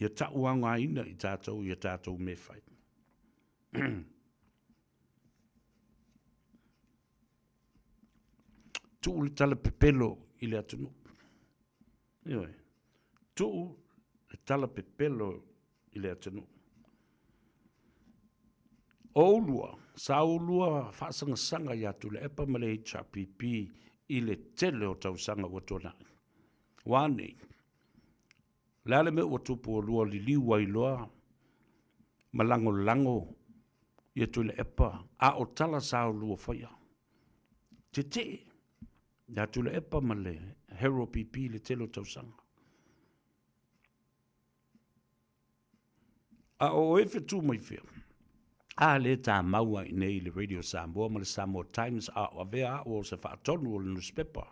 Ia ta'uaogaina i tātou i a tātou mea fai. Tuu le tala pepelo i le atunuu. Ioe. Tuu le tala pepelo i le atunuu. O ulua, sa ulua faasagasanga ia Tuilaepa ma le HRPP i le tele o tausaga ua tuanai. Ua a nei? O le a le mea ua tupu ua lua liliu ai loa ma lagolago ia Tuilaepa, a o tala sa ulua faia? Tetee ia Tuilaepa ma le Herald PP i le tele o tausaga. A o oe fetu mai fea? A lea tamau ai nei le Radio Samoa ma le Samoa Times a o avea a'u o se faatonu o le nusipepa.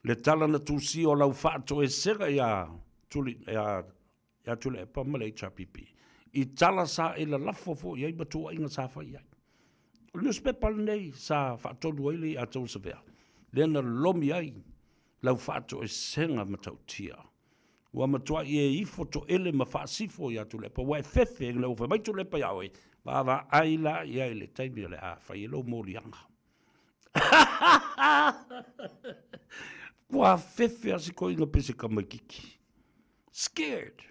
Le tala na tusia o lau faatoesega iā Tuli, iā, iā Tuilaepa ma le HRPP. I tala sa e lalafo foi ai ma tuuaiga sa fai i ai. O le nusipepa lenei sa faatonu ai le ia tou Savea, lea na lomi ai lau faatoesega matautia. Ua matuai e ifo toele ma faasifo iā Tuilaepa, ua e fefe ina ua fai mai Tuilaepa iā oe, vaavaai la i ai i le taimi o le a fai ai lou moliaga. Ua fefe a si toeaina pei se tamaititi. Scared.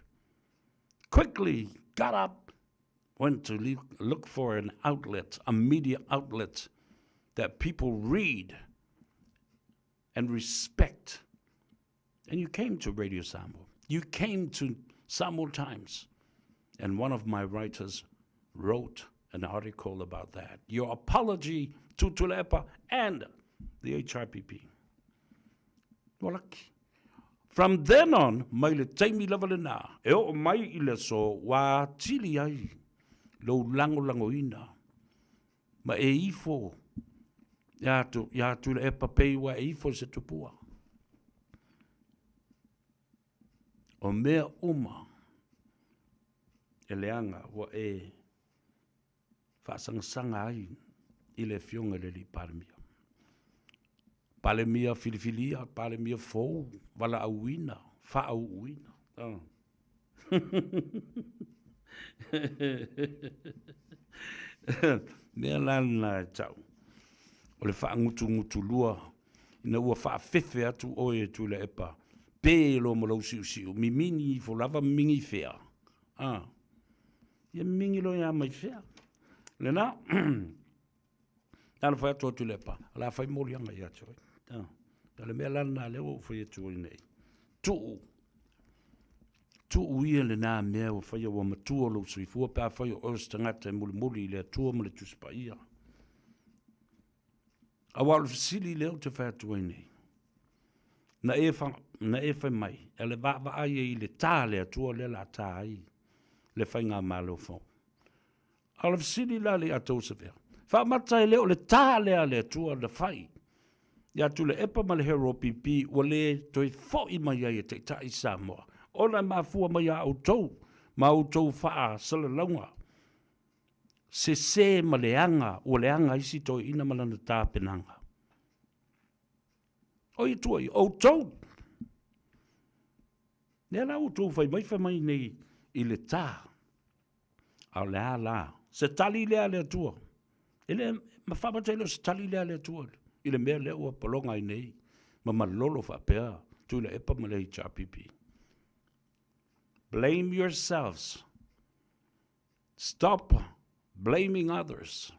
Quickly got up, went to look for an outlet, a media outlet that people read and respect. And you came to Radio Samoa. You came to Samoa Times. And one of my writers wrote an article about that. Your apology to Tuilaepa and the HRPP. Ua laki. From then on, mai le taimi lava lena, e oo mai i le aso ua atili ai lou lagolagoina ma e ifo iā tu, iā Tuilaepa pei ua e ifo i se tupua. O mea uma e leaga ua e faasagasanga ai i le Afioga i le Alii Palemia. Palemia filifilia, Palemia fou, valaauina, faauuina. Oh. Mea la lena e tau, o le faagutugutulua ina ua faafefe atu oe e Tuilaepa, pe loa ma lou siusiu, mimini ifo lava mimini fea. Ah. Ia mimini loa ia mai fea. Lena, Na na fai atu atu Tuilaepa, o le a fai moliaga ia te oe. O le mea la lena lea ua ou fai atu ai nei. Tuu, tuu ia lena mea ua faia ua matua lou soifua pe afai o oe o se tagata e mulimuli i le Atua ma le Tusi Paia. Aua o le fesili lea ou te fai atu ai nei, na e, fa, na e fai mai, e le vaavaai ai i le tā a le Atua lea la tā ai le faigamalo fou. A o le fesili la le ia tou Savea, faamata e le o le tā lea a le Atua na fai ia Tuilaepa ma le Hero PP ua le toe foi mai ai e taitai Samoa, ona e mafua mai ia outou ma outou faasalalauga sese ma leaga ua leaga ai si toeaina ma lana tapenaga. O ia tua ia, outou! Lea la ua outou fai mai fai mai nei i le tā. A o le a la? Se tali lea a le Atua. E le, ma faamata e le o se tali lea a le Atua i le mea lea ua pologa ai nei ma malolo faapea Tuilaepa ma le HRPP. Blame yourselves. Stop blaming others.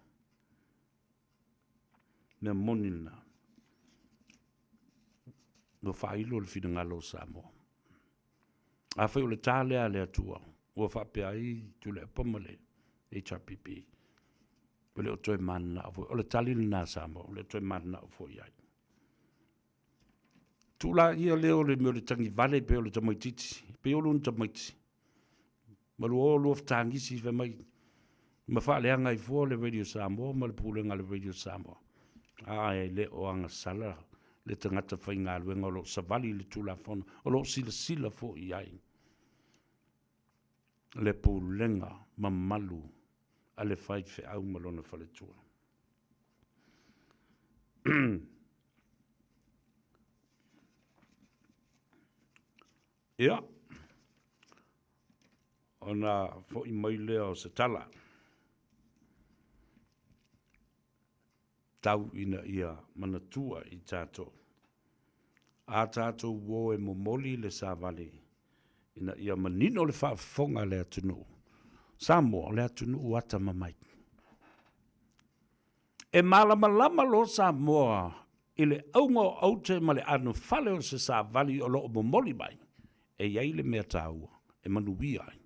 Mea moni lena. Ua faailo le finagalo o Samoa. Afai o le tā lea a le Atua, ua faapea ai Tuilaepa ma le HRPP, ua le o toe mananao foi. O le tali lena a Samoa, ua le o toe mananao foi i ai. Tuu laia lea o le mea o le tagivale pei o le tamaitiiti, pei o lona tamaiti. Ma lua o lua fetagisi fai mai ma faaleaga ai fua le Radio Samoa ma le pulega a le Radio Samoa. A e le o agasala le tagata faigaluega o lo o savali i le Tulafono, o lo o silasila foi i ai le pulega mamalu a le faifeau ma lona faletua. Ia, ona foi mai lea o se tala, tau ina ia manatua i tatou. A tatou uo e momoli le savali ina ia manino le faafofoga a le atunuu, Samoa o le atunuu atamamai. E malamalama loa Samoa i le auga o aute ma le anofale o se savali o lo o momoli mai, e i ai le mea taua e manuia ai.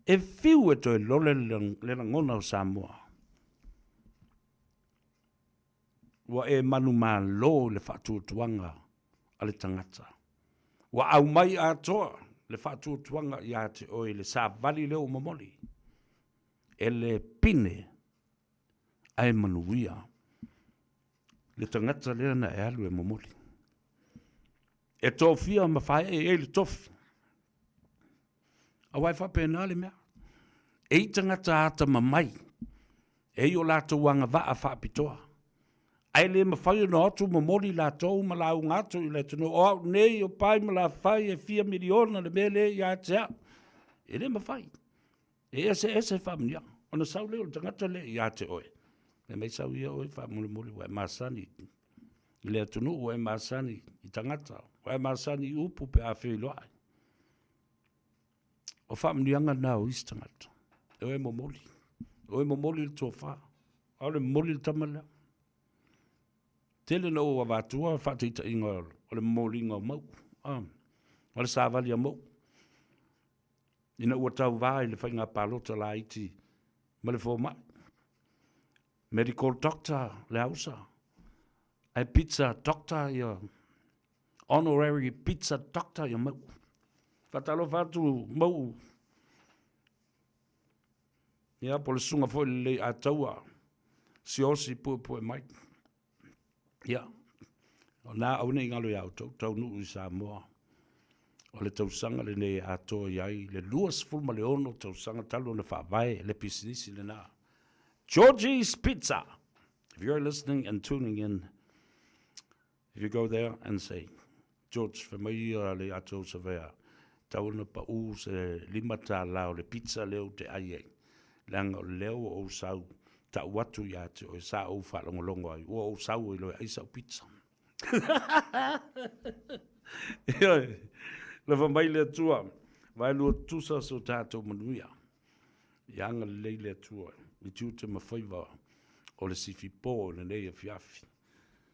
E fiu e toe lole le lagona o Samoa. Ua e manumalo i le faatuatuaga a le tagata. Ua aumai atoa le faatuatuaga ia te oe i le savali lea ua momoli. E le pine ae manuia le tagata lea na e alu e momoli. E tofia ma faee ai le tofi. Aua e faapena le mea. E i tagata atamamai, e i o latou agavaa faapitoa, ae le mafai ona o atu momoli latou ma lauga atu i le atunuu, o au nei o Pai ma Lafai e fia miliona le mea lea ia te au. E le mafai. E eseese faamanuiaga. Ona sau lea o le tagata lea ia te oe, fai mai sau ia oe faamolemole ua e masani i le atunuu, ua e masani i tagata, ua e masani i upu pe a feiloai. O faamanuiaga na o isi tagata. E o e momoli. E o e momoli le tofa. Aole momoli le tama lea. Tele na ou avatua faataitaiga o le momoliga o Mauu. Ah, o le savali a Mauu. Ina ua tauva i le faiga palota laiti ma le fomai. Medical doctor le ausa. Ae pizza doctor ia honorary pizza doctor ia Mauu. Faatalofa atu Mauu. Ia po o le susuga foi lelei Ataua Siaosi Puepue mai. Ia, o na aua ne i galo ia outou, taunuu i Samoa. O le tausaga lenei e atoa i ai le 26 tausaga talu ona faavae le pisinisi lena. Georgie's Pizza. If you're listening and tuning in, If you go there and say, George, fai mai ia le ato Savea, tau ona paʻū se $5 o le pizza lea ou te ʻai ai, leaga o lea ua ou sau taʻu atu ia te oe sa ou faalogologo ai, ua ou sau ai loa e ʻai saʻu pizza. Ioe, lava mai le Atua, vaelua tutusa so tatou manuia. Ia agalelei le Atua i tiute ma faiva o le sifipo i lenei afiafi.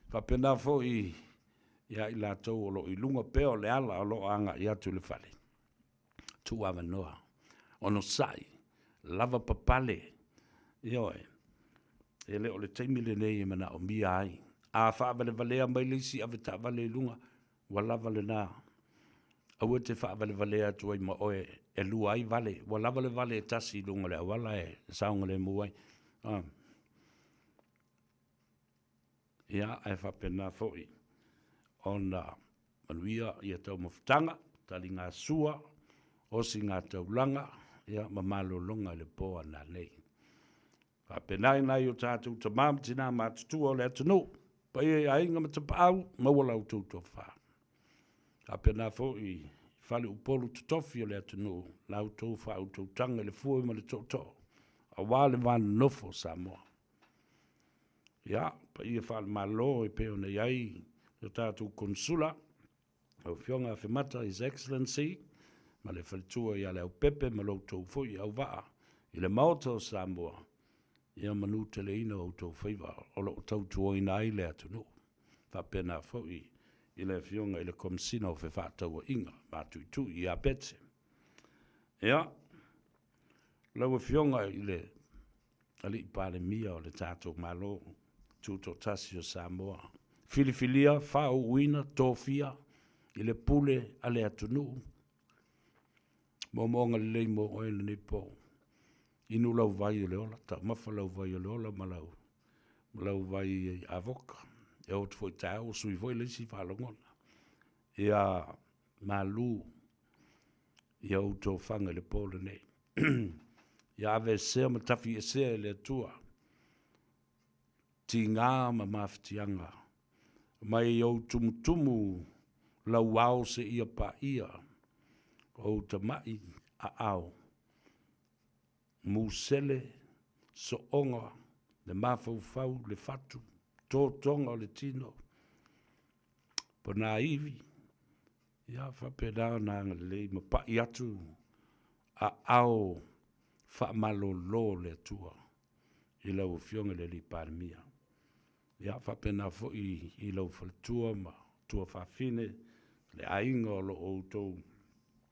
Faapena foi ia i latou o lo o i luga pea o le ala o lo o agai atu i le fale. Tuu avanoa, onosai, lava papale, ioe, e le o le taimi lenei e manaomia ai. A faavalevalea mai le isi avetaavale i luga, ua lava lena. Aua e te faavalevalea atu ai ma oe e lua ai vale, ua lava le vale e tasi i luga o le auala e saogalemu ai. A. Ia, ae faapena foi ona manuia ia taumafataga, taligasua, osiga taulaga, ia ma malologa i le po a nanei. Faapena i nai o tatou tama ma tina matutua o le atunuu, paia i aiga ma tapaau, maua la outou tofa. Faapena foi i faleupolu totofi o le atunuu, la outou faautautaga i le fue ma le tootoo, aua le va nonofo o Samoa. Ia, paia faale-Malo e pei ona i ai le tatou Konesula, lau Afioga Afemata, His Excellency, ma le faletua ia Leaupepe ma lo outou foi auvaa i le Maota o Samoa, ia manuteleina o outou faiva o lo o tautuaina ai le atunuu. Faapena foi i le Afioga i le Komesina o Fefaatauaiga Matuitui ia Betse. Ia, lau Afioga i le Alii Palemia o le tatou Malo Tutoatasi o Samoa, filifilia, faauuina, tofia i le pule a le atunuu, moomooga lelei mo oe lenei po. Inu lau vai o le ola, taumafa lau vai o le ola ma lau, ma lau vai avoka. E oo atu foi i taeao ua sui foi le isi faalogona. Ia malu ia ou tofaga i le po lenei. Ia aveesea ma tafiesea e le Atua tiga ma mafatiaga mai ou tumutumu lauao seia paia ou tama'i aao musele sooga le mafaufau le fatu totoga o le tino ponaivi. Ia faapena ona agalelei ma pa'i atu aao faamalolo o le Atua i lau Afioga i le Alii Palemia. Ia faapena foi i lau faletua ma tuafafine, le aiga o lo o outou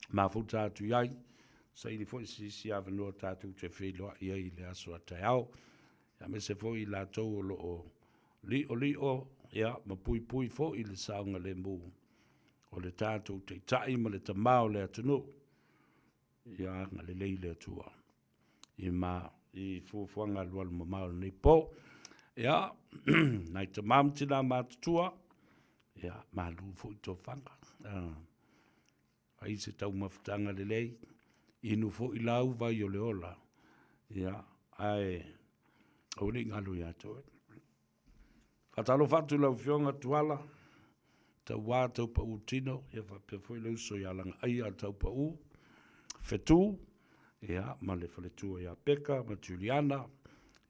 mafuta atu i ai, saili foi se isi avanoa tatou te feiloai ai i le aso a taeao, aemaise foi i latou o lo o li'oli'o ia ma puipui foi i le saogalemu o le tatou Taitai ma le Tama o le atunuu. Ia agalelei le Atua i ma i fuafuaga alualu mamao o lenei po. Ia, nai tama ma tina matutua, ia, malu foi tofaga. Fai se taumafataga lelei, inu foi lau vai o le ola, ia, ae aua ne i galo ia te oe. Faatalofa atu i lau Afioga Tuala, Tauā Taupau Tino, ia faapea foi le uso ia Lagaaia Taupau Fetu, ia, ma le faletua ia Peka ma Juliana,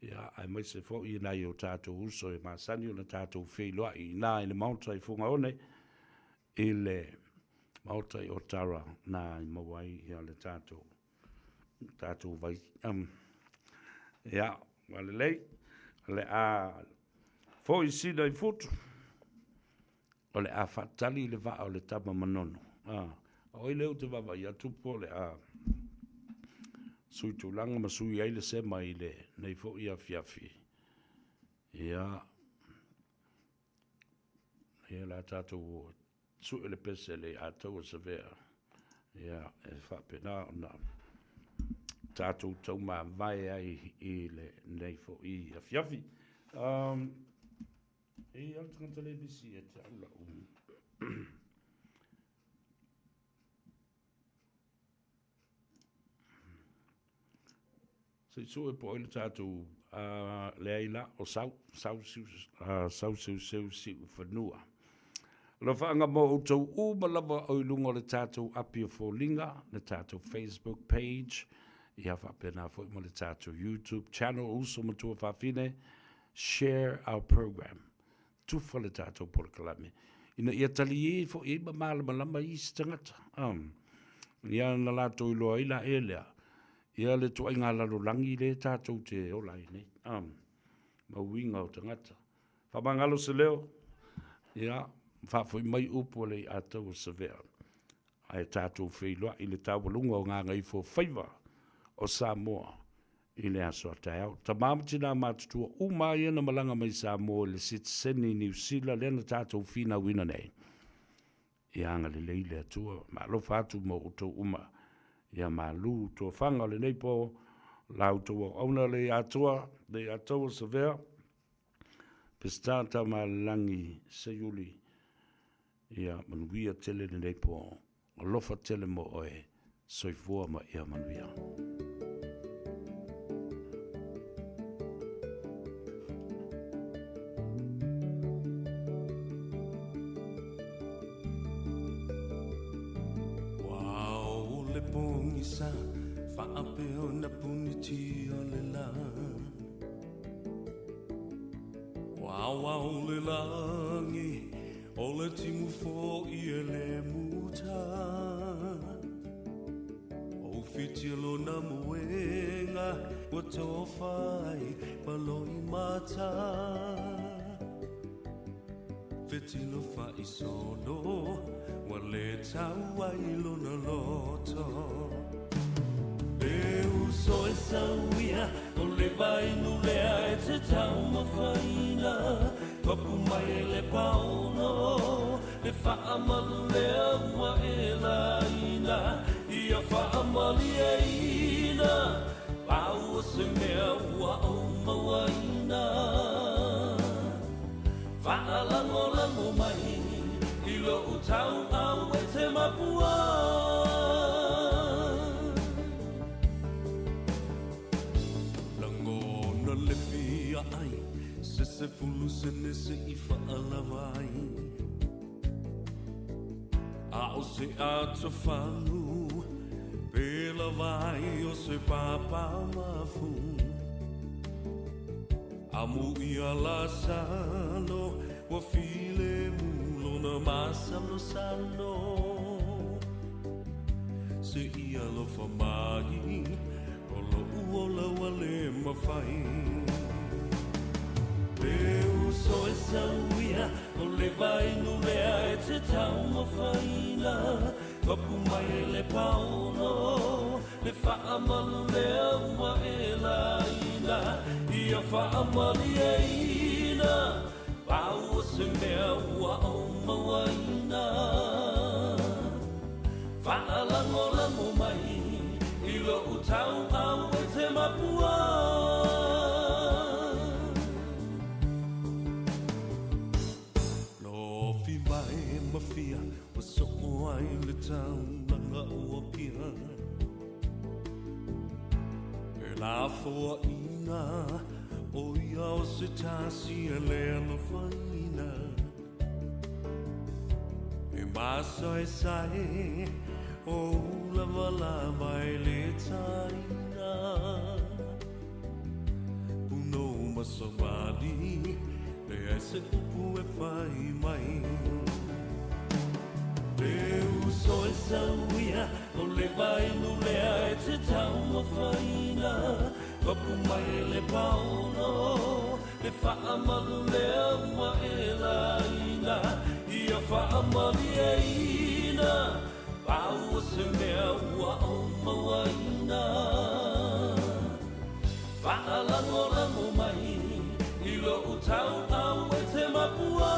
ia, aemaise foi i nai o tatou uso e masani ona tatou feiloai i ina i le Maota i Fugaone, i le Maota i Otara na i maua ai ia le tatou tatou vai. Ia, ua lelei, o le a foi sina i futu, o le a faatali le vaa o le tama manono. Ah, o ai lea ou te vaavaai atu po o le a sui tulaga ma sui ai le sema i lenei foi afiafi. Ia, ia la tatou sue le pese le Ataua Savea, ia, e faapena ona tatou taumavae ai i lenei foi afiafi. E i ai le tagata le misi ia te au lau. Se i sue po o ai le tatou leai la, o Sau, Sau, Sau Seuseu Siufanua. Alofaaga mo outou uma lava o i luga o le tatou api o foliga, le tatou Facebook page, ia faapena foi ma le tatou YouTube channel, Uso ma Tuafafine, share our program. Tufa le tatou polokalame, ina ia taliē foi ai ma malamalama isi tagata. Ia na latou iloa ai la ea lea, Ia le ituaiga lalolagi lea tatou te ola ai nei, ma uiga o tagata. Faamagalo se leo, ia, faafoi mai upu a le Ataua Savea, ae tatou feiloai i le taualuga o gagaifoafaiva o Samoa i le aso a taeao. Tama ma tina matutua uma lava ia na malaga mai Samoa i le sitiseni Niu Sila lea na tatou finauina nei. Ia agalelei le Atua. Ma alofa atu mo outou uma. Ia malu tofaga o lenei po, la outou auauna le Atoa, le Atoa Savea, Peseta Taumalelagi Seiuli, ia manuia tele lenei po. Alofa tele mo oe, soifua ma ia manuia. Ua o le pogisa faapea ona puniti o le lā. Ua ao le lagi o le timu fo'i e le muta. O whiti lona moenga ua tofa ai ma loimata. Fetilo fa'isolo ua lē tau ai lona loto. E uso e sauia o le vainu lea e te taumafaina. Papu mai e le paolo le fa'amalu lea ua e laina. Ia fa'amalieina pau o se mea ua ou mauaina. Fa'alagolago mai i lo'u tau'au e te mapua. Lagona le fia ai se 10 sene se'i fa'alava ai. A o se atofagu pe lava ai o se papa mafu. Amu ia Lasalo ua filemu lona masalosalo. Se i alofa mai o lo'u ola ua lē mafai. E uso e sauia o le vainu lea e te taumafaina. Papu mai e le paolo le fa'amalu lea ua e laina. Ia fa'amalieina pau o se mea ua ou mauaina. Fa'alagolago mai i lo'u tau'au e te mapua. Lofi mai ma fia ua so'o ai le taulaga o Apia. E lafoaʻina o ia o se tasi e le alofaina. E masaesae o ulavalava e le taina. Punou ma savali leai se upu e fai mai. E uso e sauia o le vainu lea e te taumafaina. Papu mai e le paolo le fa'amalu lea ua e laina. Ia fa'amalieina pau o se mea ua ou mauaina. Fa'alagolago mai i lo'u tau'au e te mapua.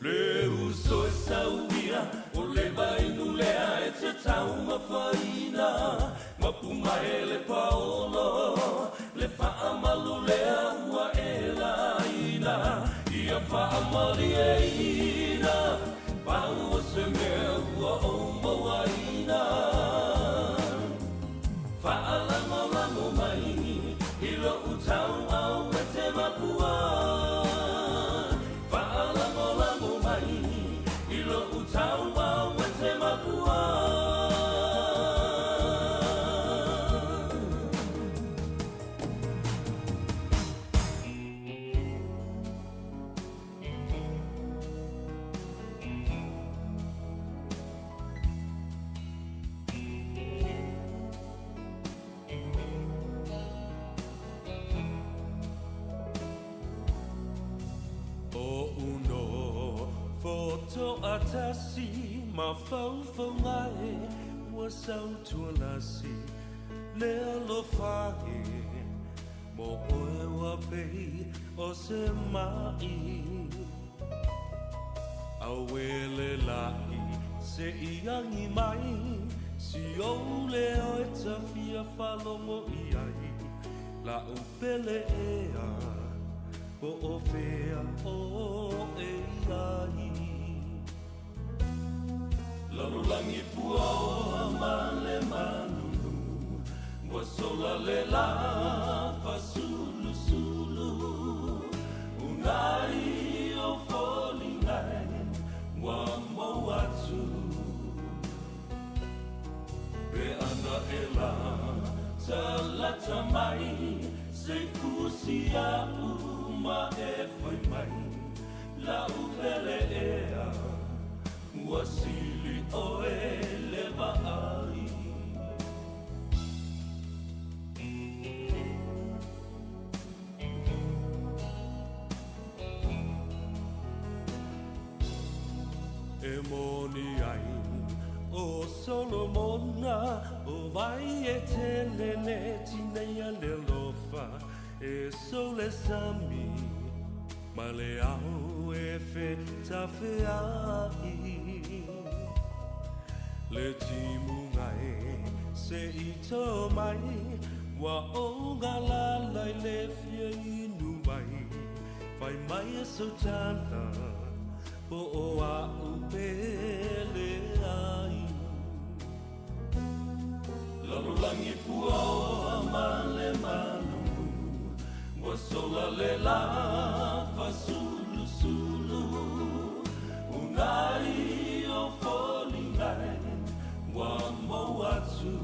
Le uso e sauia o le vainu lea e te taumafaina. Mapu mai e le paolo le fa'amalu lea ua e laina. Ia fa'amalieina pau o se mea ua ou mauaina. Fa'alagolago mai i lo'u tau'au e te mapua. Fa'alagolago mai i lo'u tau'au e te mapua. O uno foto'atasi mafaufauga e ua sautualasi le alofa e. Mo oe ua pei o se maʻi Auē le laʻi se i agi mai Si ou leo e ta fia faalogo i ai La'u pele ea Po o fea oe i ai Lalolagi puaoa ma le malulu Ua sola le lā fasulusulu Unai o foliga e ua mou atu Pe ana e la talata mai Se fusi a'u ma e fai mai La'u pele ea Ua sili ʻoe le vaai. E moni ai ʻo Solomona ʻO wai e tele le tineia le alofa E sou le sami Ma le ao e fetafeaʻi Le timuga e se i tō mai Ua ou galala i le fia inu wai Fai mai e sau tala Po o a'u pele ai Lalolagi puaoa ma le malulu Ua sola le lā fasulusulu Unai o foliga e ua mou atu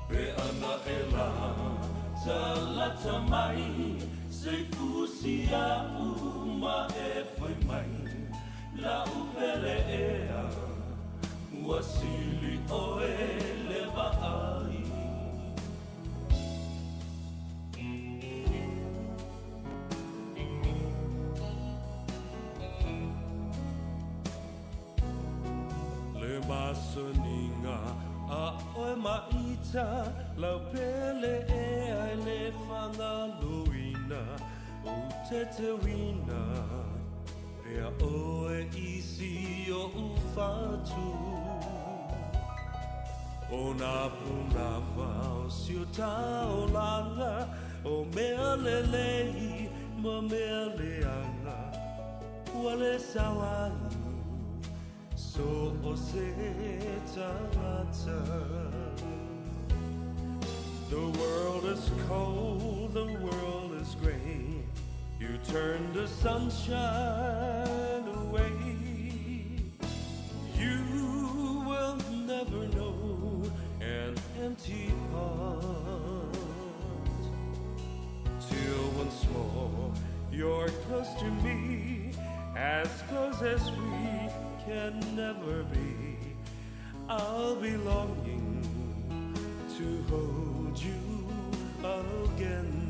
Pe ana e la talata mai Se fusi a'u ma e fai mai La'u pele ea Ua sili ʻoe le vaai. Le masaniga a ʻoe ma ita Lau pele ea e le faagaloina Ou tetewina Pea ʻoe i si oʻu fatu ʻO nā pūnawa o si o taolaga ʻO mea lelei ma mea leaga Ua le sao ai so o se tagata The world is cold, the world is gray You turn the sunshine away You will never know an empty heart Till once more you're close to me As close as we can never be I'll be longing to hold you again.